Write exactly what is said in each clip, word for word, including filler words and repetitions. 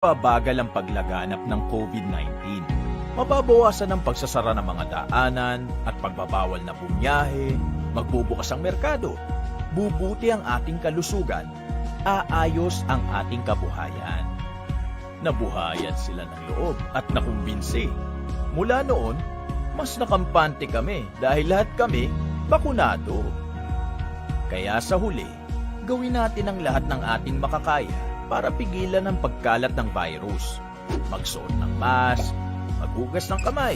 Pabagal ang paglaganap ng COVID nineteen. Mababawasan ang pagsasara ng mga daanan at pagbabawal na bumiyahe, magbubukas ang merkado. Bubuti ang ating kalusugan, aayos ang ating kabuhayan. Nabuhayan sila ng loob at nakumbinsi. Mula noon, mas nakampante kami dahil lahat kami bakunado. Kaya sa huli, gawin natin ang lahat ng ating makakaya para pigilan ang pagkalat ng virus. Magsuot ng mask, maghugas ng kamay.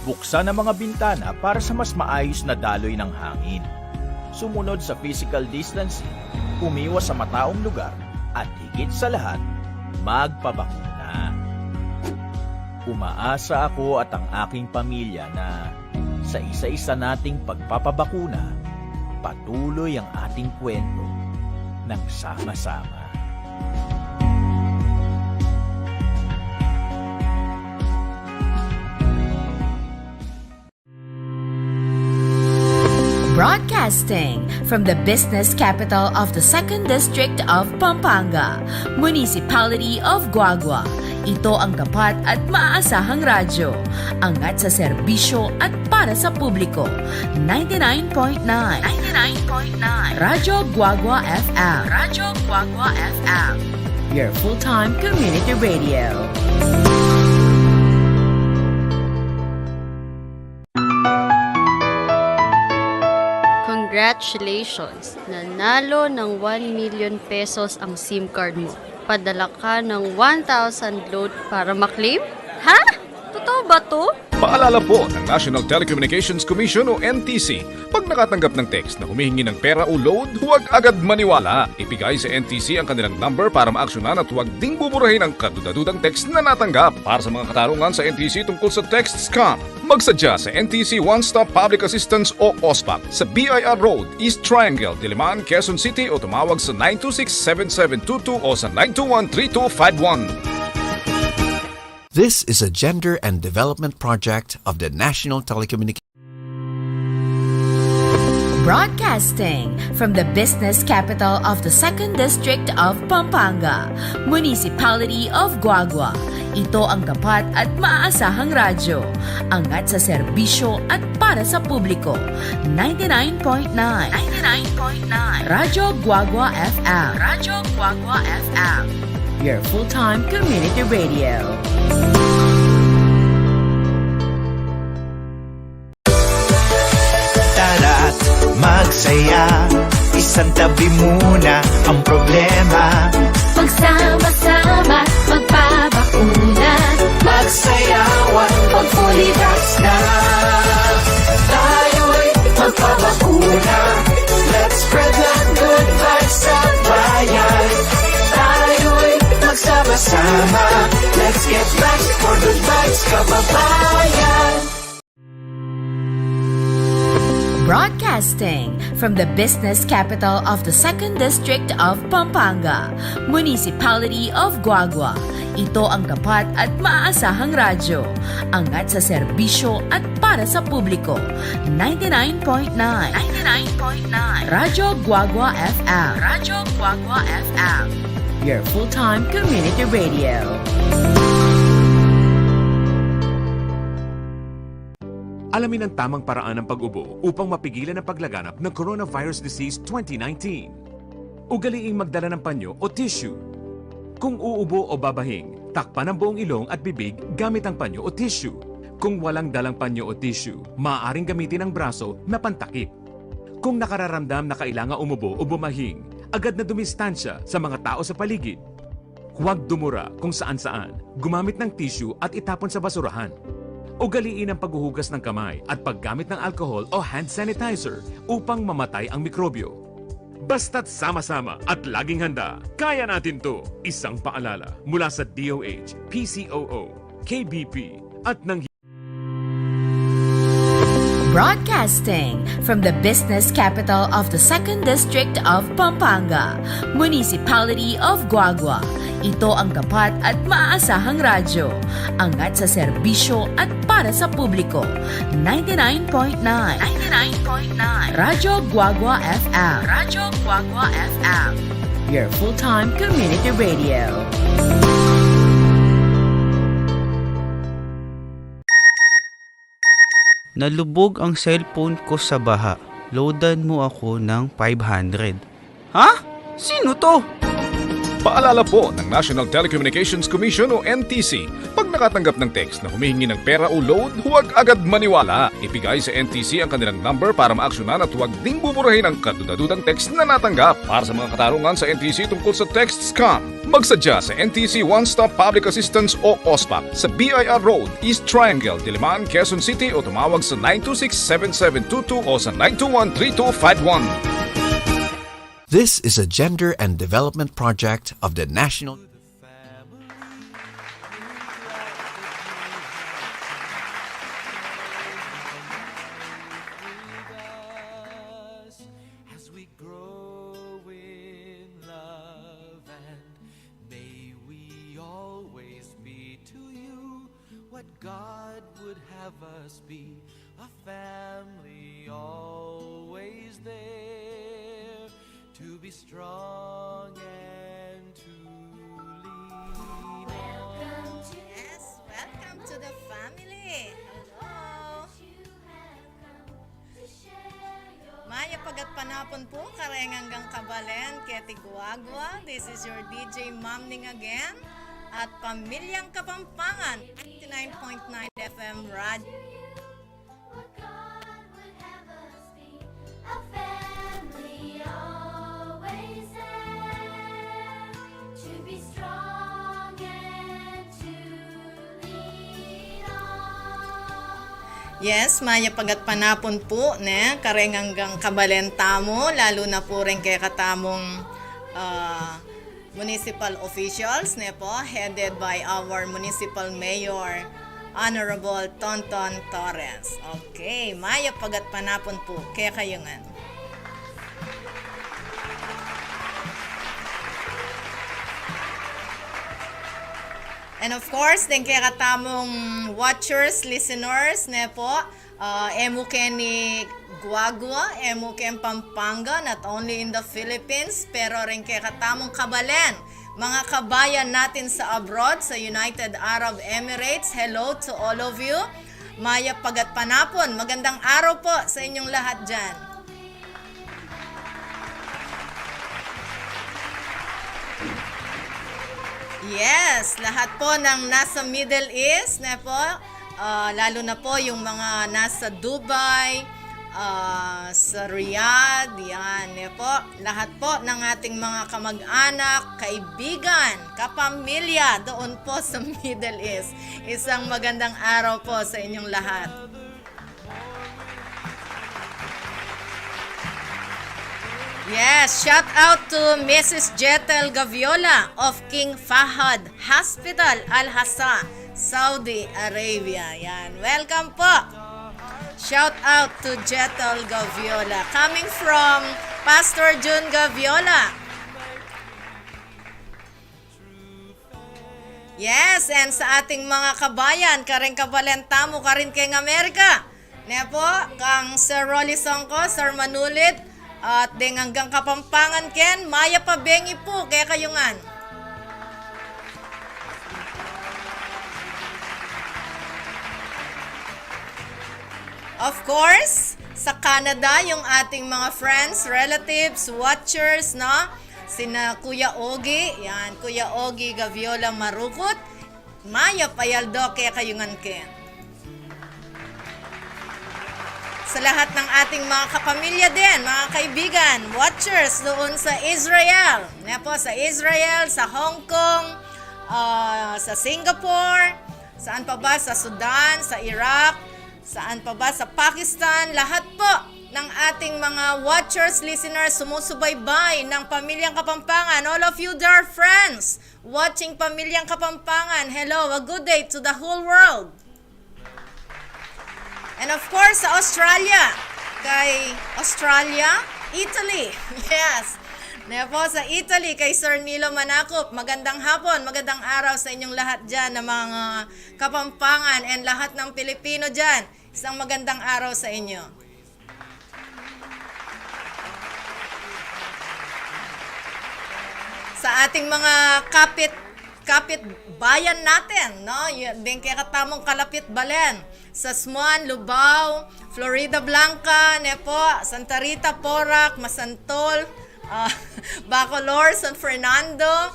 Buksan ang mga bintana para sa mas maayos na daloy ng hangin. Sumunod sa physical distancing, umiwas sa mataong lugar, at higit sa lahat, magpabakuna. Umaasa ako at ang aking pamilya na sa isa-isa nating pagpapabakuna, patuloy ang ating kwento ng sama-sama. Broadcasting from the business capital of the Second District of Pampanga, Municipality of Guagua. Ito ang tapat at maaasahang radyo. Angat sa serbisyo at para sa publiko. Ninety-nine point nine. Ninety-nine point nine. Radyo Guagua F M. Radyo Guagua F M. Your full-time community radio. Congratulations! Nanalo ng one million pesos ang SIM card mo. Padala ka ng one thousand load para maklaim? Ha? Totoo ba 'to? Paalala po ng National Telecommunications Commission o N T C, pag nakatanggap ng text na humihingi ng pera o load, huwag agad maniwala. Ibigay sa N T C ang kanilang number para maaksyonan at huwag ding buburahin ang kaduda-dudang text na natanggap. Para sa mga katanungan sa N T C tungkol sa text scam, magsadya sa N T C One Stop Public Assistance o OSPAP sa B I R Road, East Triangle, Diliman, Quezon City o tumawag sa nine two six seven seven two two o sa nine two one three two five one. This is a gender and development project of the National Telecommunications. Broadcasting from the business capital of the Second District of Pampanga, Municipality of Guagua. Ito ang tapat at maaasahang radyo. Angat sa serbisyo at para sa publiko. Ninety-nine point nine. Ninety-nine point nine. Radyo Guagua F M. Radyo Guagua F M. Your full-time community radio. Tara't magsaya, isantabi muna ang problema. Magsama-sama, magpabakuna. Magsayawan, mag-fully vax na. Tayo'y magpabakuna. Let's spread the good vibes sa bayan. Tayo'y magsama-sama. Let's get vaxxed for good vibes, kababayan. Broadcasting from the business capital of the Second District of Pampanga, Municipality of Guagua. Ito ang tapat at maaasahang radyo. Angat sa serbisyo at para sa publiko. Ninety-nine point nine. Ninety-nine point nine. Radyo Guagua F M. Radyo Guagua F M. Your full-time community radio. Alamin ang tamang paraan ng pag-ubo upang mapigilan ang paglaganap ng coronavirus disease twenty nineteen. Ugaliing magdala ng panyo o tissue. Kung uubo o babahing, takpan ang buong ilong at bibig gamit ang panyo o tissue. Kung walang dalang panyo o tissue, maaaring gamitin ang braso na pantakip. Kung nakararamdam na kailangang umubo o bumahing, agad na dumistansya sa mga tao sa paligid. Huwag dumura kung saan-saan, gumamit ng tissue at itapon sa basurahan. Ugaliin ang paghuhugas ng kamay at paggamit ng alcohol o hand sanitizer upang mamatay ang mikrobyo. Basta't sama-sama at laging handa, kaya natin 'to. Isang paalala mula sa D O H, P C O O, K B P, at ng Broadcasting from the business capital of the Second District of Pampanga, Municipality of Guagua. Ito ang tapat at maaasahang radyo. Angat sa serbisyo at para sa publiko. Ninety-nine point nine. Ninety-nine point nine. Radyo Guagua F M. Radyo Guagua F M. Your full-time community radio. Nalubog ang cellphone ko sa baha. Loadan mo ako ng five hundred. Ha? Sino to? Paalala po ng National Telecommunications Commission o N T C, pag nakatanggap ng text na humihingi ng pera o load, huwag agad maniwala. Ibigay sa N T C ang kanilang number para maaksyonan at huwag ding buburahin ang kaduda-dudang text na natanggap. Para sa mga katarungan sa N T C tungkol sa text scam, magsadya sa N T C One Stop Public Assistance o OSPAP sa B I R Road, East Triangle, Diliman, Quezon City, o tumawag sa nine two six, seven seven two two o sa nine two one, three two five one. This is a gender and development project of the National As we grow in love, and may we always be to you what God would have us be, a family always there to be strong and to lean on. Yes, welcome to the family. Hello. Mayap a gatpanapun pu kareng anggang kabalen keti Guagua. This is your D J Mamning again. At Pamilyang Kapampangan, ninety-nine point nine F M Radyo. What God would have us be, a family always there to be strong and to lean on. Yes, mayap a gatpanapun pu, ne, kareng anggang kabalen tamu, lalu na pu reng kekatamung, ah, municipal officials, ne po, headed by our municipal mayor, Honorable Tonton Torres. Okay, mayap a gatpanapun pu kekayu ngan. And of course, deng kekatamung watchers, listeners, ne po, ah, e mu keni Guagua, e mu keng Pampanga, not only in the Philippines, pero reng kekatamung kabalen, mga kabayan natin sa abroad, sa United Arab Emirates, hello to all of you. Mayap a gatpanapun, magandang araw po sa inyong lahat diyan. Yes, lahat po ng nasa Middle East, ne po, ah, lalo na po yung mga nasa Dubai, ah, sa Riyadh, yan, ne po. Lahat po ng ating mga kamag-anak, kaibigan, kapamilya doon po sa Middle East. Isang magandang araw po sa inyong lahat. Yes, shout out to Missus Jetel Gaviola of King Fahad Hospital, Al Hasa, Saudi Arabia. Yan, welcome po. Shout out to Jetel Gaviola. Coming from Pastor Jun Gaviola. Yes, and sa ating mga kabayan, kareng kabalen tamu, karin keng Amerika. Ne po, kang Sir Rolly Songko, Sir Manulid, at deng anggang Kapampangan ken, mayap a bengi pu kekayu ngan. Of course, sa Canada, yung ating mga friends, relatives, watchers, no? Sina Kuya Ogie, yan, Kuya Ogie Gaviola Marukut, mayap a aldo kekayu ngan ken. Sa lahat ng ating mga kapamilya din, mga kaibigan, watchers doon sa Israel, ne po, sa Israel, sa Hong Kong, ah, sa Singapore, saan pa ba, sa Sudan, sa Iraq, saan pa ba, sa Pakistan, lahat po ng ating mga watchers, listeners, sumusubaybay ng Pamilyang Kapampangan, all of you dear friends watching Pamilyang Kapampangan, hello, a good day to the whole world. And of course, sa Australia, kay Australia, Italy, yes. Ne po, sa Italy, kay Sir Nilo Manakup, magandang hapon, magandang araw sa inyong lahat diyan na mga Kapampangan and lahat ng Pilipino diyan. Isang magandang araw sa inyo. Sa ating mga kapit kapitbayan natin, no? Yu-, deng kekatamung kalapit balen. Sasmuan, Lubao, Floridablanca, ne po, Santa Rita, Porac, Masantol, ah, Bacolor, San Fernando,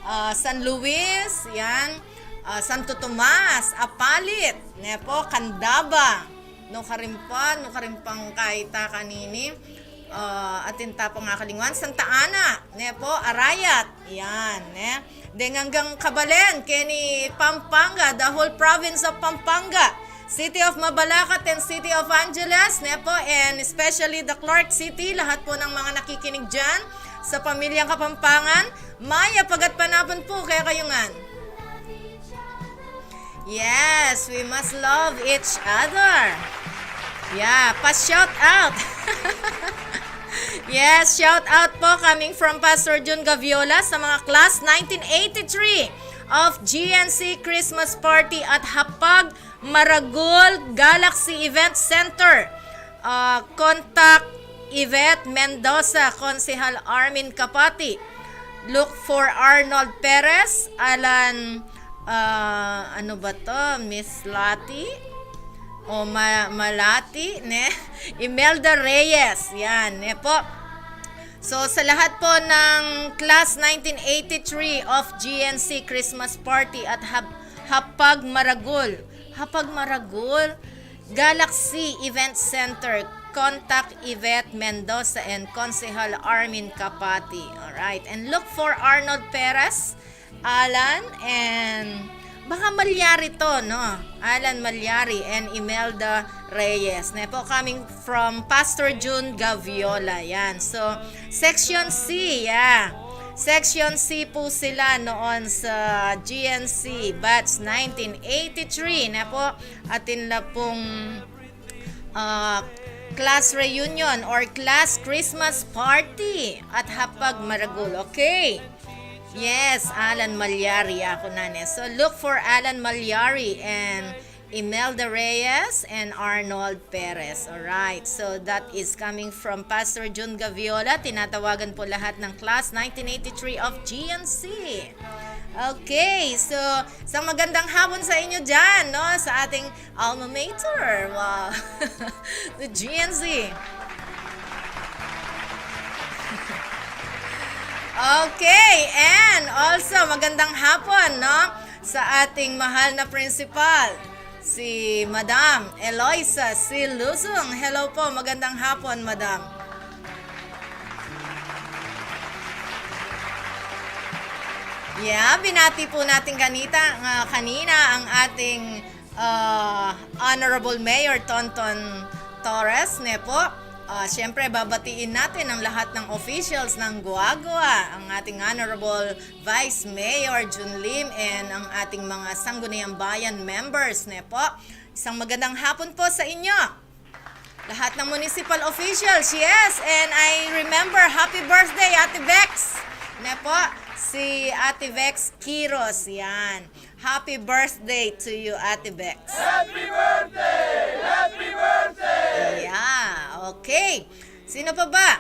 ah, San Luis, yan, ah, Santo Tomas, Apalit, ne po, Candaba, nukarin pa, nukarin pang kaita kanini, ah, atin ta pang akalingwan, Santa Ana, ne po, Arayat, yan, ne. Deng anggang kabalen keni Pampanga, the whole province of Pampanga, City of Mabalacat and City of Angeles, ne po, and especially the Clark City, lahat po ng mga nakikinig diyan sa Pamilyang Kapampangan, mayap a gatpanapun po kekayu ngan. Yes, we must love each other. Yeah, pa-shout out. Yes, shout out po coming from Pastor Jun Gaviola sa mga class nineteen eighty-three of G N C Christmas Party at Hapag Maragul Galaxy Event Center. Ah, contact Yvette Mendoza, Konsehal Armin Capati. Look for Arnold Perez, Alan, ah, ano ba to? Miss Lati? O Ma-, Malati, ne? Imelda Reyes, yan, ne po. So, sa lahat po ng class nineteen eighty-three of G N C Christmas Party at Hap-, Hapag Maragul. Hapag Maragul? Galaxy Event Center. Contact Yvette Mendoza and Konsehal Armin Capati. Alright. And look for Arnold Perez, Alan, and baka Malyari to, no? Alan Malyari and Imelda Reyes. Ne po, coming from Pastor Jun Gaviola. Yan. So, Section C, yeah. Section C po sila noon sa G N C batch nineteen eighty-three. Ne po, atin la pong ah, class reunion or class Christmas party at Hapag Maragul. Okay. Yes, Alan Malyari, ako na ne. So, look for Alan Malyari and Imelda Reyes and Arnold Perez. Alright. So, that is coming from Pastor Jun Gaviola. Tinatawagan po lahat ng class nineteen eighty-three of G N C. Okay. So, isang magandang hapon sa inyo dyan, no? Sa ating alma mater. Wow. The G N Z. Okay, and also magandang hapon, no, sa ating mahal na principal, si Madam Eloisa C. Luzon. Hello po, magandang hapon, Madam. Yeah, binati po natin kanita, nga kanina ang ating ah, Honorable Mayor Tonton Torres, ne po. Ah, siyempre, babatiin natin ang lahat ng officials ng Guagua, ang ating Honorable Vice Mayor Jun Lim, and ang ating mga Sangguniang Bayan members, ne po. Isang magandang hapon po sa inyo. Lahat ng municipal officials, yes. And I remember, happy birthday, Ate Vex. Ne po, si Ate Vex Quiros, yan. Happy birthday to you, Ate Vex. Happy birthday! Happy birthday! Yeah, okay. Sino pa ba?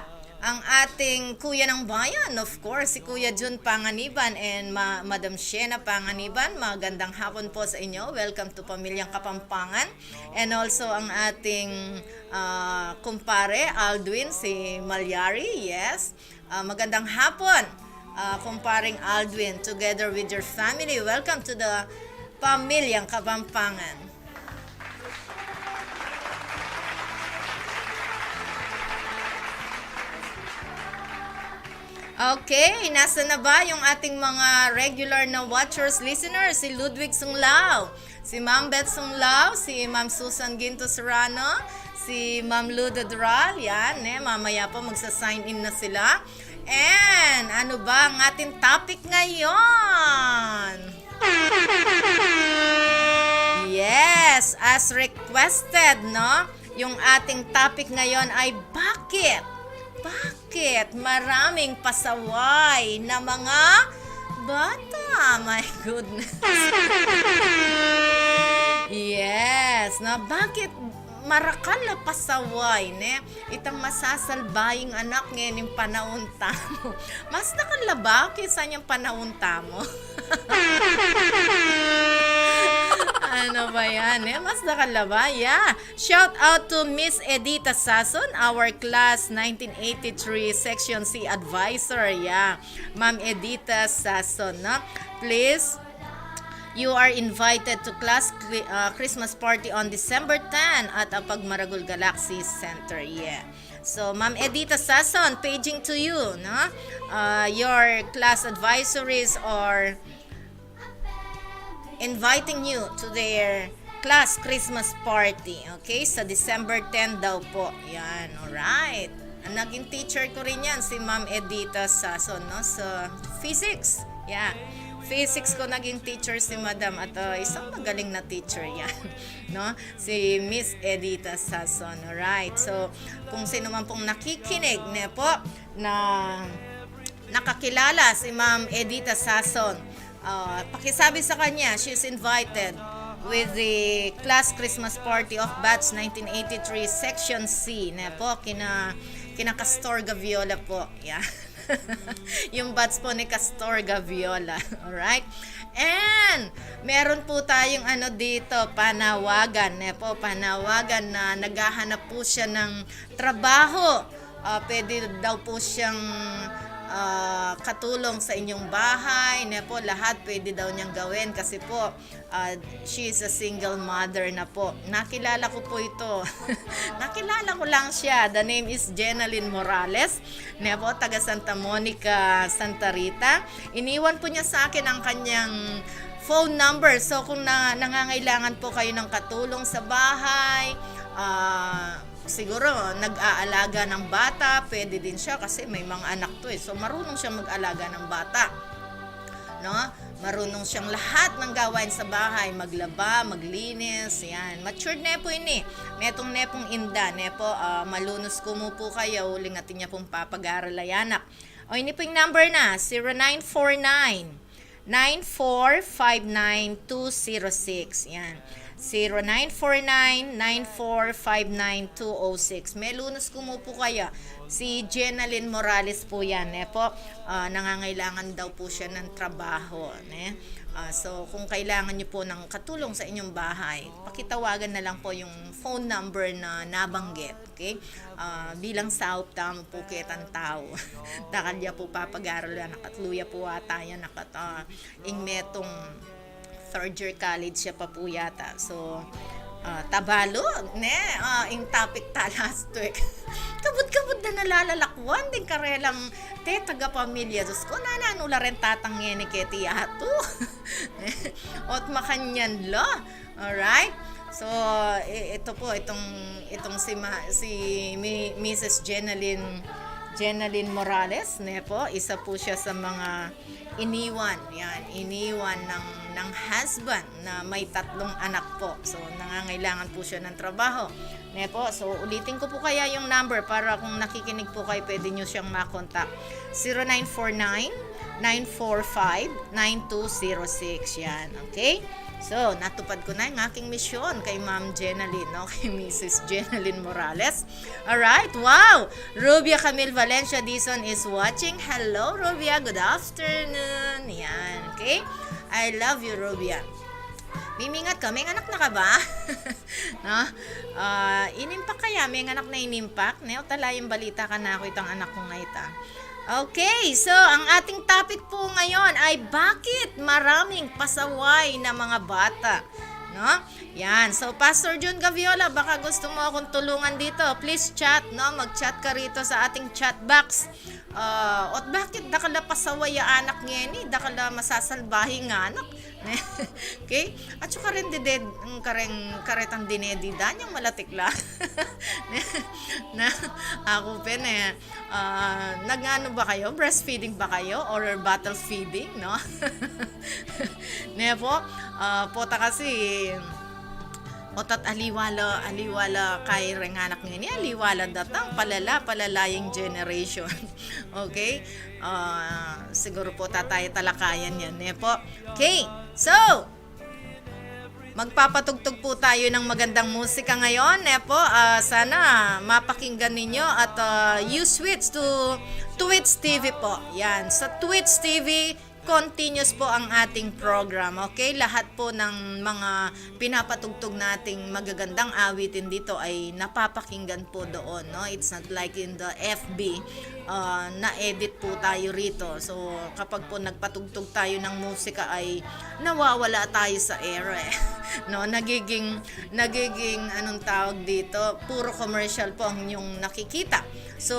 Ang ating Kuya ng Bayan, of course, si Kuya Jun Panganiban and Ma-, Madam Shena Panganiban. Magandang hapon po sa inyo. Welcome to Pamilyang Kapampangan. And also ang ating, ah, kumpare, Aldwin, si Malyari, yes. Ah, magandang hapon, ah, kumparing Aldwin, together with your family. Welcome to the Pamilyang Kapampangan. Okay, nasa na ba yung ating mga regular na watchers, listeners? Si Ludwig Sunglao, si Ma'am Beth Sunglao, si Ma'am Susan Ginto Serrano, si Ma'am Luda Dural, yan, eh, mamaya po magsa-sign in na sila. And ano ba ang ating topic ngayon? Yes, as requested, no? Yung ating topic ngayon ay bakit? Bakit maraming pasaway na mga bata? My goodness. Yes, no? Bakit marakal a pasaway, ne? Itang masasalbahing anak ngening panaun tamu. Mas dakal la ba kesa neng panaun tamu? Ano ba yan, eh? Mas dakal la ba? Yeah. Shout out to Miss Edita Sason, our class nineteen eighty-three Section C advisor. Yeah. Ma'am Edita Sason, no? Please, you are invited to class cli- uh, Christmas party on December ten at Apagmaragul Galaxy Center. Yeah. So, Ma'am Edita Sason, paging to you, no? Uh, your class advisories are inviting you to their class Christmas party, okay? Sa December ten daw po. Yan, alright. Ang naging teacher ko rin yan, si Ma'am Edita Sason, no? Sa physics. Yeah. Physics ko naging teacher si Madam at uh, isang magaling na teacher yan, no? Si Miss Edita Sason. Alright. So, kung sino man pong nakikinig, ne po, na nakakilala si Ma'am Edita Sason, uh, pakisabi sa kanya, she's invited with the class Christmas party of batch nineteen eighty-three Section C, ne po, kina, kina Castor Gaviola po. Yeah. Yung batch po ni Castor Gaviola. Alright? And meron po tayong ano dito, panawagan, ne po, panawagan na naghahanap po siya ng trabaho. Ah, pwede daw po siyang ah, katulong sa inyong bahay, ne po, lahat pwede daw niyang gawin kasi po, ah, she is a single mother na po. Nakilala ko po ito. Nakilala ko lang siya. The name is Jenalyn Morales, ne po, taga Santa Monica, Santa Rita. Iniwan po niya sa akin ang kanyang phone number. So, kung na, nangangailangan po kayo ng katulong sa bahay, ah, siguro nag-aalaga ng bata, pwede din siya kasi may mga anak to eh. So, marunong siya mag-alaga ng bata. No? Marunong siyang lahat ng gawain sa bahay, maglaba, maglinis, yan. Matured ne po ini. Metung ne pong inda, ne po, ah, malunus ku mu po kaya, uling atin ya pong papag-aral a anak. O, ini po yung number na, zero nine four nine, nine four five nine two zero six. Yan. Zero nine four nine, nine four five nine two oh six. Malunus ku mu po kaya. Si Jenalyn Morales po yan, ne po. Ah, nangangailangan daw po siya ng trabaho, ne? Ah, so, kung kailangan niyo po ng katulong sa inyong bahay, pakitawagan na lang po yung phone number na nabanggit, okay? Ah, bilang saup tamu po ketang tau. Dakal ya po papag-aral yan, anak, katlu ya po ata yan, anak, at, ah, ing metung third year college ya pa po yata. So, ah, tabalu, ne? Ah, ing topic ta last week. Kabud-kabud na nalalalakwan ding karelang te taga pamilya. Diyos ko, nananu la rin tatang ngeni keti yatu. Ot makanyan la. Alright? So, i- ito po, itong, itong si, Ma- si Mi- Missus Jenalyn, Jenalyn Morales, ne po, isa po siya sa mga iniwan, yan, iniwan ng, ng husband na may tatlong anak po. So, nangangailangan po siya ng trabaho. Ne po? So, ulitin ko po kaya yung number para kung nakikinig po kayo, pwede nyo siyang makontak. Zero nine four nine, nine four five, nine two zero six. Yan, okay? So, natupad ko na yung aking misyon kay Ma'am Jenalyn, no? Kay Missus Jenalyn Morales. Alright, wow! Rubia Camille Valencia Dizon is watching. Hello, Rubia. Good afternoon. Yan, okay? I love you, Rubia. Mimingat ka? Menganak na ka ba? No? Ah, inimpak kaya? Menganak na inimpak? Ne, o tala yung balita kanaku itang anak ku ngeni. Okay, so ang ating topic po ngayon ay bakit maraming pasaway na mga bata, no? Yan. So, Pastor Jun Gaviola, baka gusto mo akong tulungan dito. Please chat, no? Mag-chat ka rito sa ating chat box. Ah, ot bakit dakal a pasaway a anak ngeni, dakal a masasalbahing anak. Okay? At saka rin dide, mm, kareng, karetang dinedidan yang malatikla. Na, aku pin e, ah, nagano ba kayo? Breastfeeding ba kayo? Or bottle feeding, no? Ne po? Ah, pota kasi, otat aliwa la, aliwa la kay reng anak ngeni, aliwa la datang, palala, palala yung generation. Okay? Ah, siguro po tataya talakayan yan, ne po? Okay, so, Magpapatugtog po tayo ng magandang musika ngayon. Eh po, ah, sana mapakinggan ninyo at, ah, you switch to Twitch T V po. Yan, sa Twitch T V, continuous po ang ating program. Okay? Lahat po ng mga pinapatugtog nating magagandang awitin dito ay napapakinggan po doon, no? It's not like in the F B, ah, na-edit po tayo rito. So, kapag po nagpatugtog tayo ng musika ay nawawala tayo sa air, eh. No, nagiging, nagiging, anong tawag dito, puro commercial po ang inyong nakikita. So,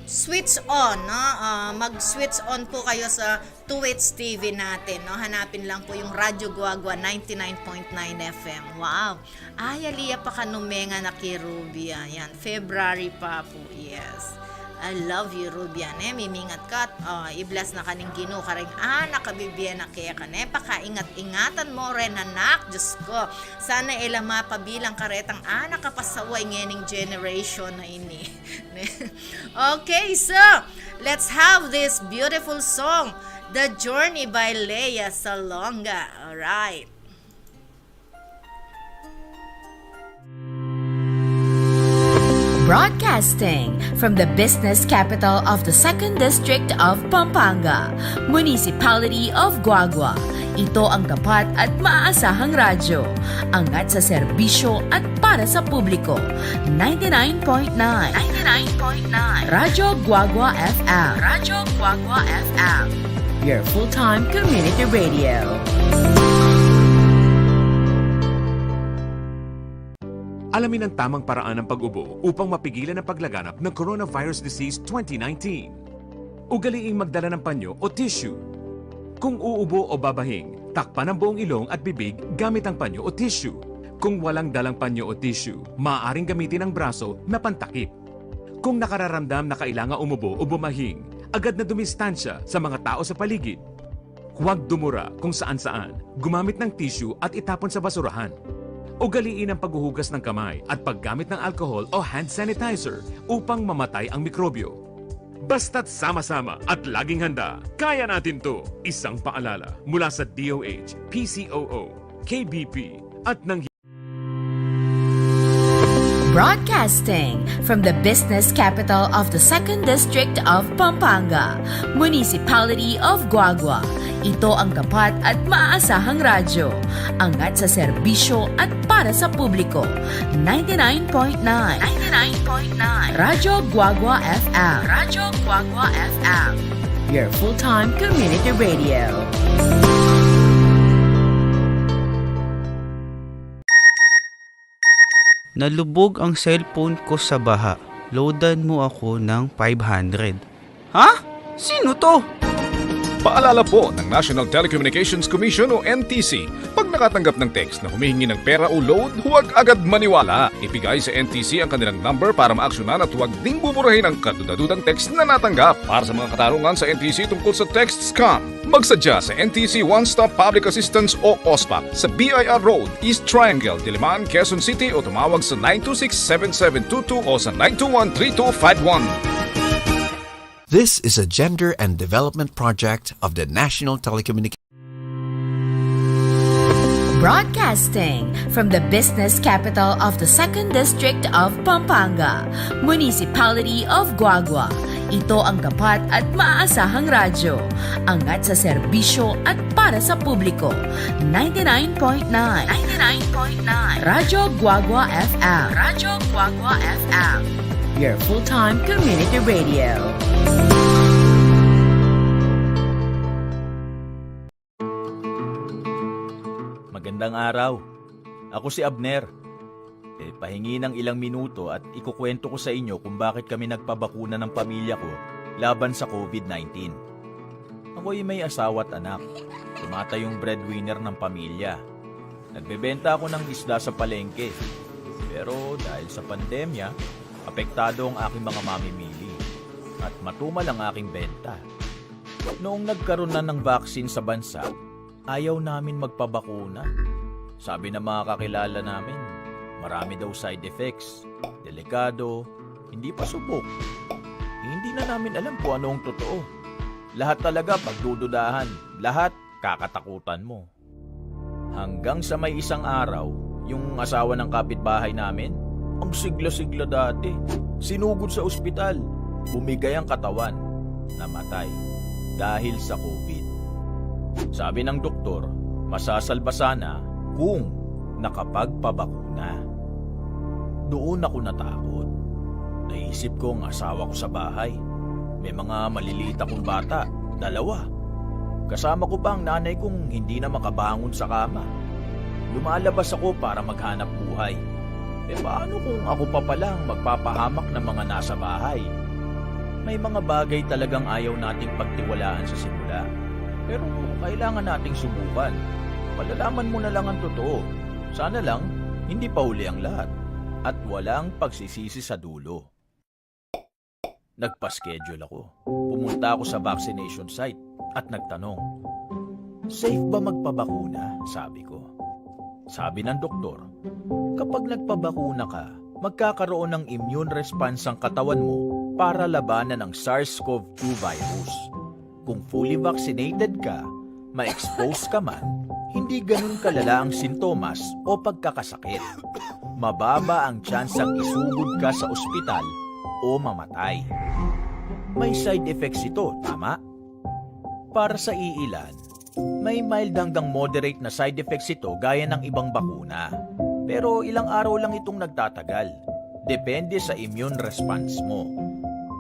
switch on, no? Ah, mag-switch on po kayo sa Twitch T V natin, no? Hanapin lang po yung Radyo Guagua ninety-nine point nine F M. Wow! Ay, ali ya pa kanu mengan a ki Rubia. Yan, February pa po. Yes. I love you, Rubia, ne? Mimingat ka at, ah, i-bless na ka ning Ginu kareng anak a bibie na keka, ne? Pakaingat-ingatan mo ren, anak. Diyos ko, sana e la mapabilang ka retang anak a pasaway ngening generation na ini. Okay, so, let's have this beautiful song, The Journey by Lea Salonga. All right. Broadcasting from the business capital of the Second District of Pampanga, Municipality of Guagua. Ito ang tapat at maasahang radyo. Angat sa serbisyo at para sa publiko. Ninety-nine point nine. Ninety-nine point nine. Radyo Guagua F M. Radyo Guagua F M. Your full-time community radio. Alamin ang tamang paraan ng pag-ubo upang mapigilan ang paglaganap ng coronavirus disease twenty nineteen. Ugaliing magdala ng panyo o tissue. Kung uubo o babahing, takpan ang buong ilong at bibig gamit ang panyo o tissue. Kung walang dalang panyo o tissue, maaaring gamitin ang braso na pantakip. Kung nakararamdam na kailangan umubo o bumahing, agad na dumistansya sa mga tao sa paligid. Huwag dumura kung saan-saan, gumamit ng tissue at itapon sa basurahan. Ugaliin ang paghuhugas ng kamay at paggamit ng alcohol o hand sanitizer upang mamatay ang mikrobyo. Basta't sama-sama at laging handa, kaya natin 'to. Isang paalala mula sa D O H, P C O O, K B P, at ng Broadcasting from the business capital of the Second District of Pampanga, Municipality of Guagua. Ito ang tapat at maasahang radyo. Angat sa serbisyo at para sa publiko. Ninety-nine point nine. Ninety-nine point nine. Radyo Guagua F M. Radyo Guagua F M. Your full-time community radio. Nalubog ang cellphone ko sa baha. Loadan mo ako ng five hundred. Ha? Sino 'to? Paalala po ng National Telecommunications Commission o N T C, pag nakatanggap ng text na humihingi ng pera o load, huwag agad maniwala. Ibigay sa N T C ang kanilang number para maaksyonan at huwag ding buburahin ang kadudadudang text na natanggap. Para sa mga katarungan sa N T C tungkol sa text scam, magsadya sa N T C One Stop Public Assistance o OSPAC sa B I R Road, East Triangle, Diliman, Quezon City, o tumawag sa nine two six, seven seven two two o sa nine two one, three two five one. This is a gender and development project of the National Telecommunications. Broadcasting from the business capital of the Second District of Pampanga, Municipality of Guagua. Ito ang tapat at maasahang radyo. Angat sa serbisyo at para sa publiko. Ninety-nine point nine. Ninety-nine point nine. Radyo Guagua F M. Radyo Guagua F M. Your full-time community radio. Magandang araw. Ako si Abner. E, pahingi ng ilang minuto at ikukwento ko sa inyo kung bakit kami nagpabakuna ng pamilya ko laban sa COVID nineteen. Ako'y may asawa at anak. Tumatayong breadwinner ng pamilya. Nagbebenta ako ng isda sa palengke. Pero dahil sa pandemya, apektado ang aking mga mamimili. At matumal ang aking benta. Noong nagkaroon na ng vaccine sa bansa, ayaw namin magpabakuna. Sabi ng mga kakilala namin, marami daw side effects, delikado, hindi pa subok. Hindi na namin alam kung anong totoo. Lahat talaga pagdududahan, lahat kakatakutan mo. Hanggang sa may isang araw, yung asawa ng kapitbahay namin, ang sigla-sigla dati, sinugod sa ospital, bumigay ang katawan, namatay dahil sa COVID. Sabi ng doktor, masasalba sana kung nakapagpabakuna. Doon ako natakot. Naisip ko ang asawa ko sa bahay. May mga maliliit akong bata, dalawa. Kasama ko pa ang nanay kong hindi na makabangon sa kama. Lumalabas ako para maghanap buhay. E, paano kung ako pa pala ang magpapahamak ng mga nasa bahay? May mga bagay talagang ayaw nating pagtiwalaan sa simula. Pero kailangan nating subukan. Malalaman mo na lang ang totoo. Sana lang, hindi pa huli ang lahat. At walang pagsisisi sa dulo. Nagpa-schedule ako. Pumunta ako sa vaccination site at nagtanong, "Safe ba magpabakuna?" sabi ko. Sabi ng doktor, "Kapag nagpabakuna ka, magkakaroon ng immune response ang katawan mo para labanan ang SARS-CoV two virus. Kung fully vaccinated ka, ma-expose ka man, hindi ganun kalala ang sintomas o pagkakasakit. Mababa ang tsansang isugod ka sa ospital o mamatay." May side effects ito, tama? Para sa iilan, may mild hanggang moderate na side effects ito gaya ng ibang bakuna. Pero ilang araw lang itong nagtatagal. Depende sa immune response mo.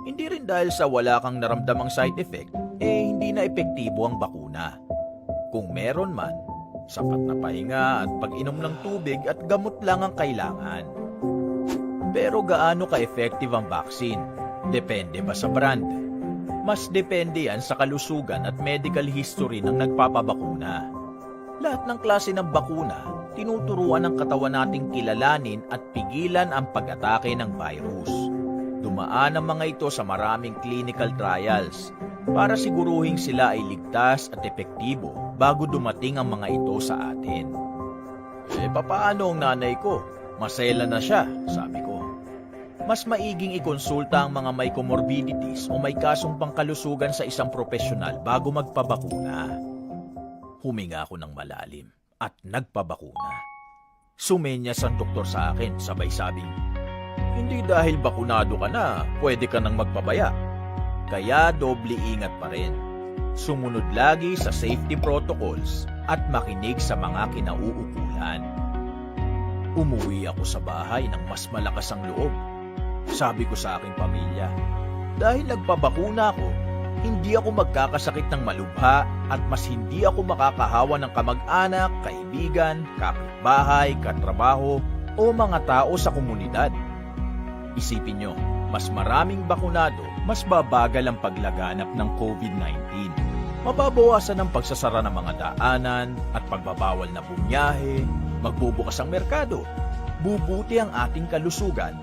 Hindi rin dahil sa wala kang naramdamang side effect, eh hindi na epektibo ang bakuna. Kung meron man, sapat na pahinga at pag-inom ng tubig at gamot lang ang kailangan. Pero gaano ka-effective ang vaccine? Depende ba sa brand? Mas depende yan sa kalusugan at medical history ng nagpapabakuna. Lahat ng klase ng bakuna, tinuturuan ng katawan nating kilalanin at pigilan ang pag-atake ng virus. Dumaan ang mga ito sa maraming clinical trials para siguruhing sila ay ligtas at epektibo bago dumating ang mga ito sa atin. "E, papaano ang nanay ko? Masela na siya," sabi ko. Mas maiging ikonsulta ang mga may comorbidities o may kasong pangkalusugan sa isang propesyonal bago magpabakuna. Huminga ako ng malalim at nagpabakuna. Sumenyas ang doktor sa akin, sabay sabing, "Hindi dahil bakunado ka na, pwede ka nang magpabaya." Kaya doble ingat pa rin. Sumunod lagi sa safety protocols at makinig sa mga kinauukulan. Umuwi ako sa bahay ng mas malakas ang loob. Sabi ko sa aking pamilya, "Dahil nagpabakuna ako, hindi ako magkakasakit ng malubha at mas hindi ako makakahawa ng kamag-anak, kaibigan, kapitbahay, katrabaho, o mga tao sa komunidad." Isipin nyo, mas maraming bakunado, mas babagal ang paglaganap ng COVID nineteen. Mababawasan ang pagsasara ng mga daanan at pagbabawal na bumiyahe, magbubukas ang merkado, bubuti ang ating kalusugan,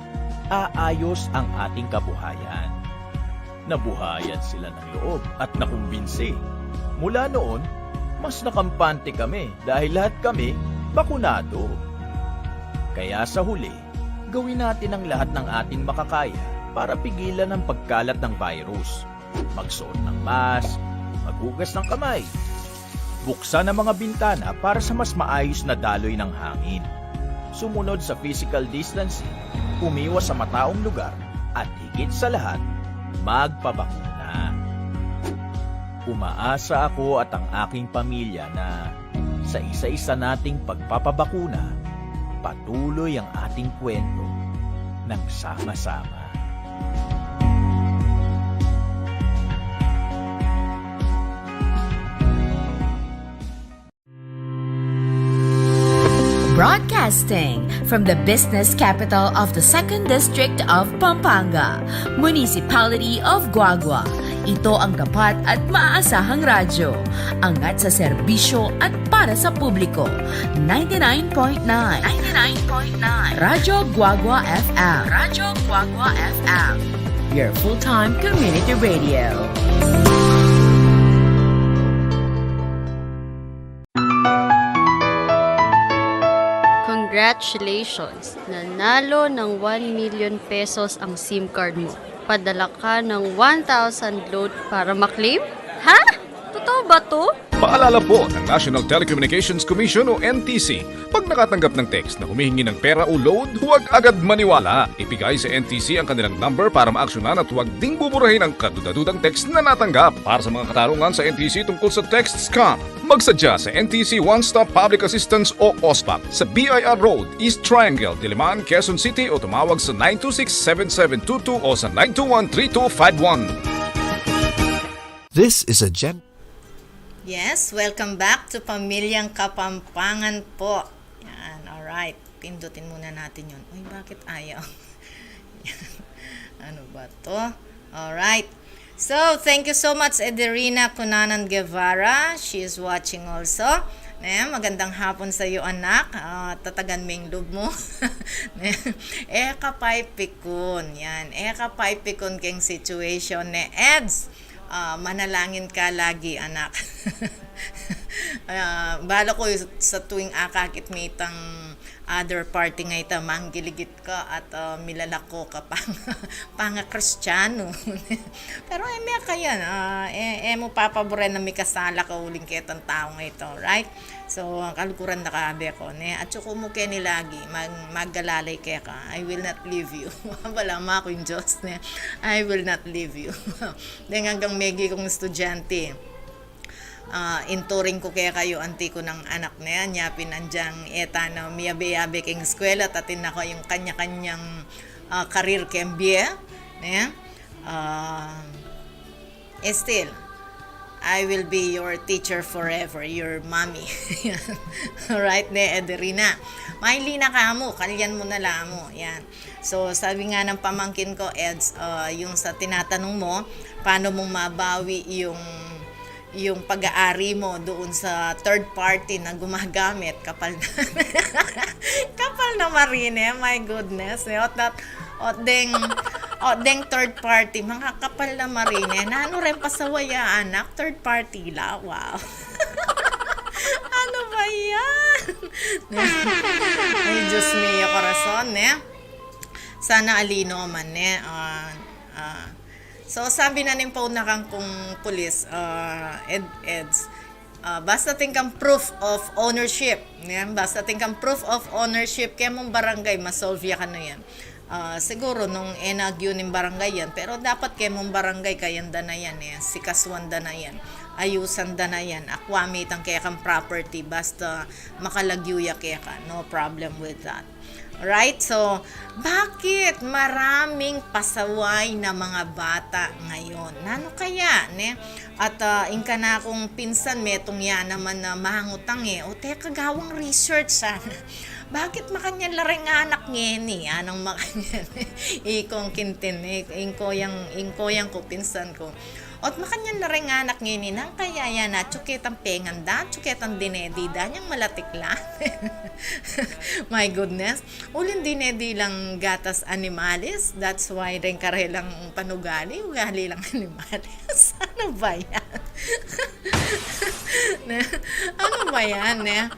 aayos ang ating kabuhayan. Nabuhayan sila ng loob at nakumbinsi. Mula noon, mas nakampante kami dahil lahat kami bakunado. Kaya sa huli, gawin natin ang lahat ng ating makakaya para pigilan ang pagkalat ng virus. Magsuot ng mask, maghugas ng kamay, buksan ang mga bintana para sa mas maayos na daloy ng hangin. Sumunod sa physical distancing, umiwas sa mataong lugar, at higit sa lahat, magpabakuna. Umaasa ako at ang aking pamilya na sa isa-isa nating pagpapabakuna, patuloy ang ating kwento ng sama-sama. Broadcasting from the business capital of the Second District of Pampanga, Municipality of Guagua. Ito ang tapat at maaasahang radyo. Angat sa serbisyo at para sa publiko. Ninety-nine point nine. Ninety-nine point nine. Radyo Guagua F M. Radyo Guagua F M. Your full-time community radio. Congratulations! Nanalo ng one million pesos ang SIM card mo. Padala ka ng one thousand load para maklaim? Ha? Totoo ba 'to? Paalala po ng National Telecommunications Commission o N T C, pag nakatanggap ng text na humihingi ng pera o load, huwag agad maniwala. Ibigay sa N T C ang kanilang number para maaksyonan at huwag ding buburahin ang kadudadudang text na natanggap. Para sa mga katarungan sa N T C tungkol sa text scam, magsadya sa N T C One Stop Public Assistance o OSPAP sa B I R Road, East Triangle, Diliman, Quezon City, o tumawag sa nine two six seven seven two two o sa nine two one three two five one. This is a gen- Yes, welcome back to Pamilyang Kapampangan po. Yan, alright. Pindutin muna natin yun. Uy, bakit ayaw? Ano ba to? Alright. So, thank you so much, Ederina Cunanan Guevara. She is watching also. Ne, magandang hapon sa iyo, anak. Ah, tatagan mo yung loob mo. Ne? E ka pa ipikun. Yan. E ka pa ipikun keng situation ne, Eds. Ah, manalangin ka lagi, anak. Ah, bala ko sa tuwing akakit mi itang other party nga ita, manggiligit ka at, ah, milalako ka pang, panga Kristiyano. Pero e me ka yan, ah, e, e mu papaburen na mikasala ka uling ketang tau nga ita, right? So, kaluguran da ka, abe ko, ne? At suku mu keni lagi, mag-, maggalalay keka. I will not leave you. Bala mu aku ing Diyos, ne? I will not leave you. Deng anggang megi kung estudyante, ah, inturing ku kekayu, anti ku nang anak ne, anya pin anjang eta na miyabe-yabe keng eskwela, at atin na kayung kanya-kanyang, ah, karir keng bie, ne? Ah, still, I will be your teacher forever, your mommy. Alright, ne, Ederina? Maili na ka mu, kalyan mu na la mu. Yan. So, sabi nga ng pamangkin ko, Eds, ah, yung sa tinatanong mo, paano mong mabawi yung, yung pag-aari mo doon sa third party na gumagamit, kapal na, kapal na marine, my goodness. Ot, ot, ot deng, ot deng third party, mga kapal na marine. Nanu rin pasaway, anak, third party la, wow. Ano ba yan? Ay, Diyos mio, corazon, ne? Sana ali no man, ne? Ah, ah. So, sabi na ning pauna kang kung pulis, ah, Ed, Eds, ah, basta atin kang proof of ownership, ne? Basta atin kang proof of ownership, kemong barangay, masolve ya kanu yan. Ah, siguro nung e na agyu ning barangay yan, pero dapat kemong barangay, kayan da na yan, e. Sikasuan da na yan. Ayusan da na yan. Akwa me itang kekang property, basta makalagyu ya keka. No problem with that. Right? So, bakit maraming pasaway na mga bata ngayon? Nanu kaya, ne? At, ah, ing kanakung pinsan, metung ya naman na mangutang, e. O, teka, gawang research sana. Bakit makanyan la reng anak ngeni? Anang makanyan? Ikong kintin, i-, ingko yang, ingko yang ku, pinsan ku. Ot makanyan la reng anak ngeni, nang kaya yan, atsu ketang pengan da, atsu ketang dinedi da, nyang malatik la. My goodness. Uling dinedi lang gatas animalis, that's why reng karelang panugali, ugali lang animalis. Ano ba yan? Ne? Ano ba yan, ne?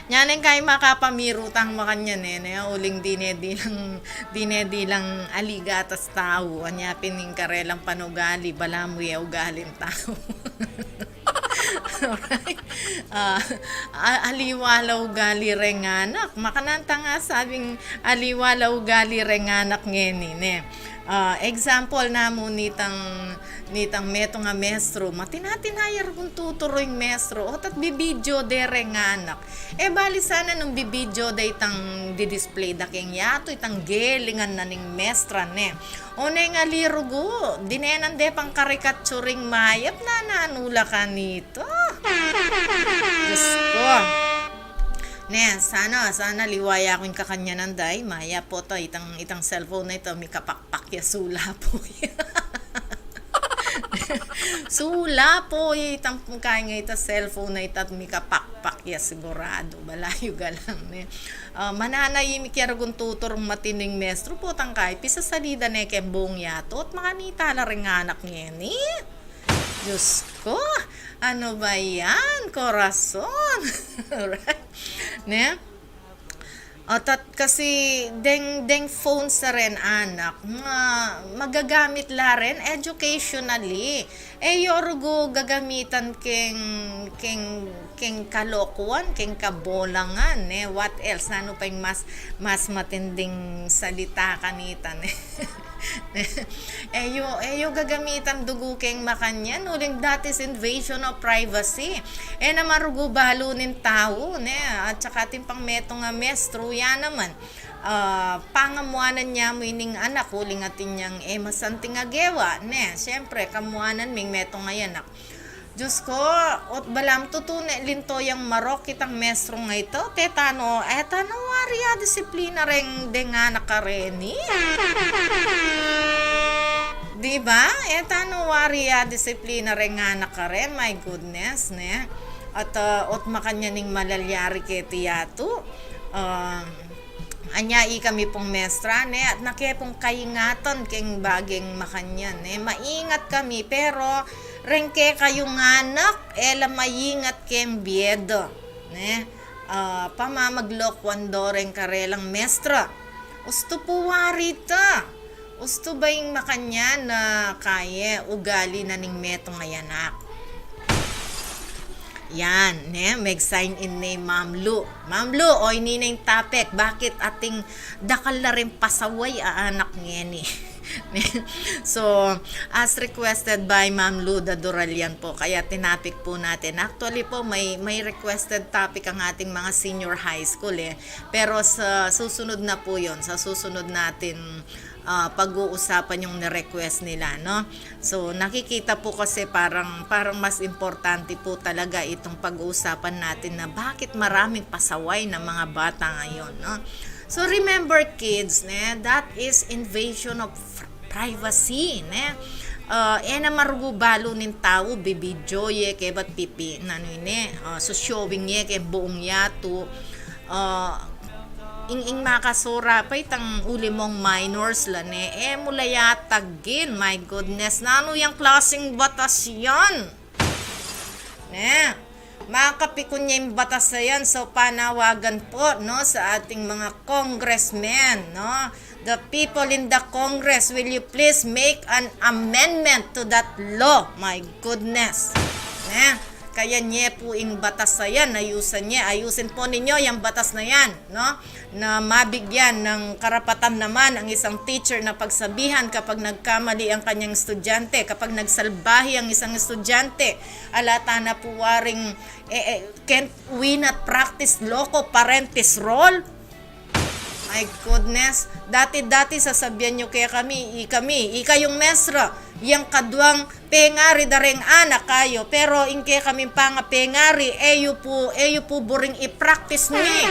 Nya neng kay makapamirutang makanyan, e, ne? Uling dinedi lang, dinedi lang ali gatas tau, anya pin ing karelang panugali, balamu e ugaling tau. Alright? Ah, a-, aliwa la ugali reng anak. Makanyan ta nga sabing aliwa la ugali reng anak ngeni, ne? Ah, example namu nitang, nitang metung a mestro, matina-tina ya reng tuturu ing mestro, o't at bibidyo de reng anak. E bali sana nung bibidyo de itang didisplay da keng yatu, itang gelingan na ning mestra, ne? O neng ali rugu, dinenan de pang karikatsu ring mayap, nananu la kanita? Diyos ko. Ne, sana, sana liwa ya ku ing kakanyanan da, e, mayap pu ta, itang, itang cellphone na ita, mikapakpak ya, sula pu ya. Sula pu ya, itang kaya nga ita cellphone na ita, mikapakpak ya sigurado, balayu galang, ne. Ah, mananayimik ya rugung tuturung matinu ing mestro, potang kay, pisasalida ne keng bung yatu, o't makanita la reng anak ngeni. Diyos ko, ano ba yan, corazon? Right? Ne? At, at kasi deng, deng phones a ren anak, ma-, magagamit la ren educationally. E yo rugu gagamitan keng, keng, keng kalokuan, keng kabolangan, ne? What else? Nanu pa ing mas, mas matinding salita kanita, ne? E yo, e yo gagamitan dugu keng makanyan, uling that is invasion of privacy. E naman rugu balu ning tau, ne? At saka atin pang metung a mestro, ya naman. Ah, pangamuanan ya mu ining anak, uling atin yang e masanting a gewa, ne? Siyempre, kamuanan ming metung a anak. Diyos ko, ot balamu tutu ne linto yang marok itang mestro nga ito, te tano, e tano wari a disiplina reng deng anak a reni. Di ba? E tano wari a disiplina reng anak a ren, my goodness, ne? At, ah, ot makanyan ing malalyari keti yatu. Um, Anya ikami pung mestra, ne, at na ke pung kaingatan keng bageng makanyan, ne. Maingat kami, pero reng kekayung anak, e la maingat keng bie da, ne. Ah, pamamaglokuan do reng karelang mestra. Ustu pu wari ta. Ustu ba ing makanyan a kaye ugali na ning metung a anak? Yan, ne? Meg-sign in ne i Ma'am Lu. Ma'am Lu, o ini na ing topic, bakit atin dakal la ring pasaway a anak ngeni? So, as requested by Ma'am Lu Daduralian po, kaya tinapik po natin. Actually po, may, may requested topic ang ating mga senior high school, eh. Pero sa susunod na po yun, sa susunod natin ah, pag-uusapan yung ni-request nila, no? So, nakikita po kasi parang, parang mas importante po talaga itong pag-uusapan natin na bakit maraming pasaway na mga bata ngayon, no? So, remember, kids, ne, that is invasion of privacy, ne? Ah, e na marugu balu ning tau, bibidyo ye, kebat pipi, nanu ini, ah, susyowing ye, keng buung yatu, ah, ing, ing makasura pa itang uli mung minors la, ne? E mu la yatagin, my goodness, nanu yang klaseng batas yan? Ne? Makapikun ya ing batas a yan, so panawagan po, no, sa ating mga congressmen, no? The people in the Congress, will you please make an amendment to that law? My goodness. Ne? Kaya nye po ing batas a yan, ayusan nye, ayusin po ninyo yang batas na yan, no? Na mabigyan ng karapatan naman ang isang teacher na pagsabihan kapag nagkamali ang kanyang estudyante, kapag nagsalbahe ang isang estudyante. Ala ta na po waring, eh, eh, can't we not practice loco parentis rule? My goodness. Dati-dati sasabian yu kekami, ikami, ikayung mestra, yang kaduang pengari da reng anak kayu, pero ing kekaming pangapengari, e yu pu, e yu pu buring i-practice mi.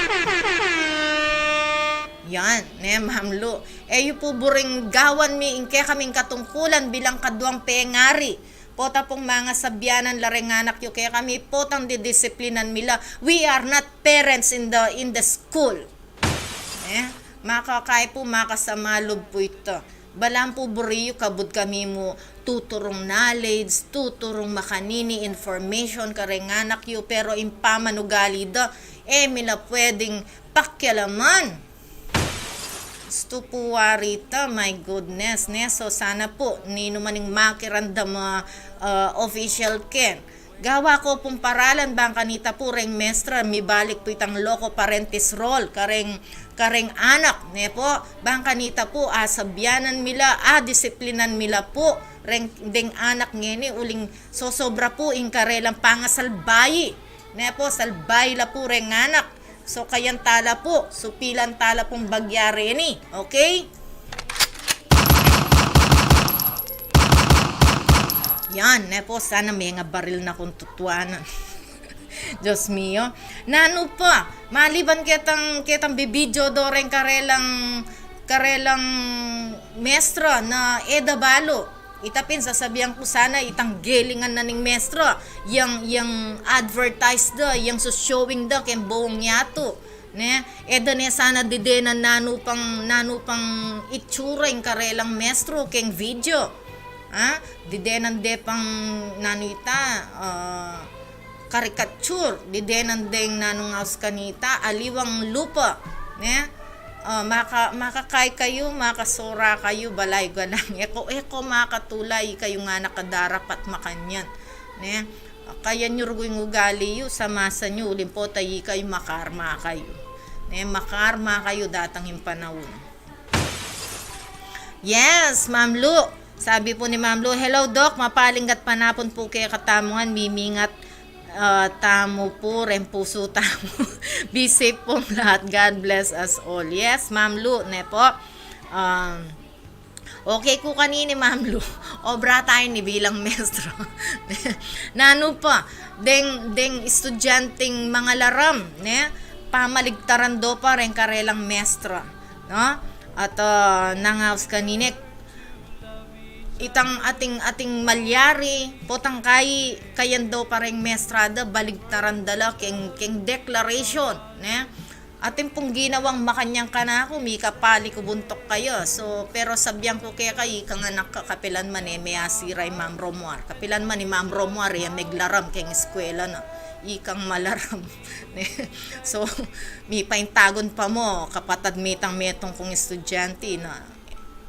Yan, ne, Ma'am Lu. E yu pu buring gawan mi ing kekaming katungkulan bilang kaduang pengari. Pota pung mangasabianan la reng anak yu kekami, potang didisiplinan mi la. We are not parents in the, in the school. Eh, makakay pu, makasama lub pu ita. Balam pu buri yu kabud kami mu tuturung knowledge, tuturung makanini information kareng anak yu, pero ing pamanugali da, e mi la pwedeng pakialaman. Ustu pu wari ta, my goodness, ne? So, sana pu, ninu man ing makiramdam a, ah, official ken, gawa ko pung paralan bang kanita pu reng mestra, mibalik pu itang loco parentis rule kareng, kareng anak, ne pu? Bang kanita pu, asabianan mi la, adisiplinan mi la pu reng, deng anak ngeni, uling sosobra pu ing karelang pangasalbayi, ne pu? Salbayi la pu reng anak. So, kayan tala pu, supilan tala pung bagya reni, okay? Yan, ne pu, sana mengabaril na kung tutuanan. Dios mio. Nanu pa, maliban ketang, ketang bibidyo do reng karelang, karelang mestra na e da balu. Ita pin sasabian ku sana itang gelingan na ning mestra, yang, yang advertise da, yang sushowing da keng buung yatu, ne? E da ne sana didenan nanu pang, nanu pang itsura ing karelang mestra keng video. Ha? Didenan de pang nanu ita, ah, caricature, didenan deng nanung aus kanita, aliwang lupa, Ne? O, maka, makakai kayu, makasora kayu, balayugalang. E ko, e ko makatula, ikayu ngan a kadarapat makanyan. Ne? Kayan yu rugu ing ugali yu, samasan yu, uling pota ikayu makarma kayu. Ne? Makarma kayu datang ing panaun. Yes, Ma'am Lu. Sabi pu ni Ma'am Lu, "Hello, Doc. Mapaling gatpanapun pu kekatamu ngan, mimingat, ah, tamu pu reng pusu tamu." Be safe pong lahat. God bless us all. Yes, Ma'am Lu, ne po. Um, okay ku kanini, Ma'am Lu. Obra tayu ni bilang maestro. Nanu pa, deng, deng estudyanteng mangalaram, ne? Pamaligtaran do pa reng karelang maestro, no? At, ah, nangaus kanini, itang ating, ating malyari, potang kai, kayan do pa reng maestra da, baligtaran da la keng, keng declaration, ne? Atin pung ginawang makanyan kanaku, mikapali ku buntuk kaya. So, pero sabian ku keka, ikang anak ka, kapilan man e, me asira i Ma'am Romuar. Kapilan man i Ma'am Romuar, e, meglaram keng eskwela na. Ikang malaram. Ne? So, mipaintagun pa mu, kapatad mitang metung kung estudyante na.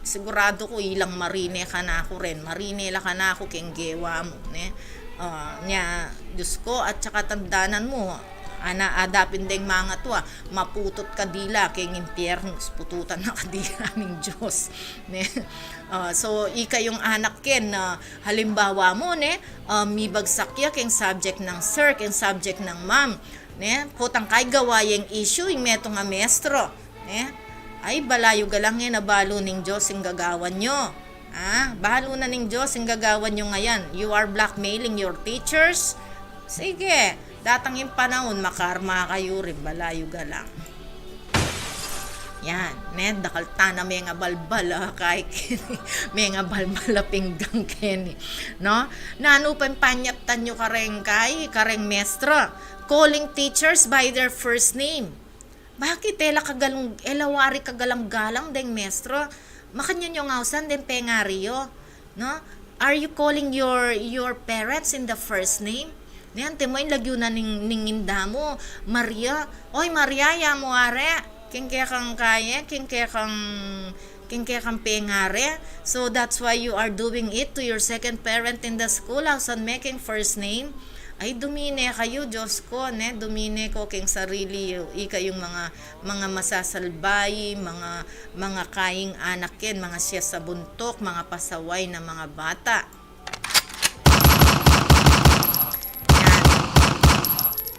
Siguradu ku ilang marine kanaku rin. Marine la kanaku keng gewa mu, ne? Ah, nya, Diyos ko, at saka tandanan mu, ana, adapin deng mangatua, maputut ka dila keng impyerno, pututan na ka dila ning Diyos, ne? Ah, so, ikayung anak ken, ah, halimbawa mu, ne? Ah, mibagsak ya keng subject nang sir, keng subject nang ma'am, ne? Potang kai gawa yang issue ing metung a maestro. Ne? Ay, balayugalang, e na balu ning Diyos ing gagawan yu. Ah, balu na ning Diyos ing gagawan yu ngayan. You are blackmailing your teachers. Sige, datang ing panaun, makarma kayu rin, balayugalang. Yan, ne, dakal tana mengabalbal a kai keni, mengabalbal a pinggan keni, no? Nanu pa ing panyaptan yu kareng kai, kareng maestro? Calling teachers by their first name. Bakit e la kagalung, e la wari kagalang-galang deng maestro? Makanyan yung ausan deng pengari yu, no? Are you calling your, your parents in the first name? Ne, antimo ing lagyu na ning, ning inda mu, Maria. Oy, Maria, ya mu are. King kekang kaye, king kekang, king kekang pengari. So that's why you are doing it to your second parent in the school. Ausan me king first name. Ay, dumine kayu, Diyos ko, ne? Dumine ko king sarili yu. Ikayung mga, mga masasalbayi, mga, mga kaing anak yan, mga siya sa buntuk, mga pasaway na mga bata. Yan.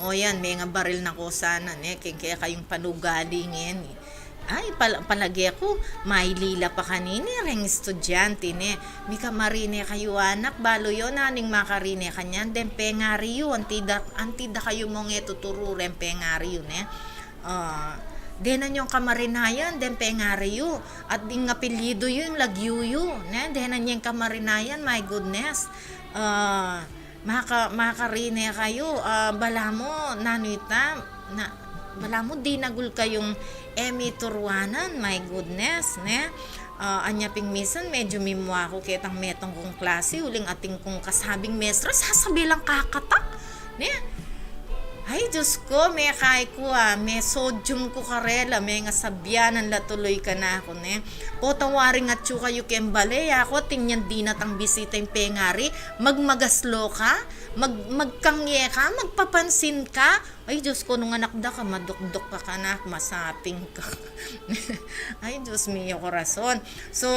O yan, mengabaril na ko sana, ne? King kekayung panugali ngeni. Ay, pal-, palage ku, mailila pa kanini reng estudyante, ne? Mika marine kayu, anak, balu yu, nanu ing makarine kanyan deng pengari yu, anti da, anti da kayu mung e tuturu reng pengari yu, ne? Ah, denan yung kamarinayan deng pengari yu, at ding apelyidu yu, ing lagyu yu, ne? Denan yung kamarinayan, my goodness. Ah, Maka-, makarine kayu, ah, balamu, nanu ita, na, balamu dinagul kayung e mi turuanan, my goodness, ne? Ah, anya ping misan, medyu mimua ku ketang metung kung klasi, uling atin kung kasabing mestra, sasabi lang kakatak, ne? Ay, Diyos ko, mekay ku, ah, me-sodium ku karela, mengasabianan la tuloy kanaku, ne? Pota waring atyu kayu keng bale, aku atin yang dinatang bisita ing pengari, magmagaslo ka, mag-, magkangye ka, magpapansin ka. Ay, Diyos ko, nung anak da ka, madukduk ka, kanak, masaping ka. Ay, Diyos mio, korason. So,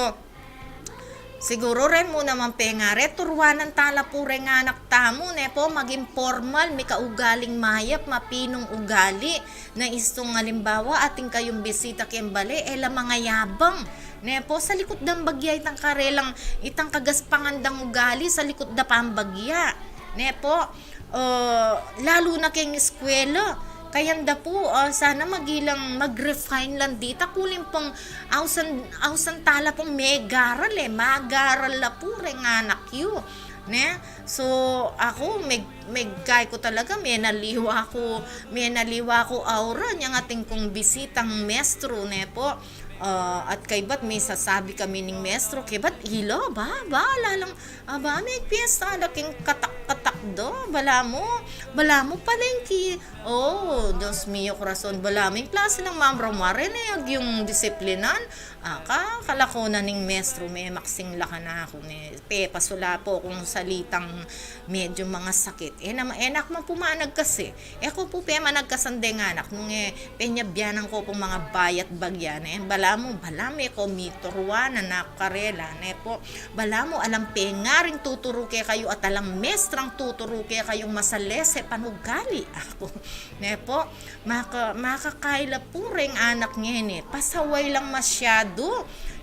siguru ren mu naman pengari, turuanan ta la pu reng anak tamu, ne po, maging formal, mikaugaling mayap, mapinung ugali, na istung alimbawa, atin kayung bisita keng bale, e la mangayabang. Ne po, salikut dang bagya itang karelang, itang kagaspangan dang ugali, salikut da pang bagya. Ne po, ah, lalu na keng eskwela. Kayan da pu, ah, sana magilang mag-refine lang dita. Kuling pung ausan, ausan ta la pung megaral e, magaral la pu reng anak yu. Ne? So, aku, meg-, megkay ku talaga, menaliwa ku, menaliwa ku aura, nyang atin kung bisitang mestro, ne po. Ah, at kaybat misasabi kami ning mestro, kaybat ila, ba, ba, lalang, aba, megpiesta la king katak-katak da, balamu, balamu palengki, Oh, Dios mio, corazon, balamu ing klase nang Ma'am Romare, ne, agyung disiplinan. Ah, ka, kalaku na ning mestru me, maksing la kanaku, ne, pepasula pu kung salitang medyo mangasakit. E na, e na ku man pu managkas e. E ku pu pe managkasan deng anak, nung e, penyabianan ku pung mangabayat bagya, ne. Balamu, balamu e ku mituruan na karela, ne pu. Balamu, alang pengaring tuturu kekayu at alang mestrang tuturu kekayung masalese panugali. Aku, ne pu, maka-, makakaila pu reng anak ngeni, pasaway lang masyadu,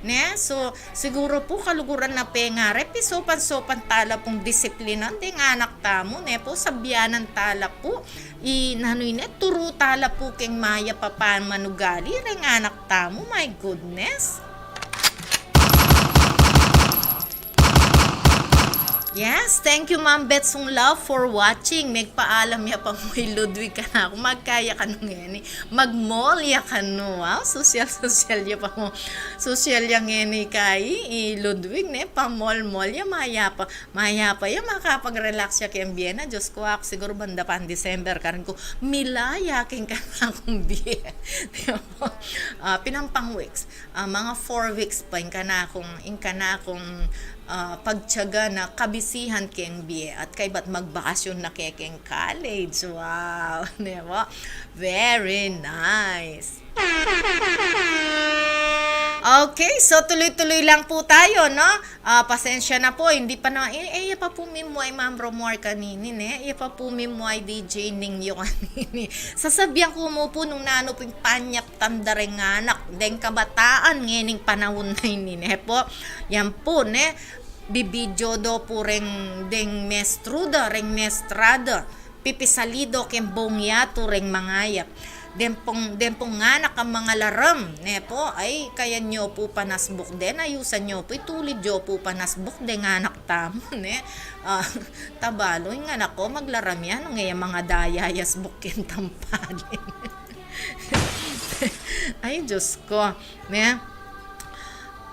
ne? So, siguru pu kaluguran na pengari, pisopan-sopan tala pung disiplinan deng anak tamu, ne pu, sabianan tala pu, i, nanu ine, turu tala pu keng mayap a pamanugali reng anak tamu, my goodness. Yes, thank you, Ma'am Betsong Love, for watching. Megpaalam ya pa mu i Ludwig kanaku, magkaya kanu ngeni, mag-mall ya kanu. Wow, sosyal-sosyal ya pa mu. Sosyal ya ngeni kai, i Ludwig, ne, pa-mall-mall ya, mayapa. Mayapa ya, makapag-relax ya keng bie na. Diyos ku, aku siguru banda pa December, karin ku milaya keng kanakung bie. Ah, pinampang weeks. Ah, mga four weeks pa ing kanakung, ing kanakung, ah, pagtiyaga na kabisihan keng bie at kaybat magbakasyon na ke keng college. Wow, di ba? Very nice. Okay, so tuloy-tuloy lang po tayo, no? Ah, pasensya na po, hindi pa na, e, e, iya pa pu mimua i Ma'am Romar kanini, ne? Iya pa pu mimua i D J Ningyo kanini. Sasabian ku mu pu nung nanu pu ing panyap tanda reng anak, deng kabataan ngening panaun na ini, ne pu. Yan pu, ne, bibidyo do pu reng, deng mestru da, reng mestra da, pipisali do keng bung yatu reng mangayap. Deng pung, deng pung anak a mangalaram, ne pu, ay, kayan yu pu panasbuk den, ayusan yu pu, itulid yu pu panasbuk deng anak tamu, ne? Ah, tabalu, ing anak ku maglaram ya, nung e ya mangadaya ya asbuk keng tampalin. Ay, Diyos ku, ne?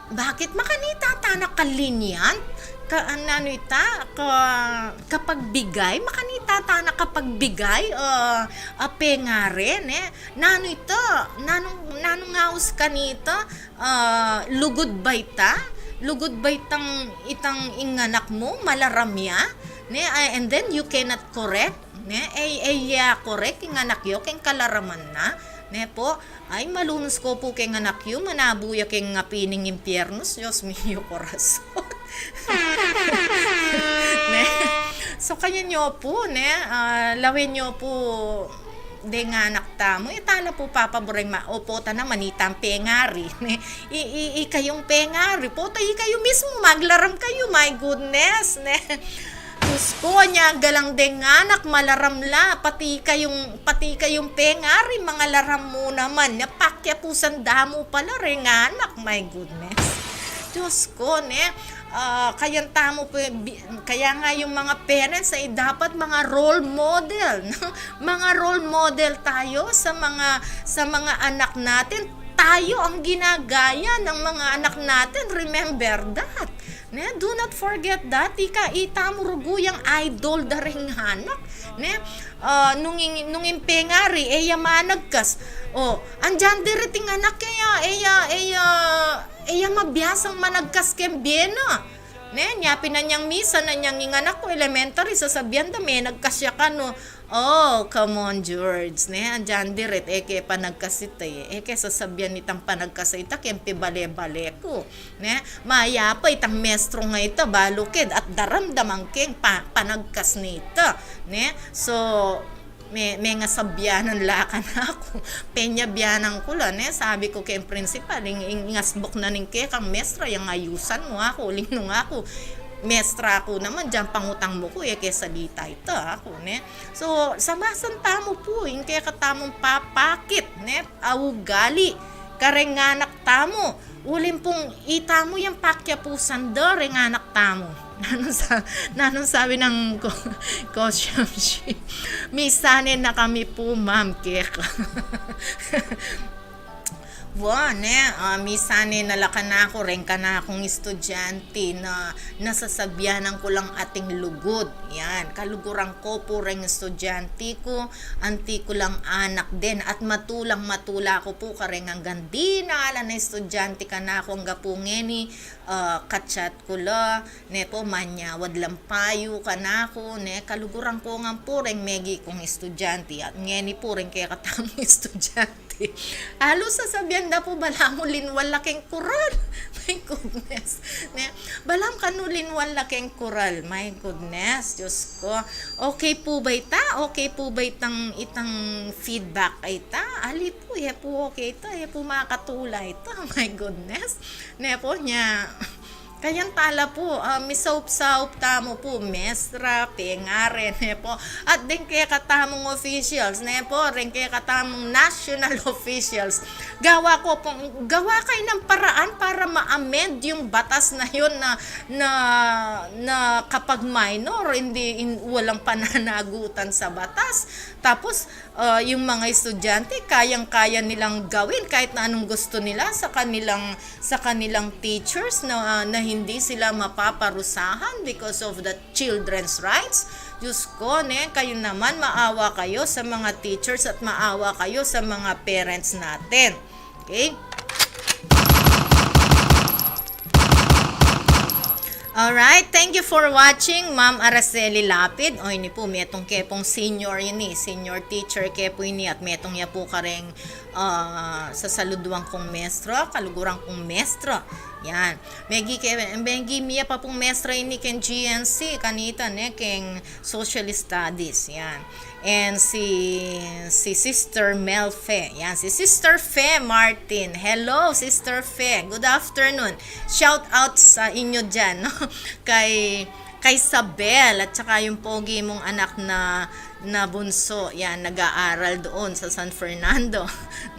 Bakit makanita tana ka-lenient? Ka, nanu ita, ka, kapagbigay? Makanita tana kapagbigay, ah, a pengari, ne? Nanu ita? Nanung, nanung aus kanita? Ah, lugud ba ita? Lugud ba itang, itang ing anak mu malaram ya? Ne, ah, and then you cannot correct, ne? E, e ya korek ing anak yu keng kalaraman na, ne pu? Ay, malunus ko pu keng anak yu, manabu ya keng api ning impyerno, Dios mio, corazon. Ne? So, kayan yu pu, ne? Ah, lawen yu pu deng anak tamu, e tala pu papaburing ma-, o pota naman itang pengari, ne? I, i, ikayung pengari, pota ikayu mismu maglaram kayu, my goodness, ne? Diyos ku, nya galang deng anak, malaram la, pati kayung, pati kayung pengari, mangalaram mu naman, nya pakyapusan da mu pala reng anak, my goodness. Diyos ku, ne? Ah, kayan tamu pu, bi-, kaya nga yung mga parents ay dapat mga role model, no? Mga role model tayo sa mga, sa mga anak natin. Tayo ang ginagaya ng mga anak natin. Remember that. Ne? Do not forget that. Ika, itamu rugu yang idol da ring anak. Ne? Ah, nung ing, nung ing pengari, e ya managkas. O, andyan diriting anak, e ya, e ya, e ya, e ya mabiasang managkas keng bie na. Ne, nya pin anyang misa na nyang ing anak ku elementary, sasabian da, menagkas ya kanu. Oh, come on, George, ne, andyan dirit, e ke panagkas ita, e. E ke sasabian itang panagkas ita, keng pibale-bale ku, ne. Mayapa itang mestro nga ita, balukid, at daramdaman keng pa-, panagkas nita, ne. So, me-, mengasabianan la kanaku. Penyabianan ku la, ne, sabi ku keng principal, ing, ing asbuk na ning kekang mestra, yang ayusan mu aku, uling nung aku mestra ku naman, dyang pangutang mu ku, e ke salita ita, aku, ne. So, samasan tamu pu ing kekatamung papakit, ne, a ugali kareng anak tamu. Uling pung itamu yang pakyapusan da reng anak tamu. Nanung sa-, nanung sabi nang ko-, kosyam shi? Misanen na kami pu, ma'am, keka. Wa, ne, ah, misan e na la kanaku, reng kanakung estudyante na nasasabianan ku lang ating lugud. Yan, kaluguran ku pu reng estudyante ku, anti ku lang anak den, at matulang-matula ku pu kareng anggang dinalan a estudyante kanaku, angga pu ngeni, ah, ka-chat ku la, ne pu, manyawad lang payu kanaku, ne, kaluguran ku ngan pu reng megi kung estudyante, at ngeni pu reng kekatamung estudyante. Alu sasabian da pu, balamu linwal la keng kural. My goodness. Ne? Balamu kanu linwal la keng kural. My goodness, Diyos ko. Okay pu ba ita? Okay pu ba itang, itang feedback a ita? Ali pu, e pu okay ita, e pu makatula ita. My goodness. Ne pu, nya, kayan tala pu, ah, misaup-saup tamu pu, mestra, pengari, ne pu. At deng kekatamung officials, ne pu, deng kekatamung national officials. Gawa ko pung, gawa kayu ng paraan para ma-amend yung batas na yun na, na, na kapag minor, hindi, in, walang pananagutan sa batas. Tapos, ah, yung mga estudyante, kayang-kaya nilang gawin kahit na anong gusto nila sa kanilang, sa kanilang teachers na, na hindi sila mapaparusahan because of the children's rights. Diyos ko, ne, kayo naman, maawa kayo sa mga teachers at maawa kayo sa mga parents natin. Okay? Alright, thank you for watching, Ma'am Araceli Lapid. O, ini pu, metung ke pung senior ini, senior teacher ke pu ini, at metung ya pu kareng, ah, sasaluduan kung mestra, kaluguran kung mestra. Yan. Megi ke, megi mia pa pung mestra ini keng G N C, kanita, ne, keng Social Studies. Yan. And si, si Sister Mel Fe. Yan, si Sister Fe Martin. Hello, Sister Fe. Good afternoon. Shout out sa inyo dyan, no? Kay, kay Isabel at saka yung pogi mong anak na, na bunso. Yan, nag-aaral doon sa San Fernando,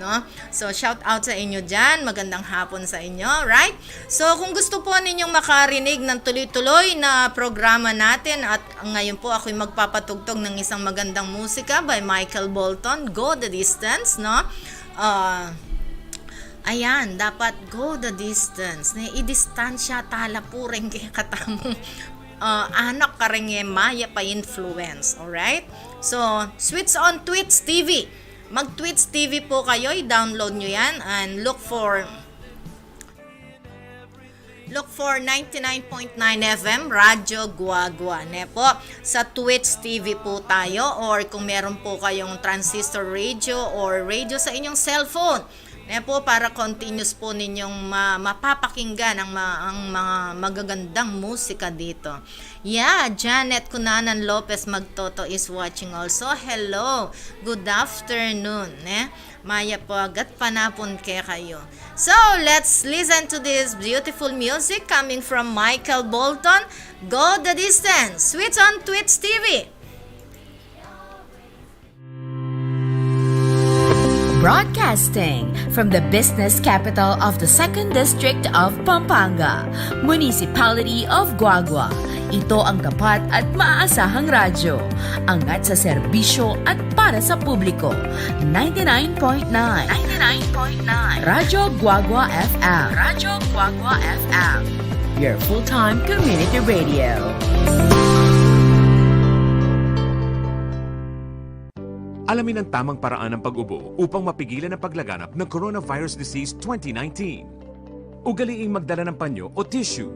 no? So, shout out sa inyo dyan. Magandang hapon sa inyo, right? So, kung gusto po ninyong makarinig ng tuloy-tuloy na programa natin, at ngayon po ako'y magpapatugtog ng isang magandang musika by Michael Bolton, Go the Distance, no? Ah, ayan, dapat go the distance. Ne, idistansya tala pu reng kekatamung, ah, anak kareng e mayap a influence, alright? So, switch on Twitch T V. Mag-Twitch T V po kayo, i-download nyo yan and look for, look for ninety-nine point nine F M Radyo Guagua. Ne po, sa Twitch T V po tayo, or kung meron po kayong transistor radio or radio sa inyong cellphone, ne po, para continuous po ninyong ma-, mapapakinggan ang ma-, ang mga magagandang musika dito. Yeah, Janet Cunanan Lopez Magtoto is watching also. Hello, good afternoon, ne? Mayap a gatpanapun kekayu. So, let's listen to this beautiful music coming from Michael Bolton, Go the Distance. Switch on Twitch T V. Broadcasting from the business capital of the Second District of Pampanga, Municipality of Guagua. Ito ang tapat at maaasahang radyo. Angat sa serbisyo at para sa publiko. Ninety-nine point nine. Ninety-nine point nine. Radyo Guagua F M. Radyo Guagua F M. Your full-time community radio. Alamin ang tamang paraan ng pag-ubo upang mapigilan ang paglaganap ng coronavirus disease twenty nineteen. Ugaliing magdala ng panyo o tissue.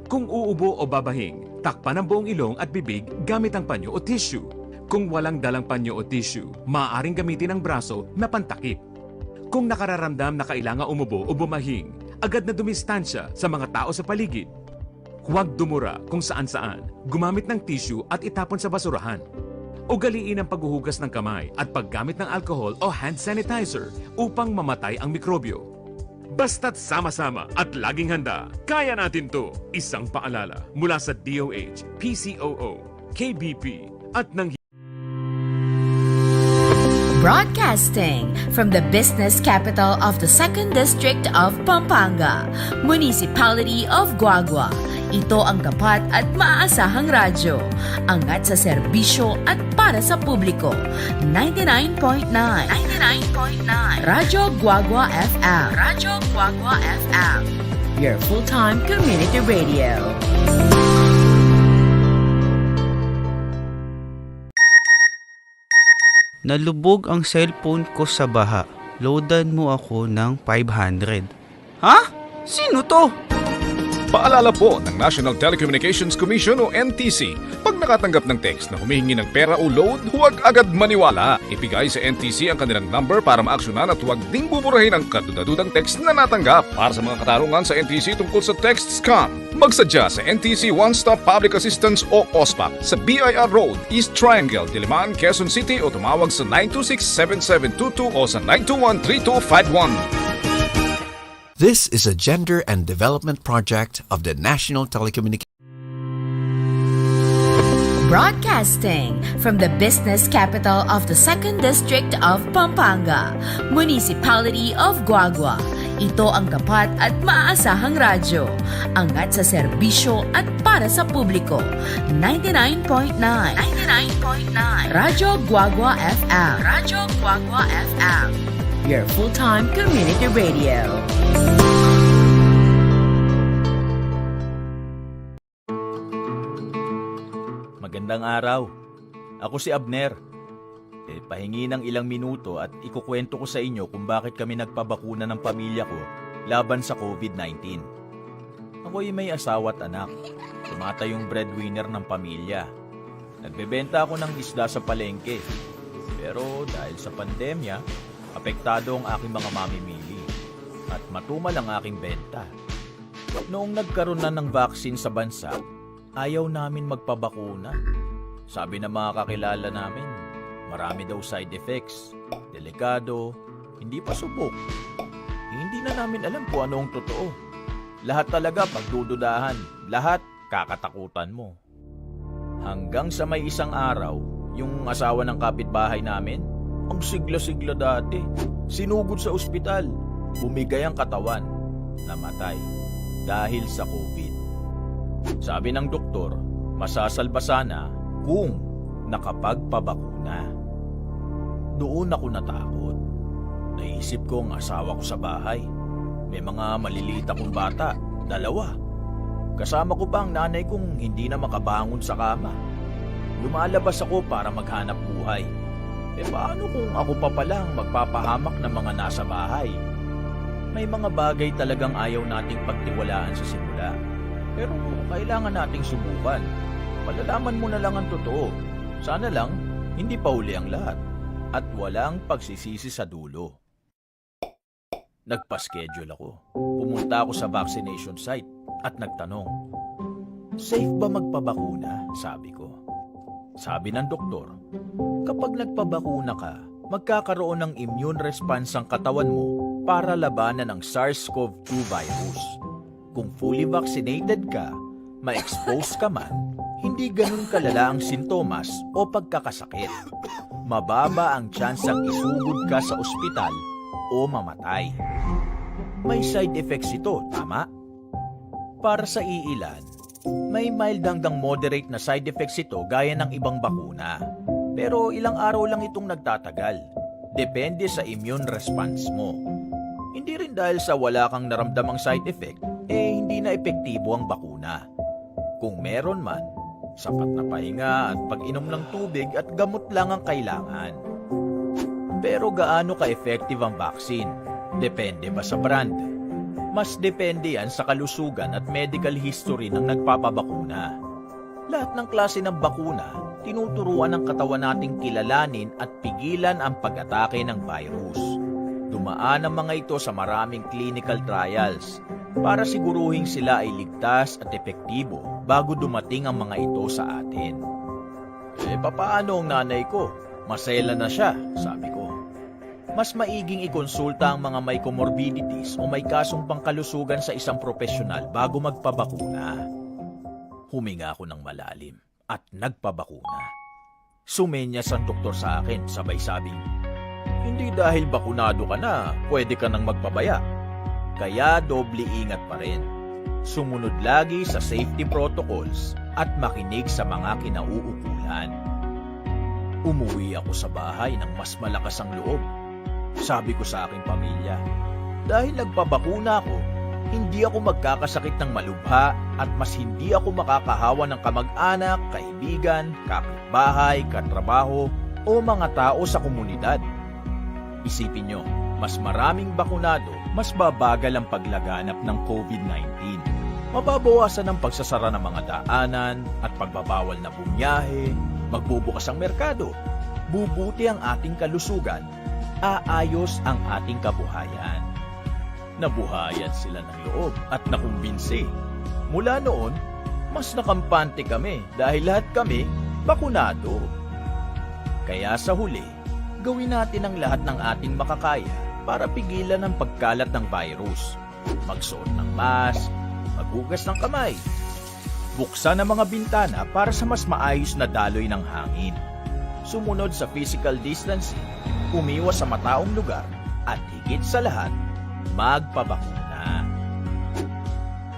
Kung uubo o babahing, takpan ang buong ilong at bibig gamit ang panyo o tissue. Kung walang dalang panyo o tissue, maaaring gamitin ang braso na pantakip. Kung nakararamdam na kailangan umubo o bumahing, agad na dumistansya sa mga tao sa paligid. Huwag dumura kung saan-saan. Gumamit ng tissue at itapon sa basurahan. Ugaliin ang paghuhugas ng kamay at paggamit ng alcohol o hand sanitizer upang mamatay ang mikrobyo. Basta't sama-sama at laging handa, kaya natin 'to. Isang paalala mula sa D O H, P C O O, K B P, at ng Broadcasting from the business capital of the Second District of Pampanga, Municipality of Guagua. Ito ang tapat at maasahang radyo. Angat sa serbisyo at para sa publiko. Ninety-nine point nine. Ninety-nine point nine. Radyo Guagua F M. Radyo Guagua F M. Your full-time community radio. Nalubog ang cellphone ko sa baha. Loadan mo ako ng five hundred. Ha? Sino to? Paalala po ng National Telecommunications Commission o N T C, pag nakatanggap ng text na humihingi ng pera o load, huwag agad maniwala. Ibigay sa N T C ang kanilang number para maaksyonan at huwag ding buburahin ang kadudadudang text na natanggap. Para sa mga katanungan sa N T C tungkol sa text scam, magsadya sa N T C One Stop Public Assistance o OSPAP sa B I R Road, East Triangle, Diliman, Quezon City o tumawag sa nine two six seven seven two two o sa nine two one three two five one. This is a gender and development project of the National Telecommunications. Broadcasting from the business capital of the Second District of Pampanga, Municipality of Guagua. Ito ang tapat at maasahang radyo. Angat sa serbisyo at para sa publiko. Ninety-nine point nine. Ninety-nine point nine. Radyo Guagua F M. Radyo Guagua F M. Your full-time community radio. Magandang araw. Ako si Abner. E, pahingi ng ilang minuto at ikukwento ko sa inyo kung bakit kami nagpabakuna ng pamilya ko laban sa COVID nineteen. Ako'y may asawa at anak. Tumatayong breadwinner ng pamilya. Nagbebenta ako ng isda sa palengke. Pero dahil sa pandemya, apektado ang aking mga mamimili. At matumal ang aking benta. Noong nagkaroon na ng vaccine sa bansa, ayaw namin magpabakuna. Sabi ng mga kakilala namin, marami daw side effects, delikado, hindi pa subok. Hindi na namin alam kung ano ang totoo. Lahat talaga pagdududahan, lahat kakatakutan mo. Hanggang sa may isang araw, yung asawa ng kapitbahay namin, ang sigla-sigla dati, sinugod sa ospital, bumigay ang katawan, namatay dahil sa COVID. Sabi ng doktor, masasalba sana kung nakapagpabakuna. Doon ako natakot. Naisip ko ang asawa ko sa bahay. May mga maliliit akong bata, dalawa. Kasama ko pa ang nanay kong hindi na makabangon sa kama. Lumalabas ako para maghanap buhay. E paano kung ako pa pala ang magpapahamak ng mga nasa bahay? May mga bagay talagang ayaw nating pagtiwalaan sa simula. Pero kailangan nating subukan. Malalaman mo na lang ang totoo. Sana lang, hindi pa huli ang lahat. At walang pagsisisi sa dulo. Nagpa-schedule ako. Pumunta ako sa vaccination site at nagtanong, "Safe ba magpabakuna?" sabi ko. Sabi ng doktor, "Kapag nagpabakuna ka, magkakaroon ng immune response ang katawan mo para labanan ang SARS-CoV two virus. Kung fully vaccinated ka, ma-expose ka man, hindi ganun kalala ang sintomas o pagkakasakit. Mababa ang tsansang isugod ka sa ospital o mamatay." May side effects ito, tama? Para sa iilan, may mild hanggang moderate na side effects ito gaya ng ibang bakuna. Pero ilang araw lang itong nagtatagal. Depende sa immune response mo. Hindi rin dahil sa wala kang naramdamang side effect, eh hindi na epektibo ang bakuna. Kung meron man, sapat na pahinga at pag-inom ng tubig at gamot lang ang kailangan. Pero gaano ka-effective ang vaccine? Depende ba sa brand? Mas depende yan sa kalusugan at medical history ng nagpapabakuna. Lahat ng klase ng bakuna, tinuturuan ng katawan nating kilalanin at pigilan ang pag-atake ng virus. Dumaan ang mga ito sa maraming clinical trials para siguruhing sila ay ligtas at epektibo bago dumating ang mga ito sa atin. "Eh, papaano ang nanay ko? Masela na siya," sabi ko. "Mas maiging ikonsulta ang mga may comorbidities o may kasong pangkalusugan sa isang propesyonal bago magpabakuna." Huminga ako ng malalim at nagpabakuna. Sumenyas ang doktor sa akin, sabay sabing, Hindi dahil bakunado ka na, pwede ka nang magpabaya. Kaya doble ingat pa rin. Sumunod lagi sa safety protocols at makinig sa mga kinauukulan. Umuwi ako sa bahay ng mas malakas ang loob. Sabi ko sa aking pamilya, "Dahil nagpabakuna ako, hindi ako magkakasakit ng malubha at mas hindi ako makakahawa ng kamag-anak, kaibigan, kapitbahay, katrabaho, o mga tao sa komunidad." Isipin nyo, mas maraming bakunado, mas babagal ang paglaganap ng COVID nineteen. Mababawasan ang pagsasara ng mga daanan at pagbabawal na bumiyahe, magbubukas ang merkado, bubuti ang ating kalusugan, aayos ang ating kabuhayan. Nabuhayan sila ng loob at nakumbinsi. Mula noon, mas nakampante kami dahil lahat kami bakunado. Kaya sa huli, gawin natin ang lahat ng ating makakaya para pigilan ang pagkalat ng virus. Magsuot ng mask, maghugas ng kamay, buksan ang mga bintana para sa mas maayos na daloy ng hangin. Sumunod sa physical distancing, umiwas sa mataong lugar, at higit sa lahat, magpabakuna.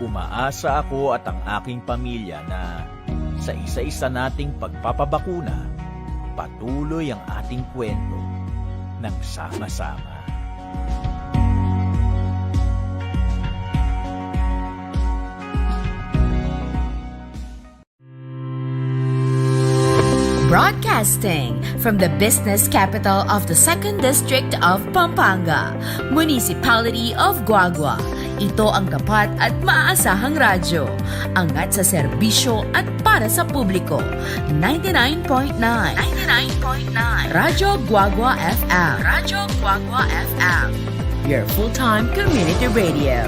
Umaasa ako at ang aking pamilya na sa isa-isa nating pagpapabakuna, patuloy ang ating kwento ng sama-sama. Broadcasting from the business capital of the Second District of Pampanga, Municipality of Guagua. Ito ang tapat at maaasahang radyo. Angat sa serbisyo at para sa publiko. Ninety-nine point nine. Ninety-nine point nine. Radyo Guagua F M. Radyo Guagua F M. Your full-time community radio.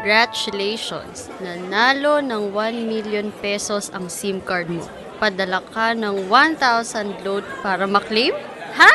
Congratulations! Nanalo ng one million pesos ang SIM card mo. Padala ka ng one thousand load para maklaim? Ha?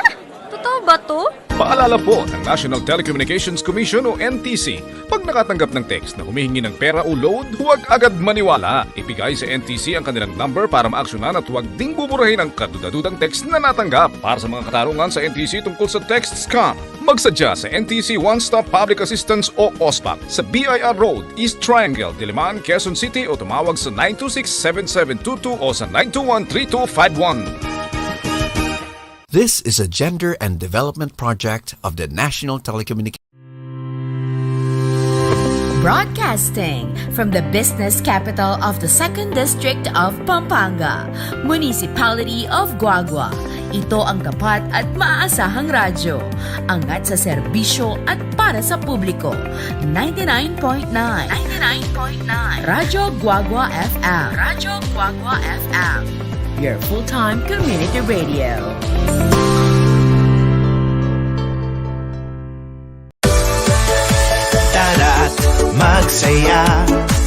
Totoo ba 'to? Paalala po ng National Telecommunications Commission o N T C, pag nakatanggap ng text na humihingi ng pera o load, huwag agad maniwala. Ibigay sa N T C ang kanilang number para maaksyonan at huwag ding buburahin ang kaduda-dudang text na natanggap. Para sa mga katanungan sa N T C tungkol sa text scam, magsadya sa N T C One Stop Public Assistance o OSPAP sa B I R Road, East Triangle, Diliman, Quezon City o tumawag sa nine two six, seven seven two two o sa nine two one, three two five one. This is a gender and development project of the National Telecommunications. Broadcasting from the business capital of the Second District of Pampanga, Municipality of Guagua. Ito ang tapat at maaasahang radyo. Angat sa serbisyo at para sa publiko. Ninety-nine point nine. Ninety-nine point nine. Radyo Guagua F M. Radyo Guagua F M. Your full-time community radio. Tara't magsaya,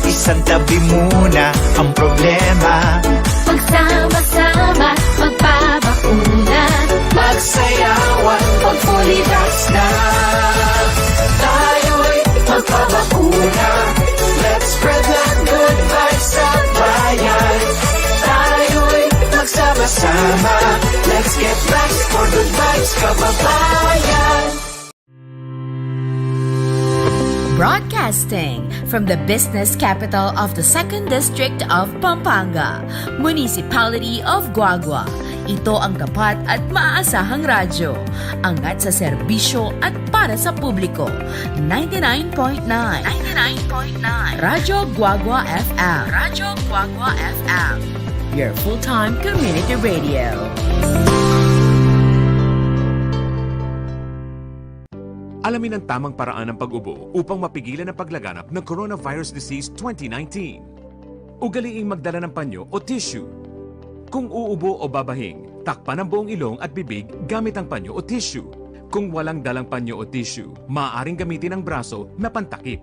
isantabi muna ang problema. Magsama-sama, magpabakuna. Magsayawan, mag-fully vax na. Tayo'y magpabakuna. Let's spread the good vibes sa bayan. Tayo'y magsama-sama. Let's get vax for good vibes, kababayan. Broadcasting from the business capital of the Second District of Pampanga, Municipality of Guagua. Ito ang tapat at maaasahang radyo. Angat sa serbisyo at para sa publiko. Ninety-nine point nine. Ninety-nine point nine. Radyo Guagua F M. Radyo Guagua F M. Your full-time community radio. Alamin ang tamang paraan ng pag-ubo upang mapigilan ang paglaganap ng coronavirus disease twenty nineteen. Ugaliing magdala ng panyo o tissue. Kung uubo o babahing, takpan ang buong ilong at bibig gamit ang panyo o tissue. Kung walang dalang panyo o tissue, maaaring gamitin ang braso na pantakip.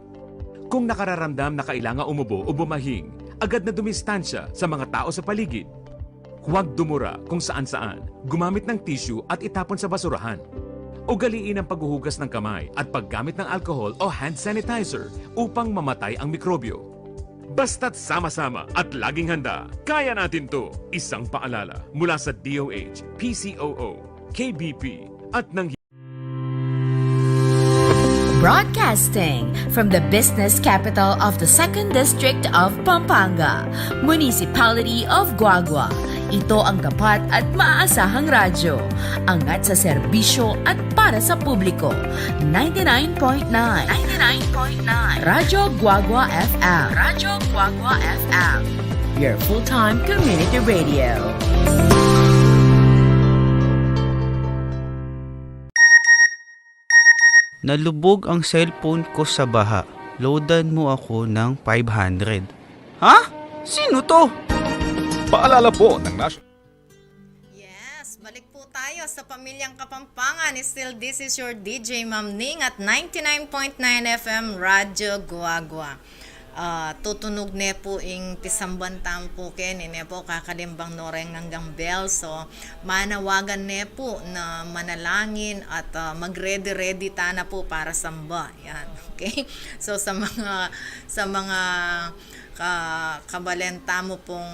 Kung nakararamdam na kailangan umubo o bumahing, agad na dumistansya sa mga tao sa paligid. Huwag dumura kung saan-saan. Gumamit ng tissue at itapon sa basurahan. Ugaliin ang paghuhugas ng kamay at paggamit ng alcohol o hand sanitizer upang mamatay ang mikrobyo. Basta't sama-sama at laging handa, kaya natin 'to. Isang paalala mula sa D O H, P C O O, K B P, at ng Broadcasting from the business capital of the Second District of Pampanga, Municipality of Guagua. Ito ang tapat at maaasahang radyo. Angat sa serbisyo at para sa publiko. Ninety-nine point nine. Ninety-nine point nine. Radyo Guagua F M. Radyo Guagua F M. Your full-time community radio. Nalubog ang cellphone ko sa baha. Loadan mo ako ng five hundred. Ha? Sino 'to? Paalala po ng Nas- Yes, balik po tayo sa Pamilyang Kapampangan. Still, this is your D J Ma'am Ning at ninety-nine point nine F M Radyo Guagua. Ah, tutunug ne po ing pisamban tamu po keni, ne po, kakalimbang no reng anggang bell. So, manawagan ne po na manalangin at, ah, mag-ready-ready tana po para samba. Yan, okay? So, sa mga, sa mga ka-, kabalen tamu pong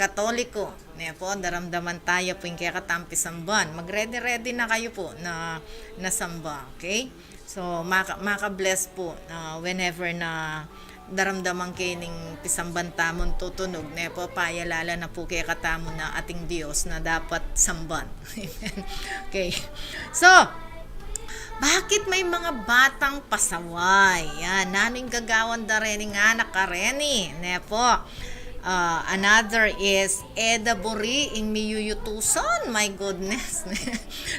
Katoliko, ne po, daramdaman taya po ing kekatang pisamban. Mag-ready-ready na kayu po na, na samba, okay? So, maka-, maka-bless po, ah, whenever na daramdaman ke ning pisamban tamun tutunug, ne po, payalala na po kekatamu na ating Dios na dapat samban. Amen. Okay. So, bakit may mga batang pasaway? Yan, nanu ing gagawan da rening anak kareni, ne po? Ah, another is, e da buri ing miyuyutusan. My goodness.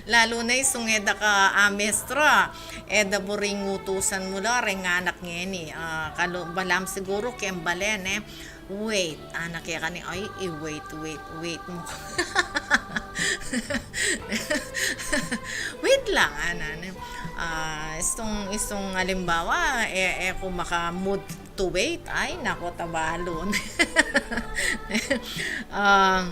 Lalu na isung e da ka, ah, mestra, e da buri ing utusan mu la reng anak ngeni. Ah, kalu-, balamu siguru keng balen, e. Wait, anak, e kani, ay, i-wait, wait, wait mu. Wait lang, ana, ne. Ah, istung, istung alimbawa, e, e ku maka-mood to wait. Ay, naku, tabalun. Ah,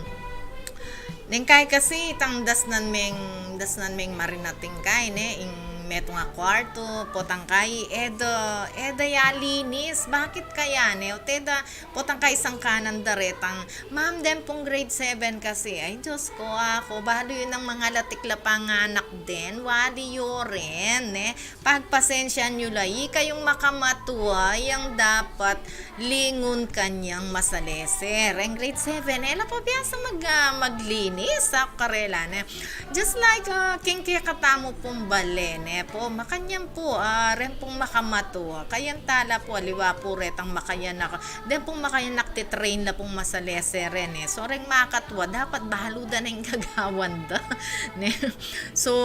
neng kai kasi, itang dasnan meng, dasnan meng marinating kai, ne, ing metung a kuartu, potang kai, e da, e da ya linis. Bakit kaya, ne? O te da, potang kai sangkanan da retang, ma'am, den pung grade seven kasi, ay, Diyos ko, aku, balu yu nang mangalatik la panganak den, wali yu rin, ne? Pagpasensyan yu la, ikayung makamatua yang dapat lingun kanyang masalese. Reng grade seven, e la pa biasa mag-, ah, maglinis, aku karela, ne? Just like, ah, keng kekatamu pung bale, ne po? Makanyan po, ah, reng pung makamatua. Kayan tala po, aliwa po retang makayanak, den pung makayanak, titrain la pung masalese ren, e. So, reng makatua, dapat balu da neng gagawan da, ne? So,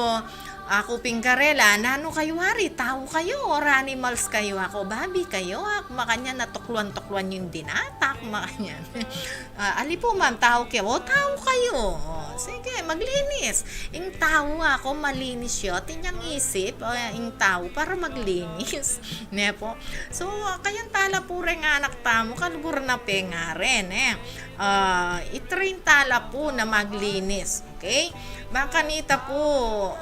aku pin karela, nanu kayu wari, tau kayu or animals kayu? Aku, babi kayu, aku makanyan, natukluan-tukluan yu ing dinata, aku makanyan. Ah, ali po, ma'am, tau kayu? O, tau kayu. O, sige, maglinis. Ing tau, aku, malinis ya, atin yang isip, ah, ing tau para maglinis. Ne po? So, kayan tala po reng anak tamu, kaluguran na pe nga ren, e. Ah, i-train tala po na maglinis. Okay? Bang kanita po,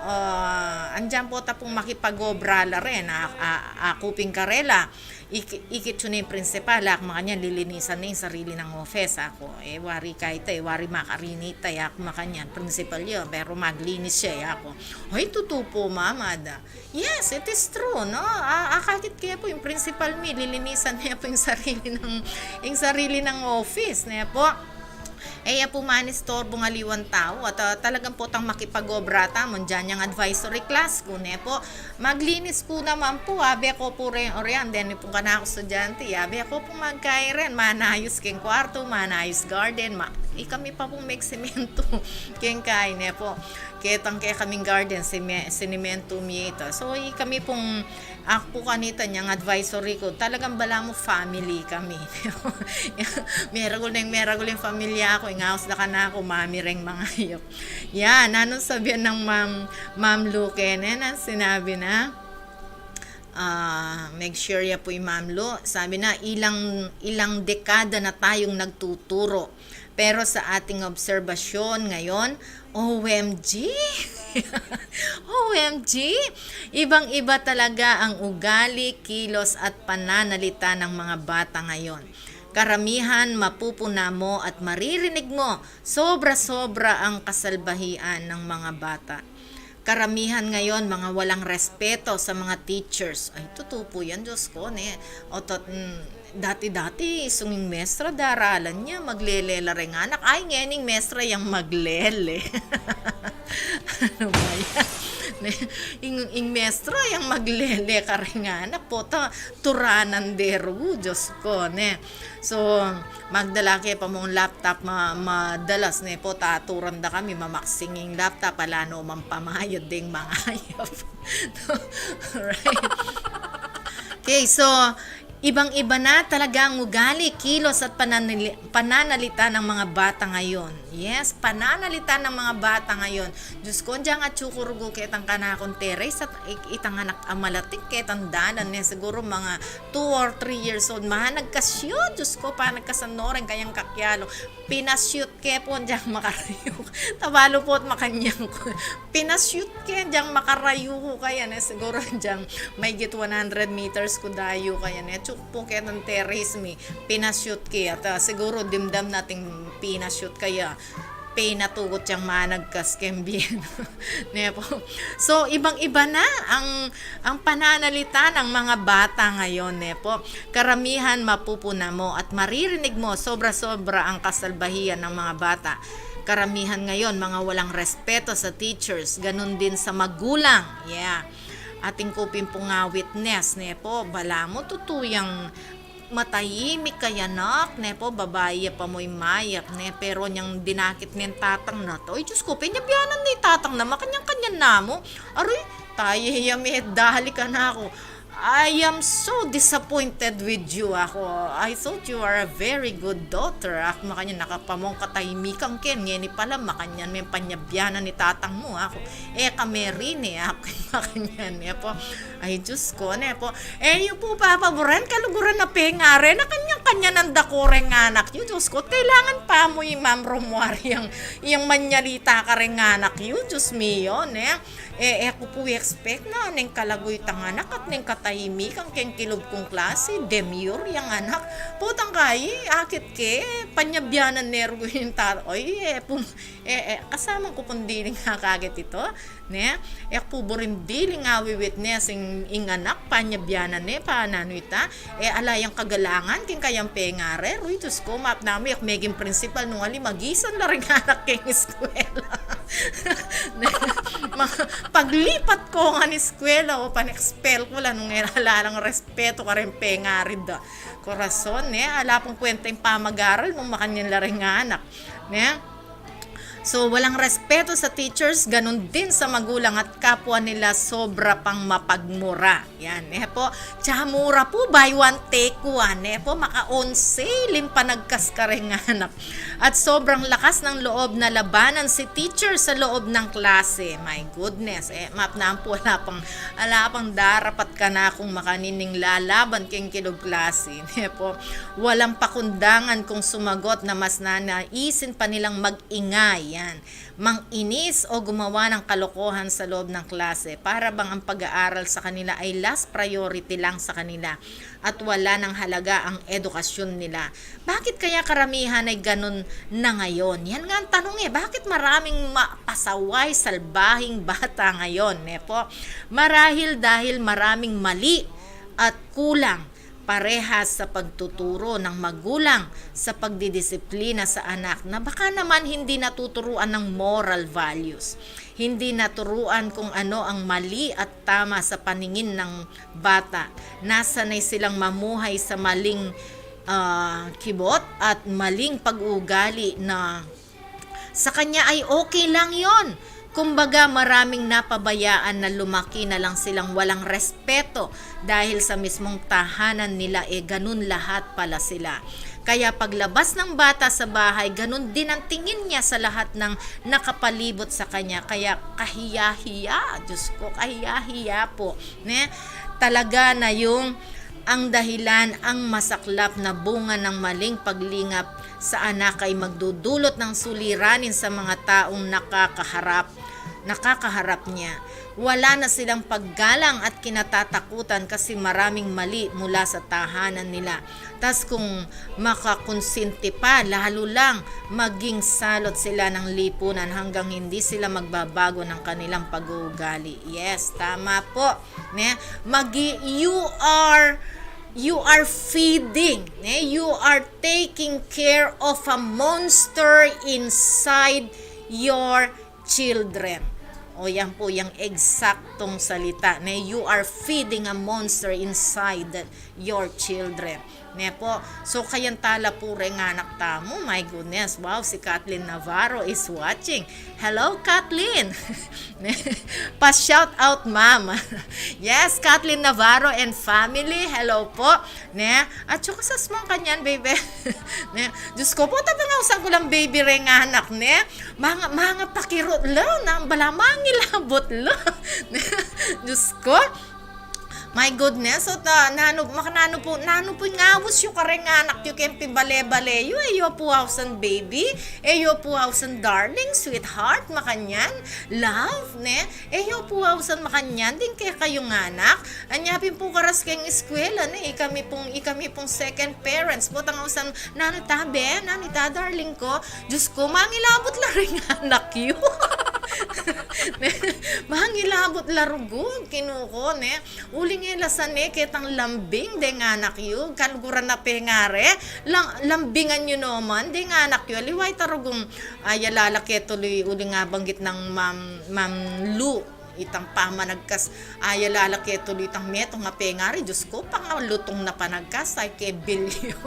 ah, andyan po ta pung makipag-obra la rin, a-, a-, aku pin karela, iki-, ikit yu ne ing principal, aku makanyan, lilinisan ne ing sarili nang office, aku. E, wari kaya ita, e, wari makarini ita, aku makanyan, principal ya, pero maglinis ya, aku. Ay, tutu po, ma'am, ada. Yes, it is true, no? A-, akakit ke pu, ing principal mi, lilinisan ne pu ing sarili nang, ing sarili nang office, ne pu? E ya pu manistorbung aliwang tau, at, ah, talagang potang makipag-obra tamu, andyan yang advisory class ku, ne pu? Maglinis pu naman pu, abe ku pu ren, o ren, deni pung kanaku estudyante, abe ku pu magkai ren, manayus keng kuartu, manayus garden, ma-, ikami pa pung megsimentu, keng kai, ne pu? Ketang kekaming garden, sime-, sinimentu mi ita. So, ikami pung, aku pu kanita, nyang advisory ku, talagang balamu family kami. Meragul neng meragul ing pamilya ku, ing aus da kanaku, mami reng mangayap. Yan, nanung sabian nang Ma'am, Ma'am Lu keni, nanung sinabi na? Ah, make sure ya pu i Ma'am Lu. Sabi na, ilang, ilang dekada na tayong nagtuturo. Pero sa ating obserbasyon ngayon, O M G! O M G! Ibang-iba talaga ang ugali, kilos at pananalita ng mga bata ngayon. Karamihan mapupuna mo at maririnig mo, sobra-sobra ang kasalbahian ng mga bata. Karamihan ngayon, mga walang respeto sa mga teachers. Ay, totoo po yan, Diyos ko, ne. O, tot-, mm, dati-dati, isung ing mestra, daralan ya, maglele la reng anak. Ay, ngening mestra yang maglele. Ano ba yan? Ne? Ing, ing mestra yang maglele kareng anak. Pota, turanan de ru, Diyos ko, ne. So, magdala ke pa mung laptop ma-, madalas, ne po, taturan da kami, mamaksing ing laptop, ala no mang pamayad deng mangayap. Alright. Okay, so, ibang-iba na talaga ang ugali, kilos at pananali-, pananalita ng mga bata ngayon. Yes, pananalita ng mga bata ngayon. Diyos ko, diyang atsu ku rugu ketang kanakung Teres at ik-, itang anak a malating ketang dalan, ne, siguro mga two or three years old. Managkas yu, Diyos ko, panagkasan no reng kayang kakyalo. Pinashoot ke po, diyang makarayu. Tabalu po at makanyan ku. Pinashoot ke, diyang makarayu ku kaya, ne, siguro diyang maygit one hundred meters ku dayu kaya, ne. Atsu ku po ketang Teres mi. Pinashoot ke, at, ah, siguro dimdam na ating pinashoot kaya. Pinatugot yang managkas keng bie na. Ne po? So, ibang-iba na ang, ang pananalita ng mga bata ngayon, ne po? Karamihan mapupuna mo at maririnig mo, sobra-sobra ang kasalbahian ng mga bata. Karamihan ngayon, mga walang respeto sa teachers, ganun din sa magulang. Yeah. Atin ku pin pung witness, ne po? Balamu tutu yang matahimik kaya anak, ne po, babai ya pa mu ing mayap, ne, pero nyang dinakit neng tatang na to, ay, Diyos ko, penyabianan ne ing tatang na, makanyan-kanyan na mu. Aray, taye ya me, dali ka na aku. I am so disappointed with you, aku. I thought you are a very good daughter. Aku, makanyan, nakapamong katahimikan ken, ngeni pala, makanyan me ing panyabianan ning tatang mu, aku. E ka me rin e, aku, makanyan, ne po. Ay, Diyos ko, ne po. E yu pu papaburan, kaluguran na pengari, na kanyan-kanyan nang daku reng anak yu, Diyos ko. Kailangan pa mu i Ma'am Romuari yang, yang manyalita kareng anak yu, Diyos mio, ne. E, e ku pu expect na neng kalaguy tang anak at neng katahimikan keng kilub kung klase, demure yang anak. Potang kayi, akit ke, panyabianan ne ru ing ta-, oy, e pu, e, e, kasamang ku pung diling akakit ito. Ne? E ku pu buring diling awi-witness ing, ing anak, panyabianan ne, pa nanu ita, e ala yang kagalangan king kayang pengari, ruy, Diyos ko, mapna mu, e ku meging principal nung ali, magisan la ring anak keng eskwela. Ne? Ma-, paglipat ku ngan eskwela, o, pan-expel ku la nung e ala lang respeto kareng pengari da. Korason, ne? Ala pung kwenta ing pamag-aral mu, makanyan la ring anak. Ne? So, walang respeto sa teachers, ganun din sa magulang at kapwa nila, sobra pang mapagmura. Yan, ne po. Tsaka mura pu, buy one, take one, ne po. Maka-on sale ing panagkas kareng anak. At sobrang lakas ng loob na labanan si teacher sa loob ng klase. My goodness, e, mapna mu pu, ala pang, ala pang darapat kanakung makanyan ing lalaban keng kilub klase, ne po. Walang pakundangan kung sumagot na mas nanaisin pa nilang mag-ingay, yan, manginis o gumawa ng kalokohan sa loob ng klase. Para bang ang pag-aaral sa kanila ay last priority lang sa kanila at wala nang halaga ang edukasyon nila. Bakit kaya karamihan ay ganun na ngayon? Yan nga ang tanong e, bakit maraming ma-, pasaway, salbahing bata ngayon, ne po? Marahil dahil maraming mali at kulang parehas sa pagtuturo ng magulang sa pagdidisiplina sa anak na baka naman hindi natuturuan ng moral values. Hindi naturuan kung ano ang mali at tama sa paningin ng bata. Nasanay silang mamuhay sa maling, ah, kibot at maling pag-uugali na sa kanya ay okay lang yon. Kumbaga, maraming napabayaan na lumaki na lang silang walang respeto dahil sa mismong tahanan nila, e, ganun lahat pala sila. Kaya paglabas ng bata sa bahay, ganun din ang tingin niya sa lahat ng nakapalibot sa kanya. Kaya kahiya-hiya, Diyos ko, kahiya-hiya po, ne? Talaga na yung ang dahilan, ang masaklap na bunga ng maling paglingap sa anak ay magdudulot ng suliranin sa mga taong nakakaharap nakakaharap niya. Wala na silang paggalang at kinatatakutan kasi maraming mali mula sa tahanan nila. Tas kung makakonsinti pa, lalo lang maging salot sila ng lipunan hanggang hindi sila magbabago ng kanilang pag-uugali. Yes, tama po. Ne? Magi-, you are, you are feeding, ne? You are taking care of a monster inside your children. O, yan po yung eksaktong salita, ne? You are feeding a monster inside your children. Ne po? So, kayan tala po reng anak tamu. My goodness. Wow, si Kathleen Navarro is watching. Hello, Kathleen! Ne? Pa-shout out, ma'am. Yes, Kathleen Navarro and family. Hello po. Ne? At saka sa smong kanyan, baby. Ne? Diyos ko po, tapang ako sa kulang baby reng anak, ne? Mga, mga pakirot la, na bala mangilabot la. Ne? Diyos ko. My goodness, o ta, nanu, makananu po, nanu po ing awus yu kareng anak yu, keng pibale-bale yu, e yu po awusan baby, e yu po awusan darling, sweetheart, makanyan, love, ne? E yu po awusan makanyan, ding kekayung anak, anya pin po karas keng eskwela, ne? Ikami pong, ikami pong second parents, potang awusan, nanu ita be, nanu ita darling ko, Diyos ko, mangilabot la reng anak yu. Mangilabot la rugu, kinuko, ne? Uling e la sa ne, ketang lambing deng anak yu, kaluguran na pengari, lang, lambingan yu naman deng anak yu, aliwa ita rugung, ay, alala ke tuloy, uling abanggit nang Ma'am, Ma'am Lu, itang pamanagkas, ay, alala ke tuloy itang metung a pengari, Diyos ko, pangalutung na panagkas, ay, ke bilyo.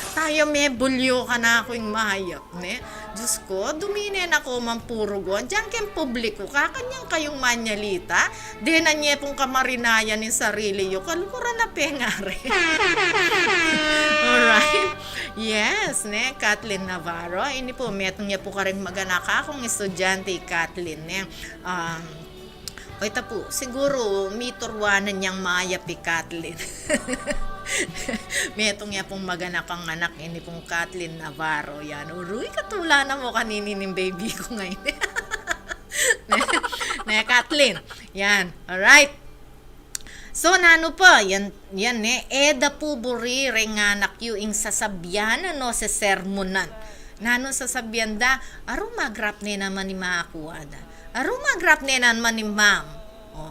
Taya me bulyo kanaku ing mayap, ne? Diyos ko, dumine na ko man puro gon. Diyan keng publiko, kakanyan kayung manyalita. Denan ye pung kamarinayan ing sarili yu. Kaluguran na pengari. Alright. Yes, ne? Kathleen Navarro. Ini po, metung ya po karing maganak akung estudyante, Kathleen, ne? Um, O, ita pu, siguru mituruanan yang mayap i Kathleen. Metung ya pung maganakang anak, ini pung Kathleen Navarro yan. Uruy, katula na mu kanini ning baby ku ngeni. Ne, ne, Kathleen. Yan, alright. So, nanu pa? Yan, yan, ne, e da pu buri reng anak yu ing sasabyan o sesermunan. Nanu sasabyan da? Aru, magrap ne naman i makuan da. Aru, magrap ne naman i ma'am. O,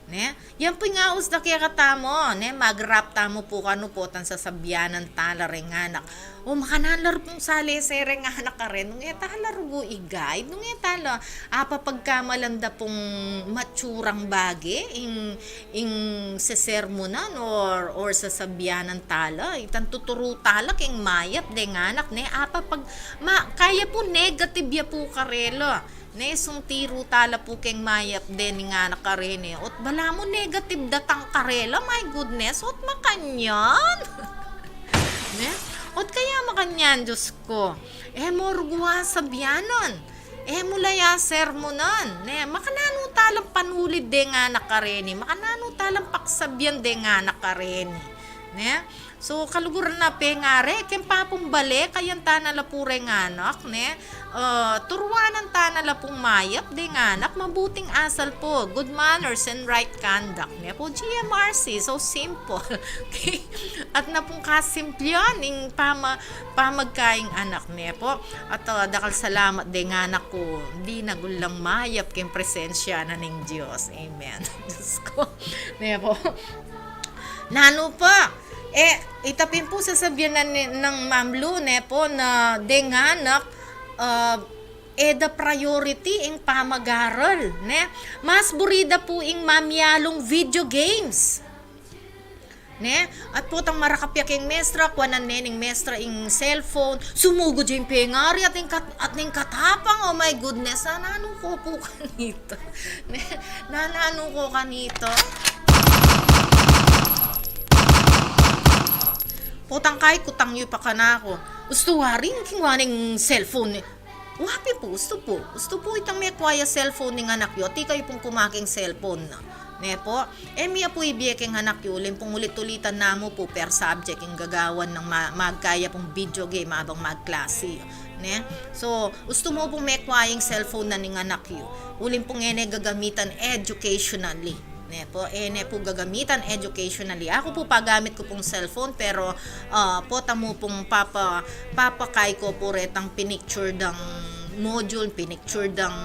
ne? Yan pu ing aus da kekatamu, ne? Magrap tamu pu kanu potang sasabyanan tala reng anak. O, makananu la ru pung salese reng anak karen, nung e tala rugu i-guide, nung e tala, apa pagkamalan da pung matsurang bage, ing, ing sesermunan or, or sasabyanan tala, itang tuturu tala keng mayap deng anak, ne, apa pag, ma, kaya pu negative ya pu karela. Ne, sung tiru tala pu keng mayap de ning anak kareni. Ot balamu negative datang karela, my goodness, ot makanyan. Ne? Ot kaya makanyan, Diyos ko. E mu rugu sabyanan. E mu la ya sermunan. Ne, makananu talang panulid deng anak kareni. Makananu talang pagsabyan deng anak kareni. Ne? So, kaluguran na pengari, keng papung bale, kayan tana la pu reng anak, ne? Ah, turuanan tana la pung mayap deng anak, mabuting asal pu, good manners and right conduct, ne pu, G M R C, so simple. Okay? At na pung kasimplian, ing pama-, pamagkaing anak, ne pu. At, ah, dakal salamat deng anak ku, dinagulang mayap keng presensya na ning Diyos. Amen. Diyos ko. Ne pu. Nanu pa? E, ita pin pu sasabyan na ni, nang Ma'am Lu, ne pu, na deng anak, ah, e da priority ing pamag-aral, ne? Mas buri da pu ing mamyalung video games. Ne? At potang marakap ya keng mestra, kuanan ne ning mestra ing cellphone, sumugud ya ing pengari at ing kat-, at ing katapang, oh my goodness, nananu ku pu kanita. Ne? Nananu ku kanita? Potang kai, kutang yu pa kanaku. Ustu wari, ing kingua ning cellphone ne. Wa pin pu, ustu pu. Ustu pu itang mekua ya cellphone ning anak yu, at ikayu pung kumaking cellphone na. Ne po? E mi ya pu ibie keng anak yu, uling pung ulit-ulitan na mu pu per subject ing gagawan nang ma-, magkaya pung video game abang magklase yu, ne? So, ustu mu pung mekwa ing cellphone na ning anak yu, uling pung e ne gagamitan educationally. Ne po, e ne pu gagamitan educationally. Aku pu pagamit ku pung cellphone, pero, ah, pota mu pung papa-, papakay ku pu retang pinicture dang module, pinicture dang,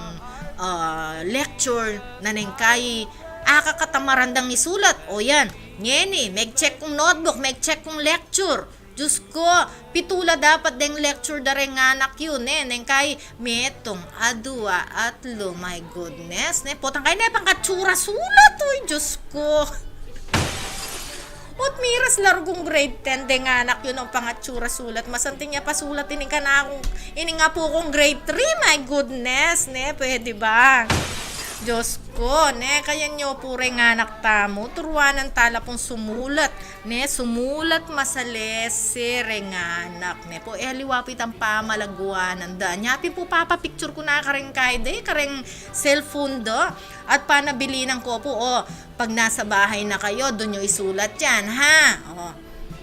ah, lecture, na neng kai, akakatamaran dang isulat. O yan, ngeni, meg-check kung notebook, meg-check kung lecture. Diyos ko, pitu la dapat deng lecture da reng anak yu, ne? Neng kai, metung, adua, atlu, my goodness, ne? Potang kai ne pangatsura sulat, uy, Diyos ko. Ot miras la rugung grade ten deng anak yu nung pangatsura sulat. Masanting ya pasulat ining kanakung, ining apu kung grade three, my goodness, ne? Pwede ba? Diyos ko, ne? Kaya nyo pu reng anak tamu, turuanan tala pung sumulat. Ne, sumulat masalese reng anak, ne po, e aliwa pu itang pamalaguanan da. Nya pin pu papapicture ku na kareng kai da, kareng cellphone da. At panabilinan ku pu, o, pag nasa bahay na kayo, dun nyo isulat yan, ha? O.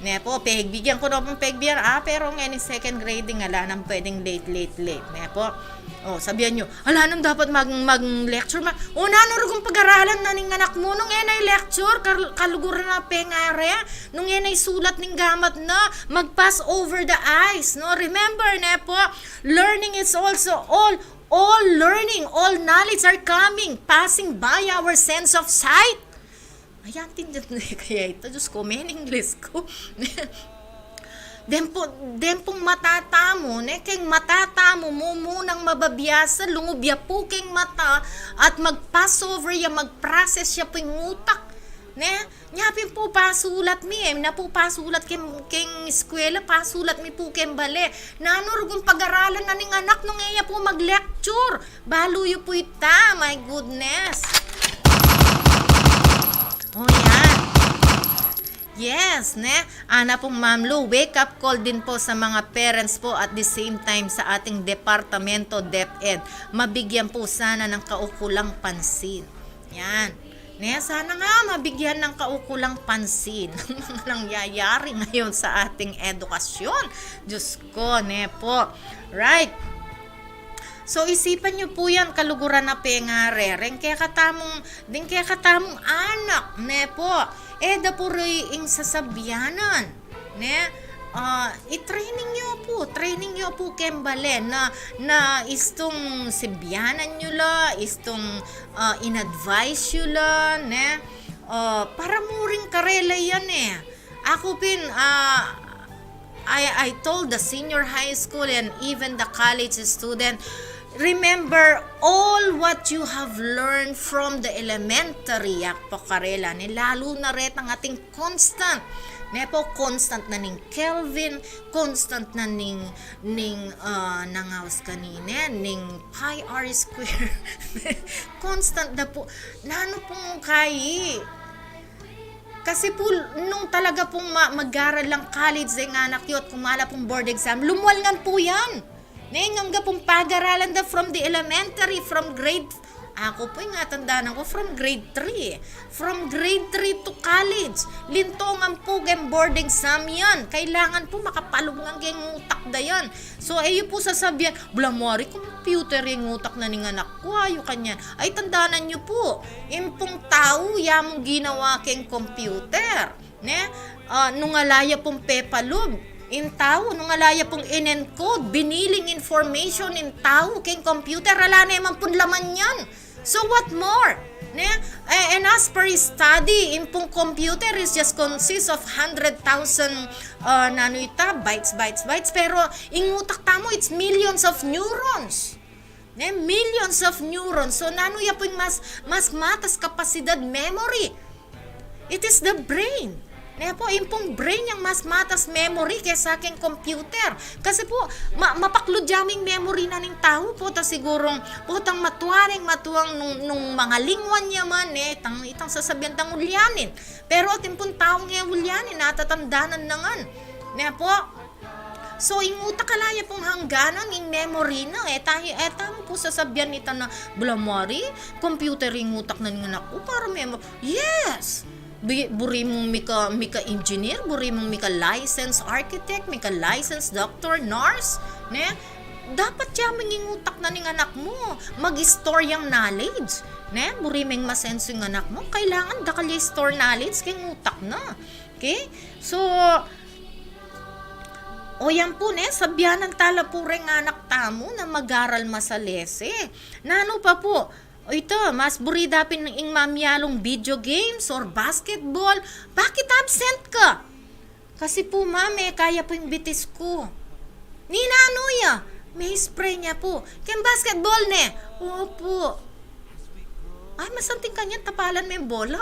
Ne po, pegbigyan ku na pung pegbigyan. Ah, pero ngeni second grade, ala nang pwedeng late, late, late. Ne po. O, sabian nyo, ala nang dapat mag-, mag-lecture ma-, o, nanu rugung pag-aralan na ning anak mu nung e na i-lecture, kal-, kaluguran na pengare, nung e na isulat ning gamat na, mag-pass over the eyes, no? Remember, ne po, learning is also all, all learning, all knowledge are coming, passing by our sense of sight. Ay, antindian ne kaya ita? Diyos ko, meaningless ku. Deng pu-, deng pung mata tamu, ne, keng mata tamu, mumunang mababiasa, lungub ya pu keng mata, at mag-pass over ya, mag-process ya pu ing utak, ne? Nya pin pu pasulat mi, e na pu pasulat keng, keng eskwela, pasulat mi pu keng bale. Nanu rugung pag-aralan na ning anak nung e ya pu mag-lecture? Balu yu pu ita, my goodness. O, yan. Yes, ne? Ana pung Ma'am Lu, wake up call din po sa mga parents po at the same time sa ating departamento, DepEd. Mabigyan po sana ng kaukulang pansin. Yan. Ne, sana nga mabigyan ng kaukulang pansin ang mga nangyayari ngayon sa ating edukasyon. Diyos ko, ne po. Right. So, isipan nyo pu yan, kaluguran na pengare, reng kekatamung, ding kekatamung anak, ne po, e da pu ring sasabyanan, ne? Ah, i-training nyo pu, training nyo pu keng bale na, na istung sibyanan nyo la, istung, ah, in-advise nyo la, ne? Ah, para mu ring karela yan e. Aku pin, ah, I, I told the senior high school and even the college student, remember all what you have learned from the elementary, yak pa karela, ne, lalu na retang ating constant. Ne po, constant na ning Kelvin, constant na ning, ning, ah, nangawas kanine, ning pi r square. Constant da pu. Nanu pung kai? Kasi pu, nung talaga pung ma-, mag-aral lang college deng anak yu at kumala pung board exam, lumwal ngan pu yan. Ne, ngangga pung pag-aralan da from the elementary, from grade, aku pu, ing atandanan ku, from grade three. From grade three to college, linto ngan pu keng board exam yan. Kailangan pu makapalub ngan keng utak da yan. So, e yu pu sasabian, "Bula mu ari computer ing utak na ning anak ku, ayu kanyan." Ay, tandanan yu pu, ing pung tau, ya mung ginawa keng computer, ne? Ah, nung ala ya pung pepalub ing tau, nung ala ya pung in-encode, biniling information ing tau keng computer, ala ne man pung laman yan. So what more? Ne? Eh, and as per study, ing pung computer is just consists of hundred thousand, ah, nanu ita, bytes, bytes, bytes. Pero ing utak tamu, it's millions of neurons. Ne? Millions of neurons. So nanu ya pu ing mas, mas matas kapasidad memory? It is the brain. Ne po, ing pung brain yang mas matas memory kesa keng computer. Kasi po, ma-, mapaklud ya mu ing memory na ning tau, pota sigurung, potang matuaring matuang nung, nung mangalingwan ya man, ne, itang, itang sasabian tang ulyanin. Pero atin pung taung e ulyanin, natatandanan na ngan. Ne po, So, ing utak ala ya pung hangganan, ing memory na. E tamu, e tamu pu sasabian ita na, "Bala mari, computer ing utak na ning anak ku para memory." Yes! Bi-, buri mung mika, mika engineer, buri mung mika licensed architect, mika licensed doctor, nurse, ne? Dapat ya mung ing utak na ning anak mu, mag-store yang knowledge, ne? Buri mung masenso ing anak mu, kailangan dakal ya store knowledge keng utak na. Okay? So, o yan pu, ne, sabianan tala pu reng anak tamu na mag-aral masalese. Nanu pa pu, o ita, mas buri da pin ing mamialung video games or basketball, bakit absent ka? Kasi pu, ma, mekaya pu ing bitis ku. Ninanu ya? Me-sprain ya pu. Keng basketball ne? Opu. Ay, masanting kanyan, tapalan meng bola.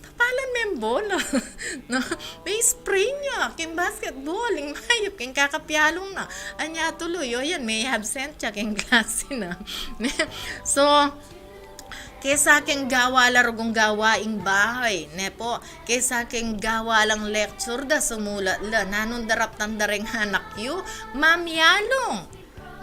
Tapalan meng bola. No? Me-sprain ya keng basketball, ing mayap keng kakapialung na. Anya tuloy, o yan, me-absent ya keng klase na. So, kesa keng gawa la rugung gawaing bahay, ne pu? Kesa keng gawa lang lecture da, sumulat la, nanung daraptan da reng anak yu? Mamialung,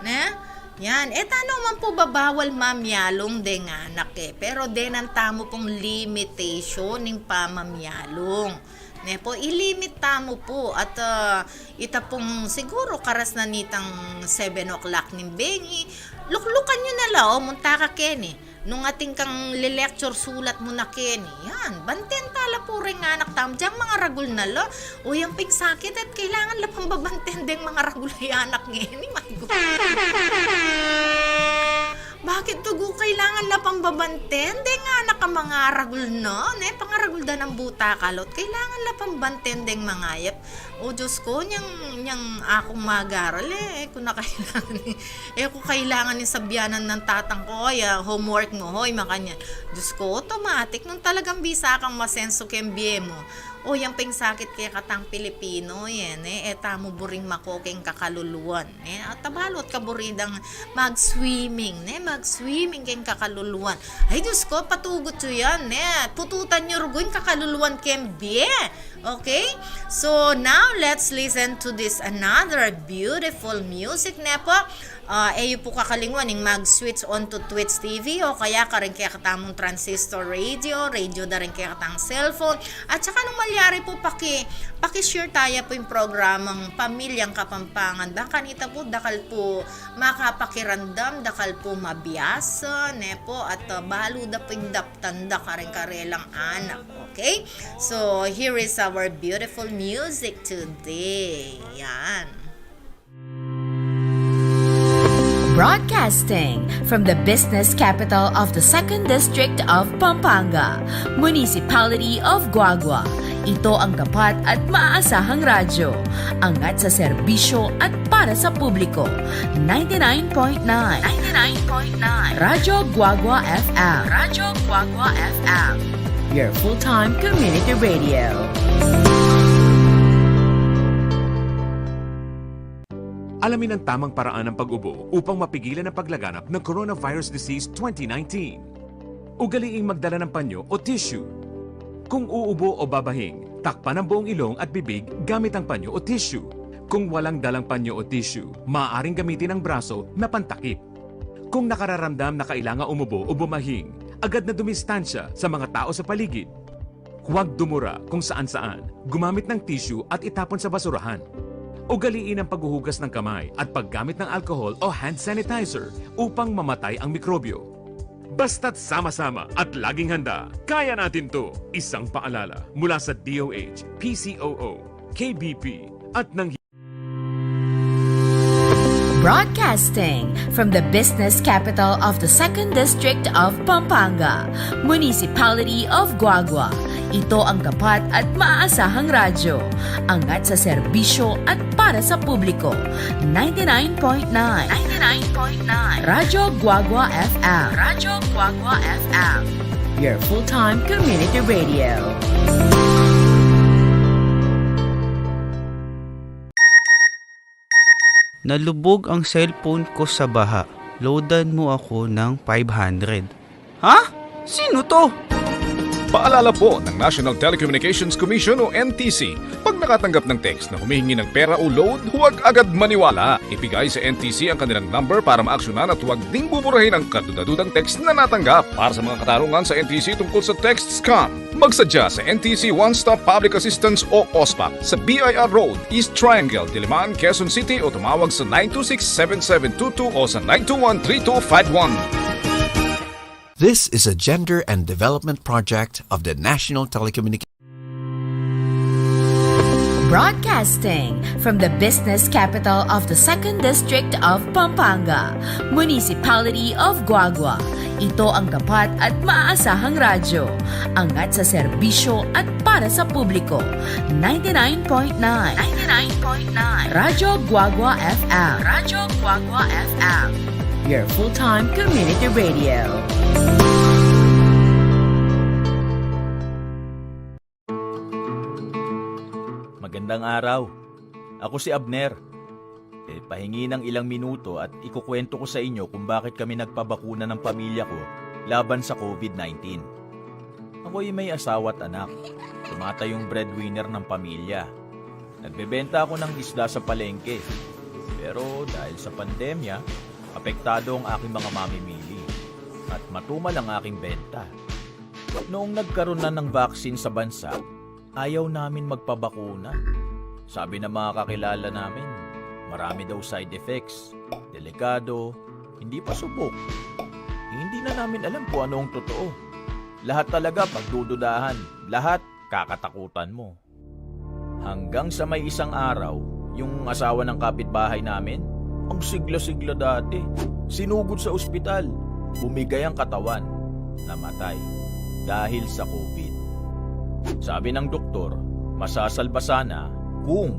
ne? Yan. E tana man pu babawal mamialung deng anak e. Pero denan tamu pung limitation ning pamamialung. Ne pu, i-limit tamu pu at, ah, ita pung siguru karas na nitang seven o'clock ning bengi, luklukan yu na la, o, munta ka keni. Nung atin kang le-lecture, sulat mu na keni. Yan, banten tala pu reng anak tamu. Deng mangaragul na la. O, yan ping sakit, e kailangan la pang babanten deng mangaragul a anak ngeni, my God. Bakit tugu kailangan la pang babanten deng anak a mangaragul na, ne? Pangaragul da nang buta kalot, kailangan la pang banten deng mangayap. O Diyos ko, nyang, nyang akung mag-aral e, e ku na kailangan e, e ku kailangan ing sabianan nang tatang ku, "Oy, ah, homework mu, hoy," makanyan. Diyos ko, automatic, nung talagang bisa kang masenso keng bie mu. O, yan ping sakit kekatang Pilipino, yan e, e tamu buring mako keng kakaluluan. Ne? At abalu at kaburi dang mag-swimming, ne? Mag-swimming keng kakaluluan. Ay, Diyos ko, patugut yu yan, ne? Pututan yu rugu ing kakaluluan keng bie. Okay? So, now, let's listen to this another beautiful music, ne pu? Ah, e yu pu kakalingwan ing mag-switch on to Twitch T V o kaya karing kekatamung transistor radio, radio da ring kekatang cellphone. At saka nung malyari pu, paki-, paki-share taya pu ing programang Pamilyang Kapampangan. Bang kanita pu, dakal pu makapakiramdam, dakal pu mabiasa, ne pu, at, ah, balu da pu ing daptan da karing karelang anak, okay? So, here is our beautiful music today. Yan. Broadcasting from the business capital of the Second District of Pampanga, Municipality of Guagua. Ito ang tapat at maasahang radyo. Angat sa serbisyo at para sa publiko. Ninety-nine point nine. Ninety-nine point nine. Radyo Guagua F M. Radyo Guagua F M. Your full-time community radio. Alamin ang tamang paraan ng pag-ubo upang mapigilan ang paglaganap ng coronavirus disease twenty nineteen. Ugaliing magdala ng panyo o tissue. Kung uubo o babahing, takpan ang buong ilong at bibig gamit ang panyo o tissue. Kung walang dalang panyo o tissue, maaaring gamitin ang braso na pantakip. Kung nakararamdam na kailangan umubo o bumahing, agad na dumistansya sa mga tao sa paligid. Huwag dumura kung saan-saan, gumamit ng tissue at itapon sa basurahan. Ugaliin ang paghuhugas ng kamay at paggamit ng alcohol o hand sanitizer upang mamatay ang mikrobyo. Basta't sama-sama at laging handa, kaya natin 'to. Isang paalala mula sa D O H, P C O O, K B P at ng Broadcasting from the business capital of the Second District of Pampanga, Municipality of Guagua. Ito ang tapat at maasahang radyo. Angat sa serbisyo at para sa publiko. Ninety-nine point nine. Ninety-nine point nine. Radyo Guagua F M. Radyo Guagua F M. Your full-time community radio. Nalubog ang cellphone ko sa baha. Loadan mo ako ng five hundred. Ha? Sino 'to? Paalala po ng National Telecommunications Commission o N T C, pag nakatanggap ng text na humihingi ng pera o load, huwag agad maniwala. Ibigay sa N T C ang kanilang number para maaksyonan at huwag ding buburahin ang kaduda-dudang text na natanggap. Para sa mga katanungan sa N T C tungkol sa text scam, magsadya sa N T C One Stop Public Assistance o OSPAP sa B I R Road, East Triangle, Diliman, Quezon City o tumawag sa nine two six seven seven two two o sa nine two one three two five one. This is a gender and development project of the National Telecommunications. Broadcasting from the business capital of the Second District of Pampanga, Municipality of Guagua. Ito ang tapat at maaasahang radyo. Angat sa serbisyo at para sa publiko. Ninety-nine point nine. Ninety-nine point nine. Radyo Guagua F M. Radyo Guagua F M. Your full-time community radio. Magandang araw. Ako si Abner. E, pahingi ng ilang minuto at ikukwento ko sa inyo kung bakit kami nagpabakuna ng pamilya ko laban sa COVID nineteen. Ako'y may asawa at anak. Tumatayong breadwinner ng pamilya. Nagbebenta ako ng isda sa palengke. Pero dahil sa pandemya, apektado ang aking mga mamimili. At matumal ang aking benta. Noong nagkaroon na ng vaccine sa bansa, ayaw namin magpabakuna. Sabi ng mga kakilala namin, marami daw side effects, delikado, hindi pa subok. Hindi na namin alam kung ano ang totoo. Lahat talaga pagdududahan, lahat kakatakutan mo. Hanggang sa may isang araw, yung asawa ng kapitbahay namin, ang sigla-sigla dati, sinugod sa ospital, bumigay ang katawan, namatay dahil sa COVID. Sabi ng doktor, masasalba sana kung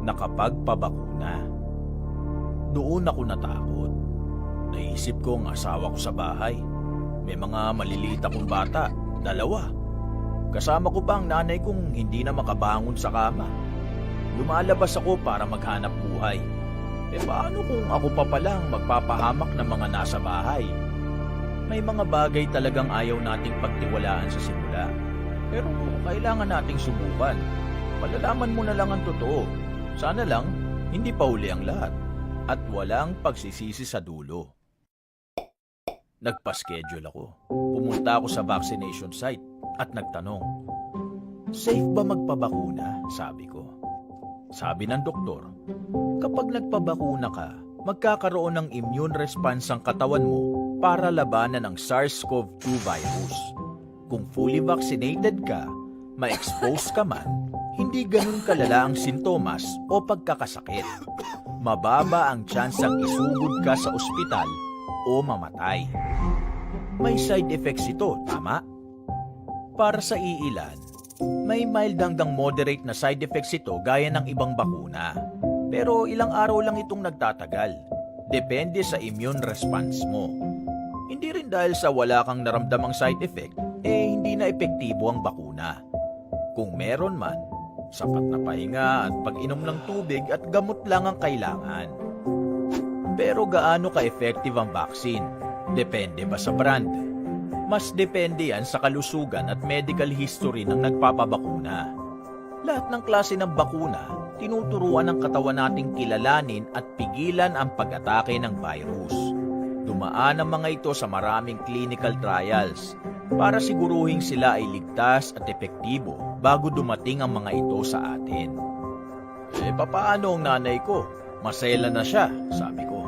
nakapagpabakuna. Doon ako natakot. Naisip ko ang asawa ko sa bahay. May mga maliliit akong bata, dalawa. Kasama ko pa ang nanay kong hindi na makabangon sa kama. Lumalabas ako para maghanap buhay. E paano kung ako pa pala ang magpapahamak ng mga nasa bahay? May mga bagay talagang ayaw nating pagtiwalaan sa simula. Pero kailangan nating subukan. Malalaman mo na lang ang totoo. Sana lang, hindi pa huli ang lahat. At walang pagsisisi sa dulo. Nagpa-schedule ako. Pumunta ako sa vaccination site at nagtanong, "Safe ba magpabakuna?" sabi ko. Sabi ng doktor, "Kapag nagpabakuna ka, magkakaroon ng immune response ang katawan mo para labanan ang SARS-CoV two virus. Kung fully vaccinated ka, ma-expose ka man, hindi ganun kalala ang sintomas o pagkakasakit. Mababa ang tsansang isugod ka sa ospital o mamatay." May side effects ito, tama? Para sa iilan, may mild hanggang moderate na side effects ito gaya ng ibang bakuna. Pero ilang araw lang itong nagtatagal. Depende sa immune response mo. Hindi rin dahil sa wala kang naramdamang side effect, e hindi na epektibo ang bakuna. Kung meron man, sapat na pahinga at pag-inom ng tubig at gamot lang ang kailangan. Pero gaano ka-effective ang vaccine? Depende ba sa brand? Mas depende yan sa kalusugan at medical history ng nagpapabakuna. Lahat ng klase ng bakuna, tinuturuan ng katawan nating kilalanin at pigilan ang pag-atake ng virus. Dumaan ang mga ito sa maraming clinical trials para siguruhing sila ay ligtas at epektibo bago dumating ang mga ito sa atin. "E, papaano ang nanay ko? Maselan na siya," sabi ko.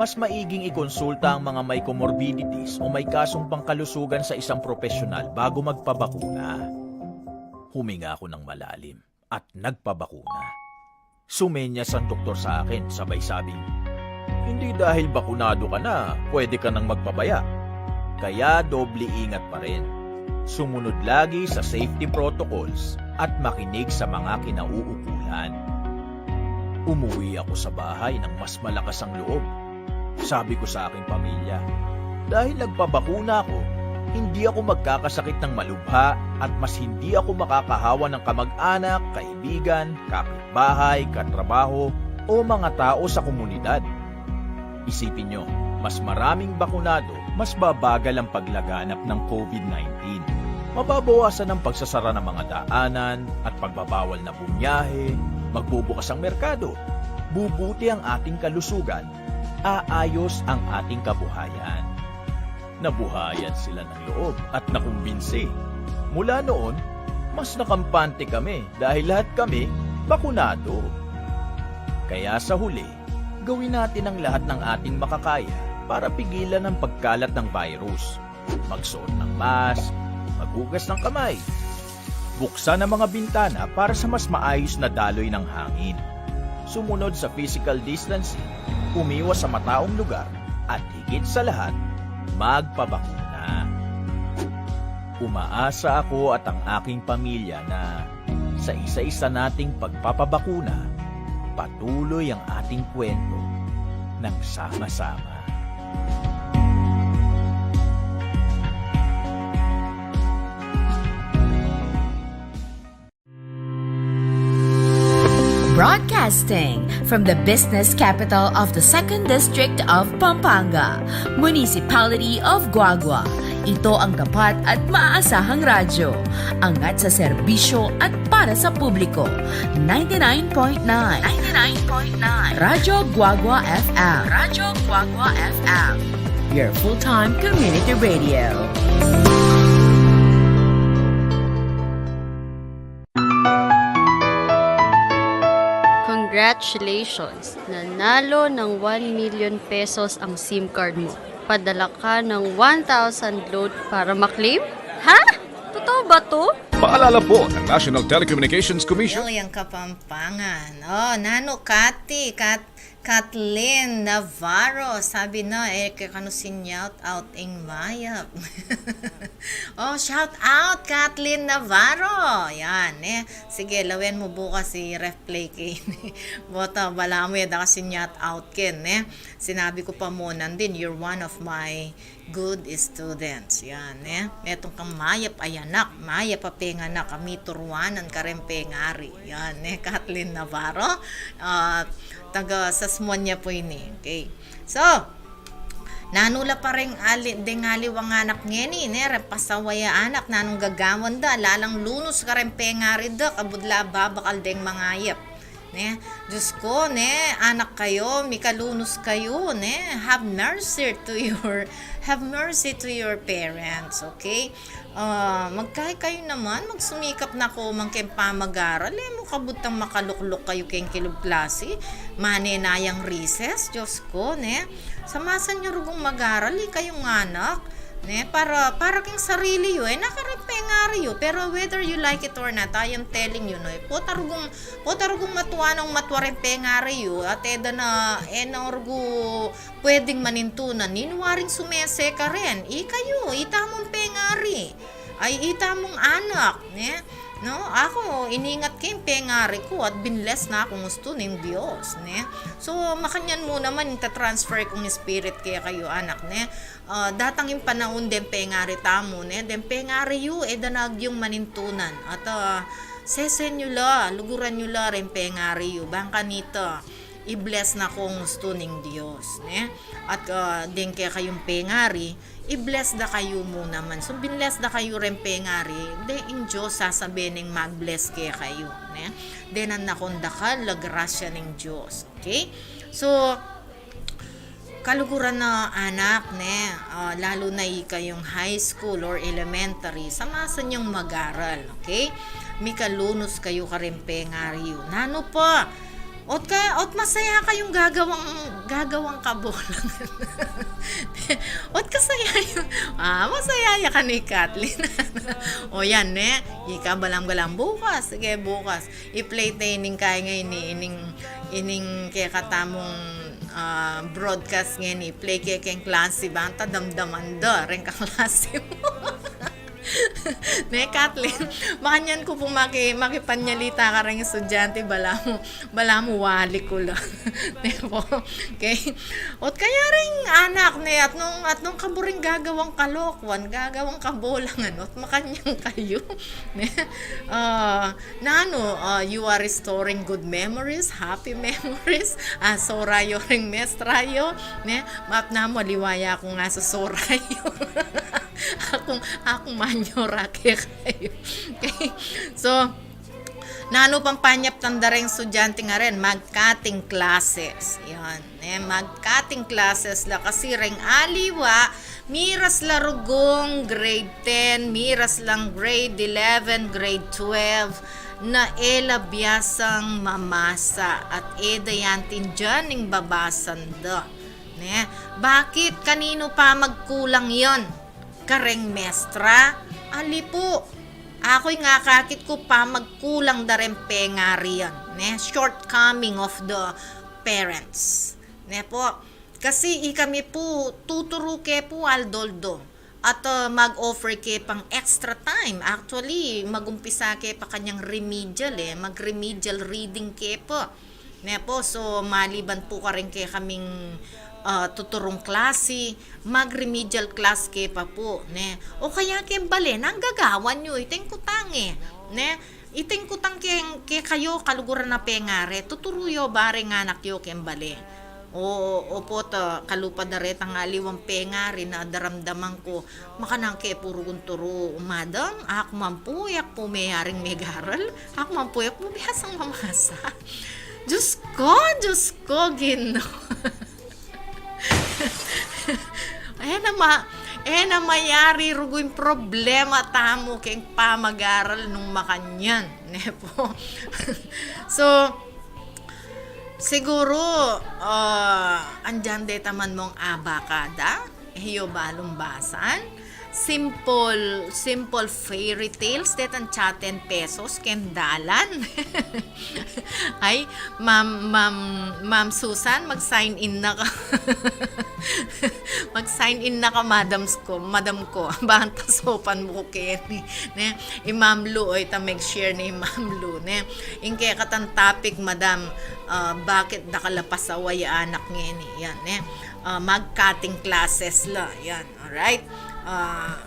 "Mas maiging ikonsulta ang mga may comorbidities o may kasong pangkalusugan sa isang propesyonal bago magpabakuna." Huminga ako ng malalim at nagpabakuna. Sumenyas ang doktor sa akin, sabay sabing, "Hindi dahil bakunado ka na, pwede ka nang magpabaya." Kaya doble ingat pa rin. Sumunod lagi sa safety protocols at makinig sa mga kinauukulan. Umuwi ako sa bahay ng mas malakas ang loob. Sabi ko sa aking pamilya, "Dahil nagpabakuna ako, hindi ako magkakasakit ng malubha at mas hindi ako makakahawa ng kamag-anak, kaibigan, kapitbahay, katrabaho, o mga tao sa komunidad." Isipin nyo, mas maraming bakunado, mas babagal ang paglaganap ng COVID nineteen. Mababawasan ang pagsasara ng mga daanan at pagbabawal na bumiyahe, magbubukas ang merkado, bubuti ang ating kalusugan, aayos ang ating kabuhayan. Nabuhayan sila ng loob at nakumbinsi. Mula noon, mas nakampante kami dahil lahat kami bakunado. Kaya sa huli, gawin natin ang lahat ng ating makakaya para pigilan ang pagkalat ng virus. Magsuot ng mask, maghugas ng kamay, buksan ang mga bintana para sa mas maayos na daloy ng hangin. Sumunod sa physical distancing, umiwas sa mataong lugar, at higit sa lahat, magpabakuna. Umaasa ako at ang aking pamilya na sa isa-isa nating pagpapabakuna, patuloy ang ating kwento ng sama-sama. Broadcasting from the business capital of the Second District of Pampanga, Municipality of Guagua. Ito ang tapat at maaasahang radyo. Angat sa serbisyo at para sa publiko. Ninety-nine point nine. Ninety-nine point nine. Radyo Guagua F M. Radyo Guagua F M. Your full-time community radio. Congratulations! Nanalo ng one million pesos ang SIM card mo. Padala ka ng one thousand load para maklaim? Ha? Totoo ba 'to? Paalala po ng National Telecommunications Commission. Ilyang Kapampangan. O, nanu, Kati, Kat-, Kathleen Navarro, sabi na, e ke kanu sinyaut out ing mayap. O, shout out, Kathleen Navarro. Yan, e. Sige, lawen mu bukas, i-replay ke ini. Bota, balamu e da ka sinyaut out ken, e. Sinabi ku pa mu, Nandin, you're one of my good students. Yan, e. Metung kang mayap a anak, mayap a penganak, a mituruanan kareng pengari. Yan, e, Kathleen Navarro. A, taga Sasmuan ya pu ini. Okay. So, nanu la pa reng ali-, deng aliwang anak ngeni, ne, reng pasaway a anak, nanung gagawan da, ala lang lunus kareng pengari da, kabud la babakal deng mangayap. Ne? Diyos ko, ne? Anak kayu, mikalunus kayu, ne? Have mercy to your, have mercy to your parents, okay? A, magkai kayu naman, magsumikap na ku man keng pamag-aral, e mu kabud tang makalukluk kayu keng kilub klasi, mane na yang recess, Diyos ko, ne? Samasan yu rugung mag-aral, ikayung anak, ne? Para, para keng sarili yu, e na kareng pengari yu. Pero whether you like it or not, I am telling you, no? E pota rugung, pota rugung matua nang matua reng pengari yu, at e da na, e na rugu pwedeng manintunan, ninu waring sumese karen? Ikayu, itamung pengari. Ay, itamung anak, ne? No? Aku, iningat ke ing pengari ku at binles na kung gustu ning Dios, ne? So, makanyan mu naman ing ta-transfer kung spirit kekayu, anak, ne? A, datang ing panaun deng pengari tamu, ne? Deng pengari yu, e da na agyung manintunan. At, a, sesen yu la, luguran yu la reng pengari yu. Bang kanita, i-bless na kung gustu ning Dios, ne? At, a, deng kekayung pengari, i-bless da kayu mu naman. So, binles da kayu reng pengari, de ing Dios sasabe neng mag-bless kekayu, ne? Denan na kung dakal a grasya ning Dios. Okay? So, kaluguran a anak, ne? A, lalu na ikayung high school or elementary, samasan yung mag-aral, okay? Mikalunus kayu kareng pengari yu. Nanu pa? Ot ka, ot masaya kayung gagawang, gagawang kabolangan. Ot kasaya yu. A, masaya ya kanu i Kathleen. O yan, ne? Ika, balam-balam bukas. Sige, bukas. I-play te ining kaya ngeni, ining, ining kekatamung, a, broadcast ngeni, i-play ke keng klasi, bang ta damdaman da reng kaklasi mu. Ne, Kathleen? Makanyan ku pu maki-, makipanyalita kareng estudyante, balamu, balamu wali ku la. Ne pu? Okay? Ot kaya reng anak, ne, at nung, at nung kabu reng gagawang kalokuan, gagawang kabolangan, ot makanyan kayu. Ne? A, nanu, a, you are restoring good memories, happy memories. A, sora yu reng mestra yu, ne? Map namu, aliwa ya kung asasora yu. Akung, akung manyora kekayu. Okay? So, nanu pang panyaptan da reng estudyante ngeni, mag-cutting classes. Yan. Eh, mag-cutting classes la kasi reng aliwa, miras la rugung grade ten, miras lang grade eleven, grade twelve, na e la biasang mamasa at e da yan tindian ing babasan da. Ne? Bakit? Kaninu pa magkulang yan? Kareng mestra? Ali pu. Aku ing akakit ku pa magkulang da reng pengari yan. Ne? Shortcoming of the parents. Ne pu? Kasi ikami pu, tuturu ke pu aldo-aldo. At, ah, mag-offer ke pang extra time. Actually, magumpisa ke pa kanyang remedial, eh. Mag-remedial reading ke pu. Ne pu, so maliban pu kareng kekaming, ah, tuturung klasi, mag-remedial class ke pa pu, ne? O kaya keng bale, nanu gagawan yu, iting kutang e, ne? Iting kutang keng, kekayu, kaluguran a pengari, tuturu yu ba reng anak yu keng bale? O, o pu, ta, kalupa da retang aliwang pengari na daramdaman ku, makananu ke pu rugung turu, madam, aku man pu, e ku pu meyaring megaral, aku man pu, e ku pu biasang mamasa. Diyos ko, Diyos ko, Ginu. E na ma-, e na mayari rugung problema tamu keng pamagaral nung makanyan, ne pu? So, siguru, ah, andian deta man mung abakada, e yu balung basan, simple, simple fairy tales, detang tsa ten pesos, keng dalan. Ay, Ma'am, Ma'am, Ma'am Susan, mag-sign in na ka. Mag-sign in na ka, madam ko, madam ko. Bang tasopan mu ku keni, ne? I Ma'am Lu, o, ita mag-share ne i Ma'am Lu, ne? Ing kekatang topic, madam, ah, bakit da ka la pasawa ya anak ngeni, yan, ne? Ah, mag-cutting classes la, yan, alright? Ah,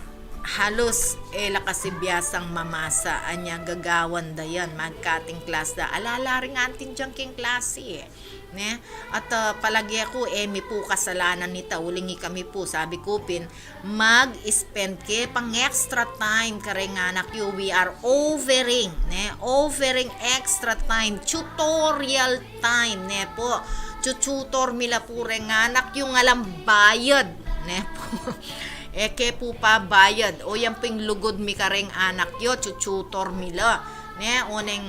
halos e la kasi biasang mamasa, anya gagawan da yan, mag-cutting class da. Ala la ring antindian keng klasi, e. Ne? At, ah, palage ku, e mi pu kasalanan nita, uling ikami pu, sabi ku pin, mag-spend ke pang extra time kareng anak yu, we are offering, ne? Offering extra time, tutorial time, ne pu? Tututor mi la pu reng anak yu, alang bayad, ne pu? E ke pu pabayad, o yan pu ing lugud mi kareng anak yu, tututor mi la, ne? O neng,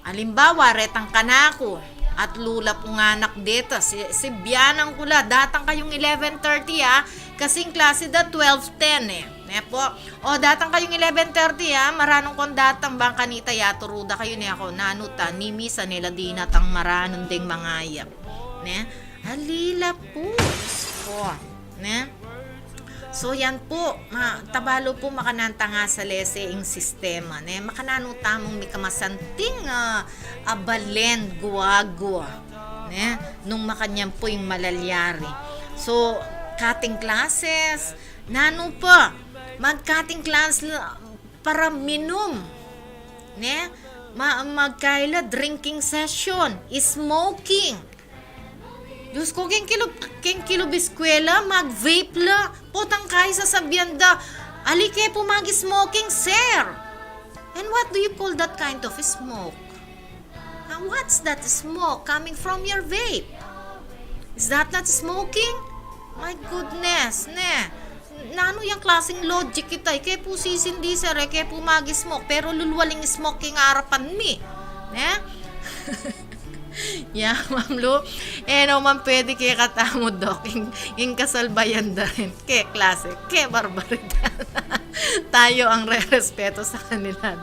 alimbawa, retang kanaku, atlu la pung anak deta, si, si bianan ku la, datang kayung eleven thirty, a, kasi ing klasi da twelve ten, e. Ne pu? O, datang kayung eleven thirty, a, maranun kung datang, bang kanita yaturu da kayu, ne, aku, nanu ta, ni misan e la dinatang maranun deng mangayap. Ne? Ali la pu, Diyos ko. Ne? So, yan pu, ma-, tabalu pu, makananu tang asalese ing sistema, ne? Makananu tamung mikamasanting, ah, abalen, guagua, ne? Nung makanyan pu ing malalyari. So, cutting classes, nanu pa, mag-cutting class la, para minum, ne? Ma-, magkaila drinking session, smoking. Diyos ko, keng kilub, keng kilub eskwela, mag-vape la. Potang kai sasabian da, ali ke pu mag-smoking, sir. And what do you call that kind of smoke? Now, what's that smoke coming from your vape? Is that not smoking? My goodness, ne? Nanu yang klaseng logic ita? Ike pu sisindi, sir, ike pu mag-smoke, pero lulwaling smoke king arapan mi, ne? Ya, Ma'am Lu, e naman pwede kekatamu, Doc, ing, ing kasalbayan da rin. Ke klase, ke barbaridad. Tayo ang rerespeto sa kanila.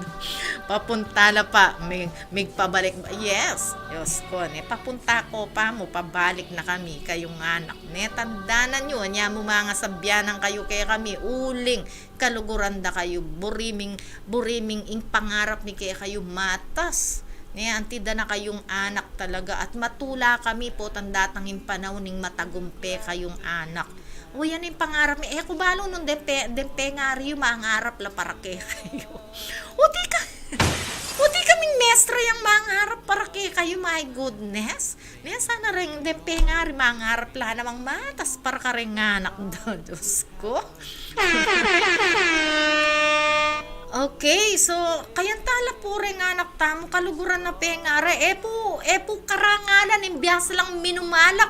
Papunta la pa, mig-, migpabalik ba? Yes, Diyos ko, ne, papunta ko pa mu, pabalik na kami, kayung anak. Ne, tandanan yu, anya mu mangasabianan kayu kekami, uling kaluguran da kayu, buri ming, buri ming ing pangarap mi kekayu matas. Ne, anti da na kayung anak talaga, at matula kami potang datang ing panaun ning matagumpe kayung anak. O, yan ing pangarap mi. E ku balu nung deng pe-, deng pengari yu, mangarap la para kekayu. O, di ka, o, di kaming mestra yang mangarap para kekayu, my goodness. Ne, sana reng deng pengari mangarap la namang matas para kareng anak da, Diyos ko. Okay, so, kayang tala pu reng anak tamu, kaluguran na pengari, e pu, e pu karangalan ing biasa lang minum alak,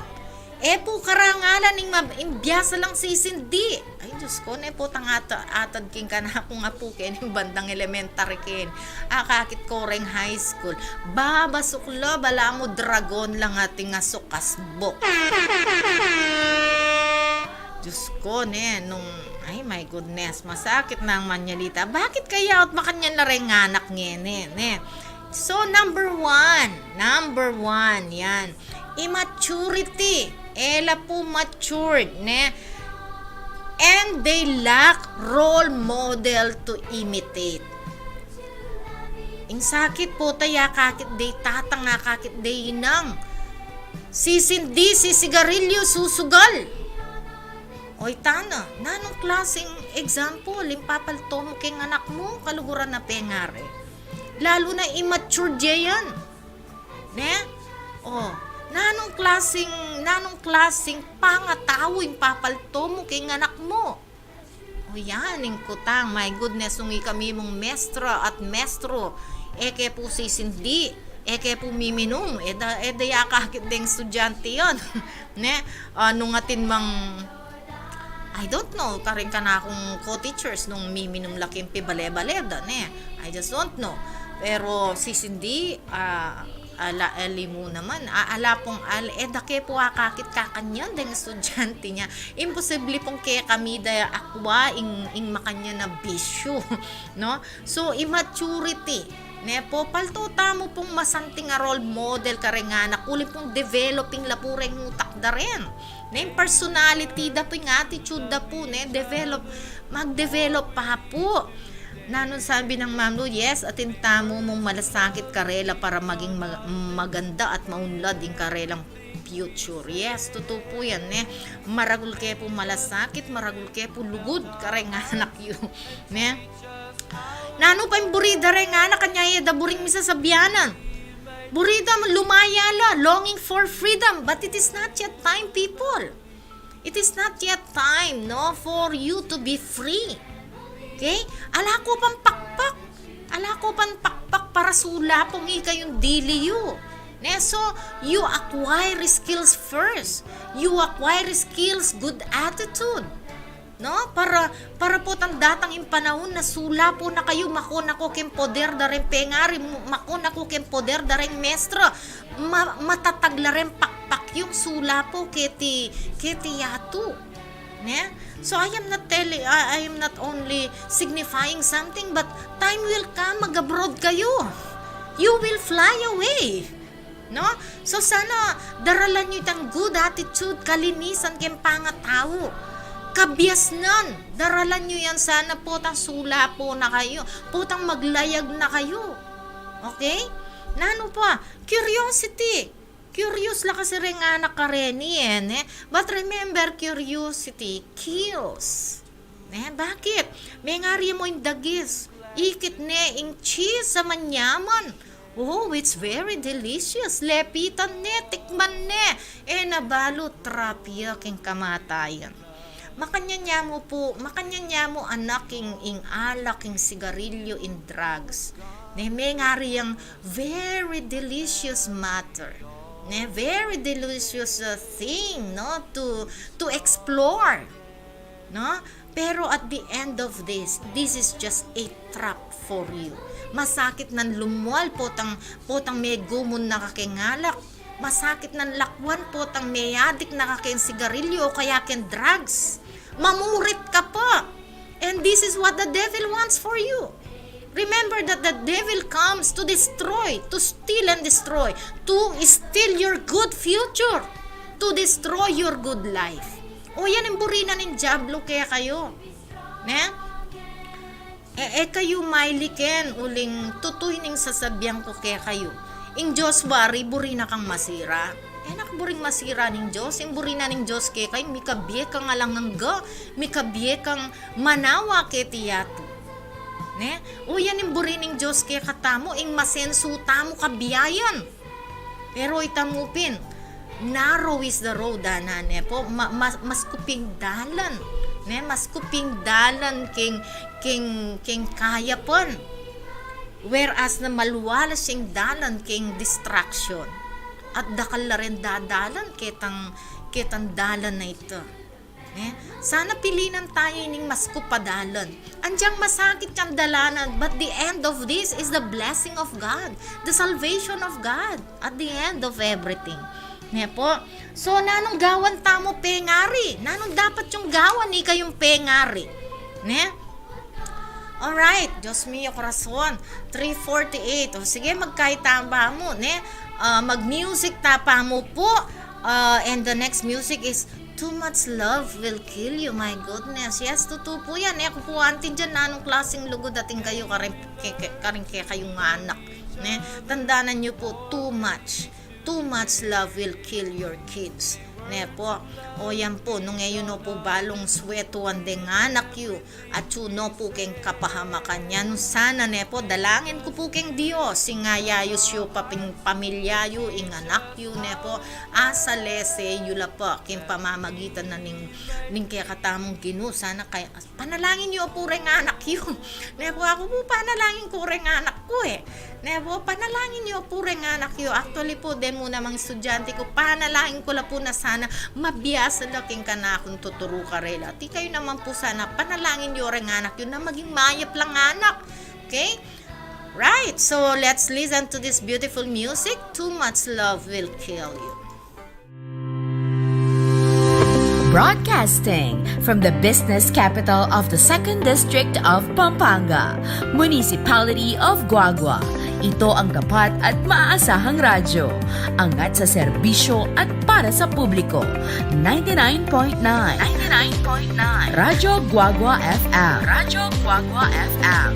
e pu karangalan ing, mab- ing biasa lang sisindi. Ay, Diyos ko, ne, potang ata-, atad king kanakung apu keni bandang elementary keni. Akakit ko reng high school. Babasuk la, balamu dragon lang ating asuk, asbuk. Diyos ko, ne, nung, ay, my goodness, masakit nang manyalita. Bakit kaya? Ot makanyan la reng anak ngeni, ne? So, number one, number one, yan. Immaturity. E la pu matured, ne? And they lack role model to imitate. Ing sakit pota, akakit de tatang, akakit de inang, sisindi, sisigarilyu, susugal. Oy, tana, nanung klaseng example ing papalto mu keng anak mu, kaluguran na pengari? Lalu na immature ya yan. Ne? O, nanung klaseng, nanung klaseng pangatau ing papalto mu keng anak mu? O, yan ing kutang, my goodness, nung ikami mung mestra at mestro, e ke pu sisindi, e ke pu miminum, e da, e da akakit deng estudyante yan. Ne? A, nung atin mang, I don't know, karing kanakung co-teachers nung miminum la king pibale-bale da, ne? I just don't know. Pero sisindi, a, ala, ali mu naman, a, ala pung al-, e da ke pu akakit kakanyan deng estudyante nya. Imposible pung kekami da akwa ing, ing makanyan a bisyu, no? So, immaturity, ne? Popalto tamu pung masanting a role model kareng anak, uli pung developing la pu reng utak da rin. Ne, ing personality da pu, ing attitude da pu, ne, develop, mag-develop pa pu. Nanung sabi nang mamlu, yes, atin tamu mung malasakit karela para maging ma-, maganda at maunlad ing karelang future. Yes, tutu pu yan, ne. Maragul ke pu malasakit, maragul ke pu lugud kareng anak yu, ne. Nanu pa ing buri da reng anak, anya e da buring misasabianan? Buri da lumaya la, longing for freedom, but it is not yet time, people. It is not yet time, no, for you to be free. Okay? Ala ko pang pakpak. Ala ko pang pakpak para sulapung ikayung dili yu. Ne, so, you acquire skills first. You acquire skills, good attitude. No? Para, para potang datang ing panaun na sulapu na kayu, makuna ko keng poder da reng pengari, mu-, makuna ko keng poder da reng mestra, ma-, matatag la reng pakpak yung sulapu keti, keti yatu. Ne? So I am not telling, I, I am not only signifying something, but time will come, mag-abroad kayu. You will fly away. No? So sana daralan yu itang good attitude, kalinisan keng pangatau. Kabiasnan, daralan yu yan sana potang sulapu na kayu, potang maglayag na kayu. Okay? Nanu pa? Curiosity. Curious la kasi reng anak kareni, e, ne? But remember, curiosity kills. Ne? Bakit? Mengari mu ing dagis. Ikit ne ing cheese a manyaman. Oh, it's very delicious. Lepitan ne, tikman ne. E na balu, trap ya king kamatayan. Makanyan ya mu pu, makanyan ya mu anak ing, ing alak, ing sigarilyo, ing drugs. Ne, mengari yang very delicious matter. Ne, very delicious, uh, thing, no, to, to explore. No? Pero at the end of this, this is just a trap for you. Masakit nang lumual potang, potang megumun na ka keng alak. Masakit nang lakwan potang meadik na ka keng sigarilyo o kaya keng drugs. Mamurit ka pa. And this is what the devil wants for you. Remember that the devil comes to destroy, to steal and destroy, to steal your good future, to destroy your good life. O yan ing buri na ning Diablo kekayu. Ne? E, e kayu mailiken, uling tutu ining sasabian ku kekayu. Ing Dios wari, buri na kang masira. E na ka buring masira ning Dios, ing buri na ning Dios keka, ing mikabie kang alang angga, mikabie kang manawa keti yatu. Ne? O yan ing buri ning Dios kekatamu, ing masensu tamu kabiayan. Pero itamu pin, Narrow is the road, ana, ne po, ma-, mas, mas kuping dalan, ne, mas kuping dalan king, king, king kayapan. Whereas na maluwalas ing dalan king distraction. At dakal la ring dadalan ketang, ketang dalan a ita. Ne? Sana pilinan tamu ining mas kupa dalan. Anyang masakit yang dalanan, but the end of this is the blessing of God, the salvation of God at the end of everything. Ne po? So, nanung gawan tamu pengari? Nanung dapat yung gawan ikayung pengari? Ne? Alright, Dios mio, corazon. Three forty-eight. O, sige, magkayta pa mu, ne? Ah, mag-music ta pa mu po. Ah, and the next music is Too Much Love Will Kill You. My goodness. Yes, tutu po yan. E ku po antindian nanung klasing lugud atin kayu karing ke-, ke-, karing kekayung anak. Ne? Tandanan yu po, too much. Too much love will kill your kids. Ne po? O yan po, nung e yu no po balung swetuan deng anak yu, atyu no po keng kapahamakan ya, nung sana, ne po, dalangin ku po keng Dios, ing ayayus yu pa pin-, pamilya yu, ing anak yu, ne po, asalese yu la pa king pamamagitan na ning, ning kekatamung Ginu, sana kaya, panalangin yu po reng anak yu. Ne po, aku po, panalangin ku reng anak ku, e. Ne po, panalangin yu po reng anak yu. Actually po, deng mu namang estudyante ku, panalangin ku la po na sana mabiasa la king kanakung tuturu karela. At ikayu naman po sana, panalangin yu reng anak yu na maging mayap lang anak. Okay? Right, so let's listen to this beautiful music, Too Much Love Will Kill You. Broadcasting from the business capital of the Second District of Pampanga, Municipality of Guagua. Ito ang tapat at maaasahang radyo. Angat sa serbisyo at para sa publiko. Ninety-nine point nine. Ninety-nine point nine. Radyo Guagua F M. Radyo Guagua F M.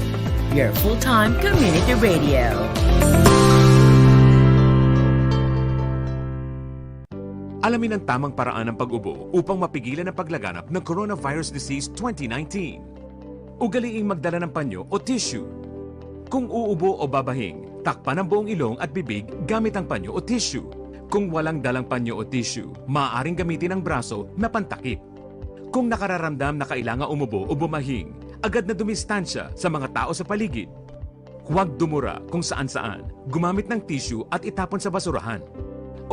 Your full-time community radio. Alamin ang tamang paraan ng pag-ubo upang mapigilan ang paglaganap ng coronavirus disease twenty nineteen. Ugaliing magdala ng panyo o tissue. Kung uubo o babahing, takpan ang buong ilong at bibig gamit ang panyo o tissue. Kung walang dalang panyo o tissue, maaaring gamitin ang braso na pantakip. Kung nakararamdam na kailangan umubo o bumahing, agad na dumistansya sa mga tao sa paligid. Huwag dumura kung saan-saan, gumamit ng tissue at itapon sa basurahan.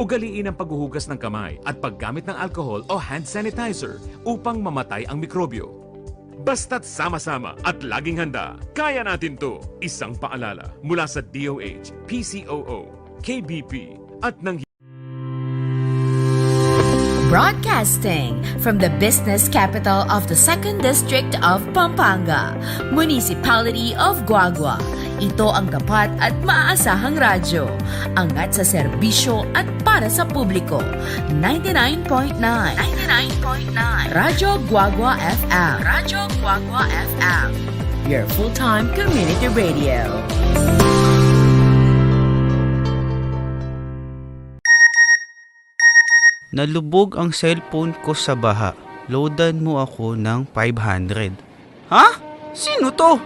Ugaliin ang paghuhugas ng kamay at paggamit ng alcohol o hand sanitizer upang mamatay ang mikrobyo. Basta't sama-sama at laging handa, kaya natin 'to. Isang paalala mula sa D O H, P C O O, K B P, at ng Broadcasting from the business capital of the Second District of Pampanga, Municipality of Guagua. Ito ang tapat at maaasahang radyo. Angat sa serbisyo at para sa publiko. Ninety-nine point nine. Ninety-nine point nine. Radyo Guagua F M. Radyo Guagua F M. Your full-time community radio. Nalubog ang cellphone ko sa baha. Loadan mo ako ng five hundred. Ha? Sino 'to?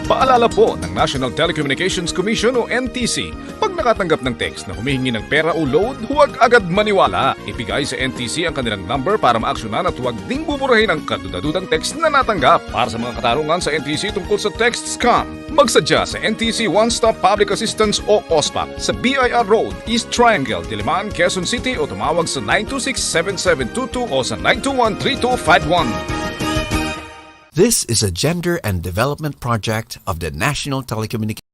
Paalala po ng National Telecommunications Commission o N T C, pag nakatanggap ng text na humihingi ng pera o load, huwag agad maniwala. Ibigay sa N T C ang kanilang number para maaksyonan at huwag ding buburahin ang kadudadudang text na natanggap. Para sa mga katanungan sa N T C tungkol sa text scam, magsadya sa N T C One Stop Public Assistance o OSPAP sa B I R Road, East Triangle, Diliman, Quezon City, o tumawag sa nine two six, seven seven two two o sa nine two one, three two five one. This is a gender and development project of the National Telecommunications.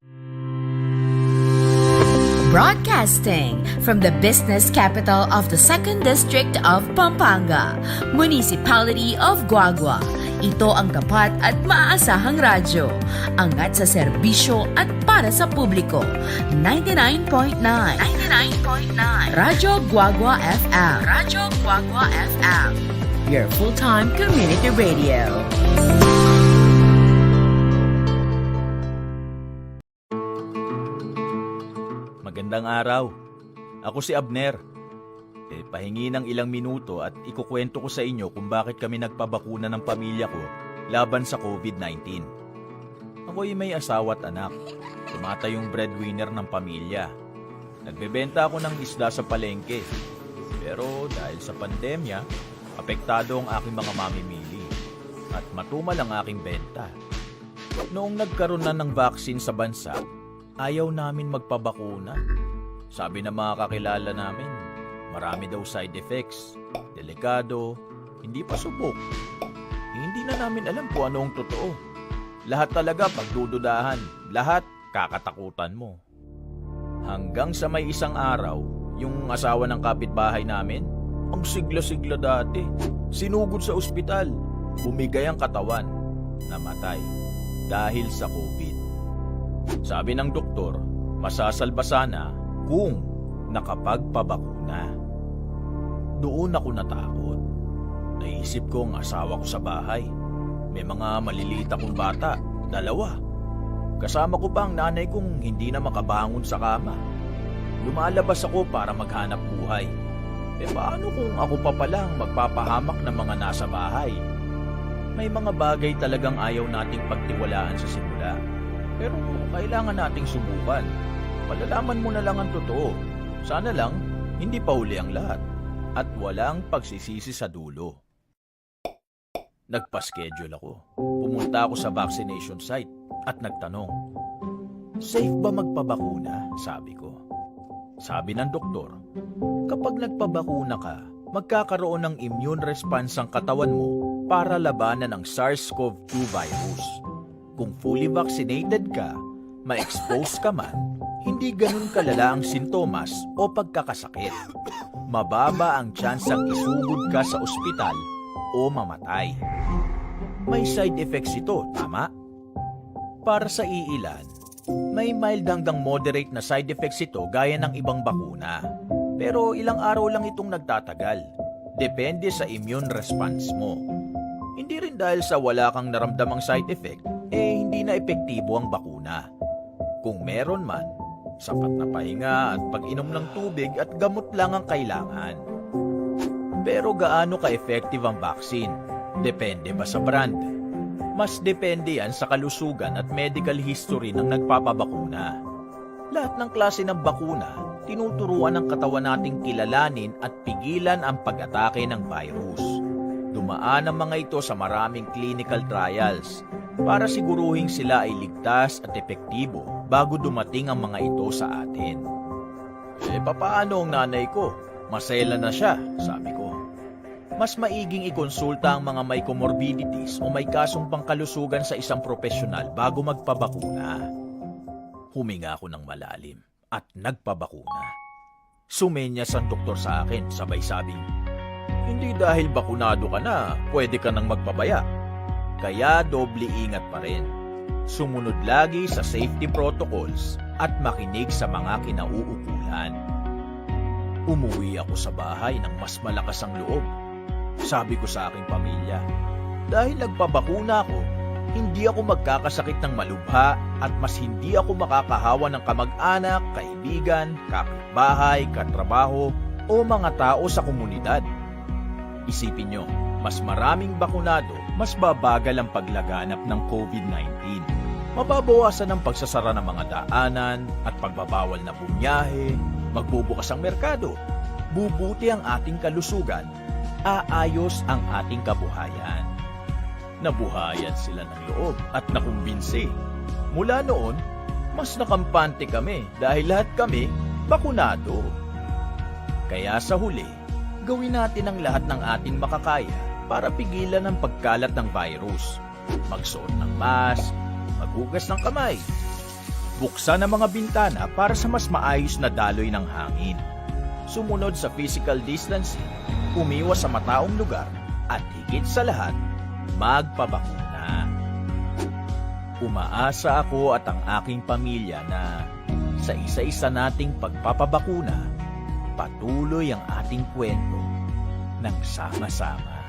Broadcasting from the business capital of the Second District of Pampanga, Municipality of Guagua. Ito ang tapat at maaasahang radyo. Angat sa serbisyo at para sa publiko. Ninety-nine point nine. Ninety-nine point nine. Radyo Guagua F M. Radyo Guagua F M. Your full-time community radio. Magandang araw. Ako si Abner. E, pahingi ng ilang minuto at ikukwento ko sa inyo kung bakit kami nagpabakuna ng pamilya ko laban sa COVID nineteen. Ako'y may asawa at anak. Tumatayong breadwinner ng pamilya. Nagbebenta ako ng isda sa palengke. Pero dahil sa pandemya, apektado ang aking mga mamimili at matumal ang aking benta. Noong nagkaroon na ng vaccine sa bansa, ayaw namin magpabakuna. Sabi ng mga kakilala namin, marami daw side effects, delikado, hindi pa subok. Hindi na namin alam kung anong totoo. Lahat talaga pagdududahan, lahat kakatakutan mo. Hanggang sa may isang araw, yung asawa ng kapitbahay namin, ang sigla-sigla dati, sinugod sa ospital, bumigay ang katawan, namatay dahil sa COVID. Sabi ng doktor, masasalba sana kung nakapagpabakuna. Doon ako natakot. Naisip ko ang asawa ko sa bahay. May mga maliliit akong bata, dalawa. Kasama ko pa ang nanay kong hindi na makabangon sa kama. Lumalabas ako para maghanap buhay. E paano kung ako pa pala ang magpapahamak ng mga nasa bahay? May mga bagay talagang ayaw nating pagtiwalaan sa simula. Pero kailangan nating subukan. Malalaman mo na lang ang totoo. Sana lang, hindi pa huli ang lahat. At walang pagsisisi sa dulo. Nagpa-schedule ako. Pumunta ako sa vaccination site at nagtanong, "Safe ba magpabakuna?" sabi ko. Sabi ng doktor, "Kapag nagpabakuna ka, magkakaroon ng immune response ang katawan mo para labanan ang SARS-CoV two virus. Kung fully vaccinated ka, ma-expose ka man, hindi ganun kalala ang sintomas o pagkakasakit. Mababa ang tsansang isugod ka sa ospital o mamatay. May side effects ito, tama?" Para sa iilan, may mild hanggang moderate na side effects ito gaya ng ibang bakuna. Pero ilang araw lang itong nagtatagal. Depende sa immune response mo. Hindi rin dahil sa wala kang naramdamang side effect, eh hindi na epektibo ang bakuna. Kung meron man, sapat na pahinga at pag-inom ng tubig at gamot lang ang kailangan. Pero gaano ka-effective ang vaccine? Depende ba sa brand? Mas depende yan sa kalusugan at medical history ng nagpapabakuna. Lahat ng klase ng bakuna, tinuturuan ng katawan nating kilalanin at pigilan ang pag-atake ng virus. Dumaan ang mga ito sa maraming clinical trials para siguruhing sila ay ligtas at epektibo bago dumating ang mga ito sa atin. "E, papaano ang nanay ko? Maselan na siya," sabi ko. "Mas maiging ikonsulta ang mga may comorbidities o may kasong pangkalusugan sa isang propesyonal bago magpabakuna." Huminga ako ng malalim at nagpabakuna. Sumenyas ang doktor sa akin, sabay sabing, "Hindi dahil bakunado ka na, pwede ka nang magpabaya. Kaya doble ingat pa rin. Sumunod lagi sa safety protocols at makinig sa mga kinauukulan." Umuwi ako sa bahay ng mas malakas ang loob. Sabi ko sa aking pamilya, "Dahil nagpabakuna ako, hindi ako magkakasakit ng malubha at mas hindi ako makakahawa ng kamag-anak, kaibigan, kapitbahay, katrabaho, o mga tao sa komunidad." Isipin nyo, mas maraming bakunado, mas babagal ang paglaganap ng COVID nineteen. Mababawasan ang pagsasara ng mga daanan at pagbabawal na bumiyahe, magbubukas ang merkado, bubuti ang ating kalusugan, aayos ang ating kabuhayan. Nabuhayan sila ng loob at nakumbinsi. Mula noon, mas nakampante kami dahil lahat kami bakunado. Kaya sa huli, gawin natin ang lahat ng ating makakaya para pigilan ang pagkalat ng virus. Magsuot ng mask, maghugas ng kamay, buksan ang mga bintana para sa mas maayos na daloy ng hangin. Sumunod sa physical distancing, umiwas sa mataong lugar, at higit sa lahat, magpabakuna. Umaasa ako at ang aking pamilya na sa isa-isa nating pagpapabakuna, patuloy ang ating kwento ng sama-sama.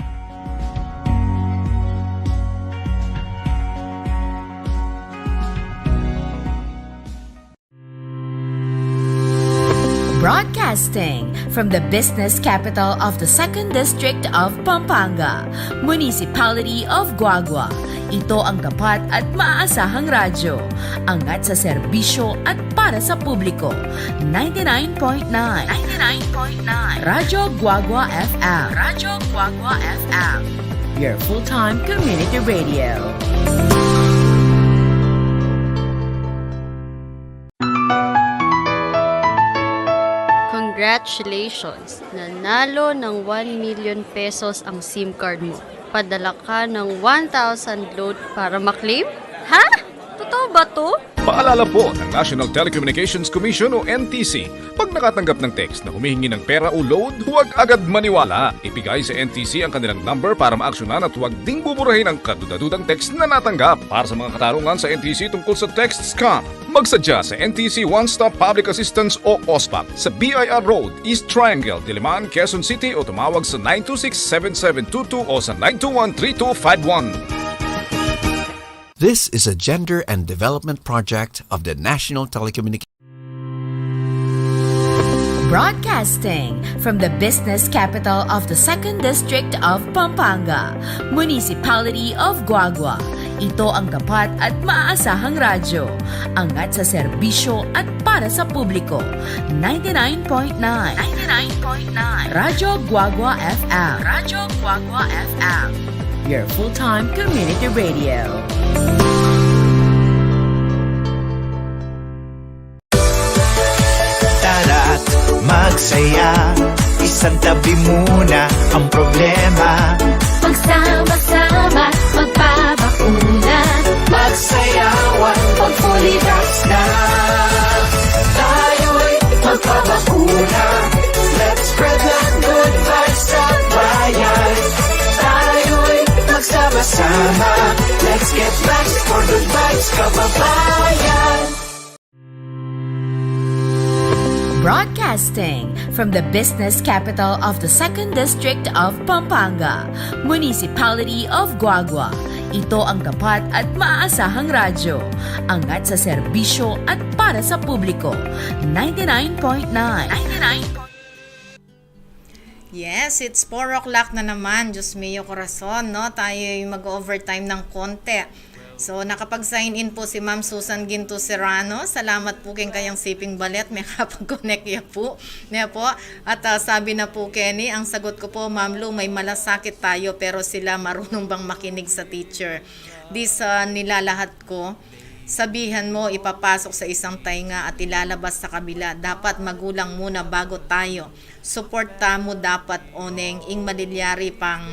Broadcast Broadcasting from the business capital of the second district of Pampanga, Municipality of Guagua. Ito ang tapat at maaasahang radyo. Angat sa serbisyo at para sa publiko. Ninety-nine point nine. Ninety-nine point nine. Radyo Guagua F M. Radyo Guagua F M. Your full-time community radio. Congratulations! Nanalo ng one million pesos ang SIM card mo. Padala ka ng one thousand load para maklaim? Ha? Totoo ba 'to? Paalala po ng National Telecommunications Commission o N T C, pag nakatanggap ng text na humihingi ng pera o load, huwag agad maniwala. Ibigay sa N T C ang kanilang number para maaksyonan at huwag ding buburahin ang kadudadudang text na natanggap. Para sa mga katanungan sa N T C tungkol sa text scam, magsadya sa N T C One Stop Public Assistance o OSPAP, sa B I R Road, East Triangle, Diliman, Quezon City, o tumawag sa nine two six seven seven two two o sa nine two one three two five one. This is a gender and development project of the National Telecommunications. Broadcasting from the business capital of the second district of Pampanga, Municipality of Guagua. Ito ang tapat at maaasahang radyo. Angat sa serbisyo at para sa publiko. Ninety-nine point nine. Ninety-nine point nine. Radyo Guagua F M. Radyo Guagua F M. Your full-time community radio. Tara't magsaya, isantabi muna ang problema. Magsama-sama, magpabakuna. Magsayawan, mag-fully vax na. Tayo'y magpabakuna. Let's spread the good vibes, kabayan. Tayo'y magsama-sama. Let's get vax for good vibes, kababayan. Broadcasting from the business capital of the second district of Pampanga, Municipality of Guagua. Ito ang tapat at maaasahang radyo. Angat sa serbisyo at para sa publiko. Ninety-nine point nine. Ninety-nine point nine. Yes, it's four o'clock na naman. Diyos mio, corazon, no? Tayo'y mag-overtime ng konti. So, nakapag-sign in po si Ma'am Susan Ginto Serrano. Salamat po keng kayang siping balet. Mekapag-connect ya po. Ne po? At, ah, sabi na po keni, ang sagot ko po, Ma'am Lu, may malasakit tayo, pero sila marunong bang makinig sa teacher? Di sa nilalahat ko, sabihan mo, ipapasok sa isang tainga at ilalabas sa kabila. Dapat magulang muna bago tayo. Suporta mu dapat, Oneng, ing malilyari pang,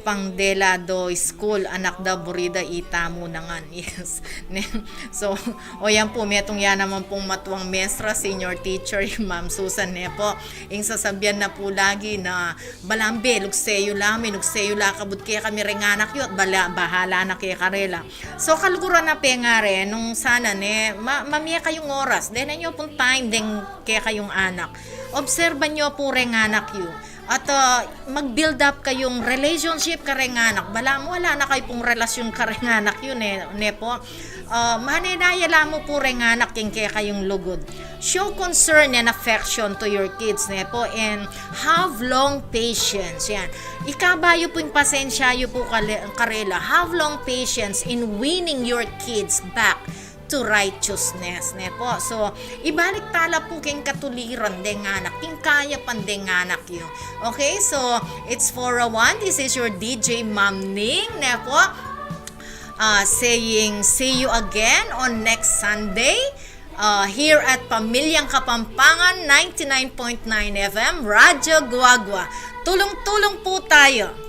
pang dela do school, anak da, buri da, ita mu na ngan. Yes. Ne? So, o yan po, metung ya naman pong matuang mestra, senior teacher, yung Ma'am Susan, ne po. Ing sasabian na po lagi na, "Balam be, lugse yu la, minugse yu la, kabud kekami reng anak yu, at bala, bahala na kekarela." So, kaluguran na pe ngara, nung sana ne, ma-, mamie kayung oras, dena yu pung time deng kekayung anak. Obserban yu pu reng anak yu. At, ah, mag-build up kayung relationship kareng anak. Balamu ala na kayu pung relasyon kareng anak yu, ne, ne po. Ah, manenaya la mu pu reng anak king kekayung lugud. Show concern and affection to your kids, ne po, and have long patience. Yan. Ikaba yu pu ing pasensya yu pu kale-, karela. Have long patience in winning your kids back to righteousness, ne po. So, ibalik tala pu king katuliran deng anak, king kayapan deng anak yu. Okay, so, it's four oh one. This is your D J Ma'am Ning, ne po. Ah, saying, see you again on next Sunday, ah, here at Pamilyang Kapampangan, ninety-nine point nine F M, Radyo Guagua. Tulong-tulong po tayo.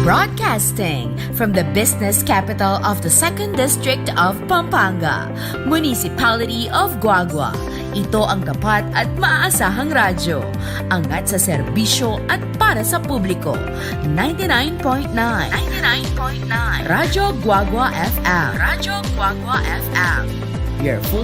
Broadcasting from the business capital of the second district of Pampanga, Municipality of Guagua. Ito ang tapat at maaasahang radyo. Angat sa serbisyo at para sa publiko. Ninety-nine point nine. Ninety-nine point nine. Radyo Guagua F M. Radyo Guagua F M. Your full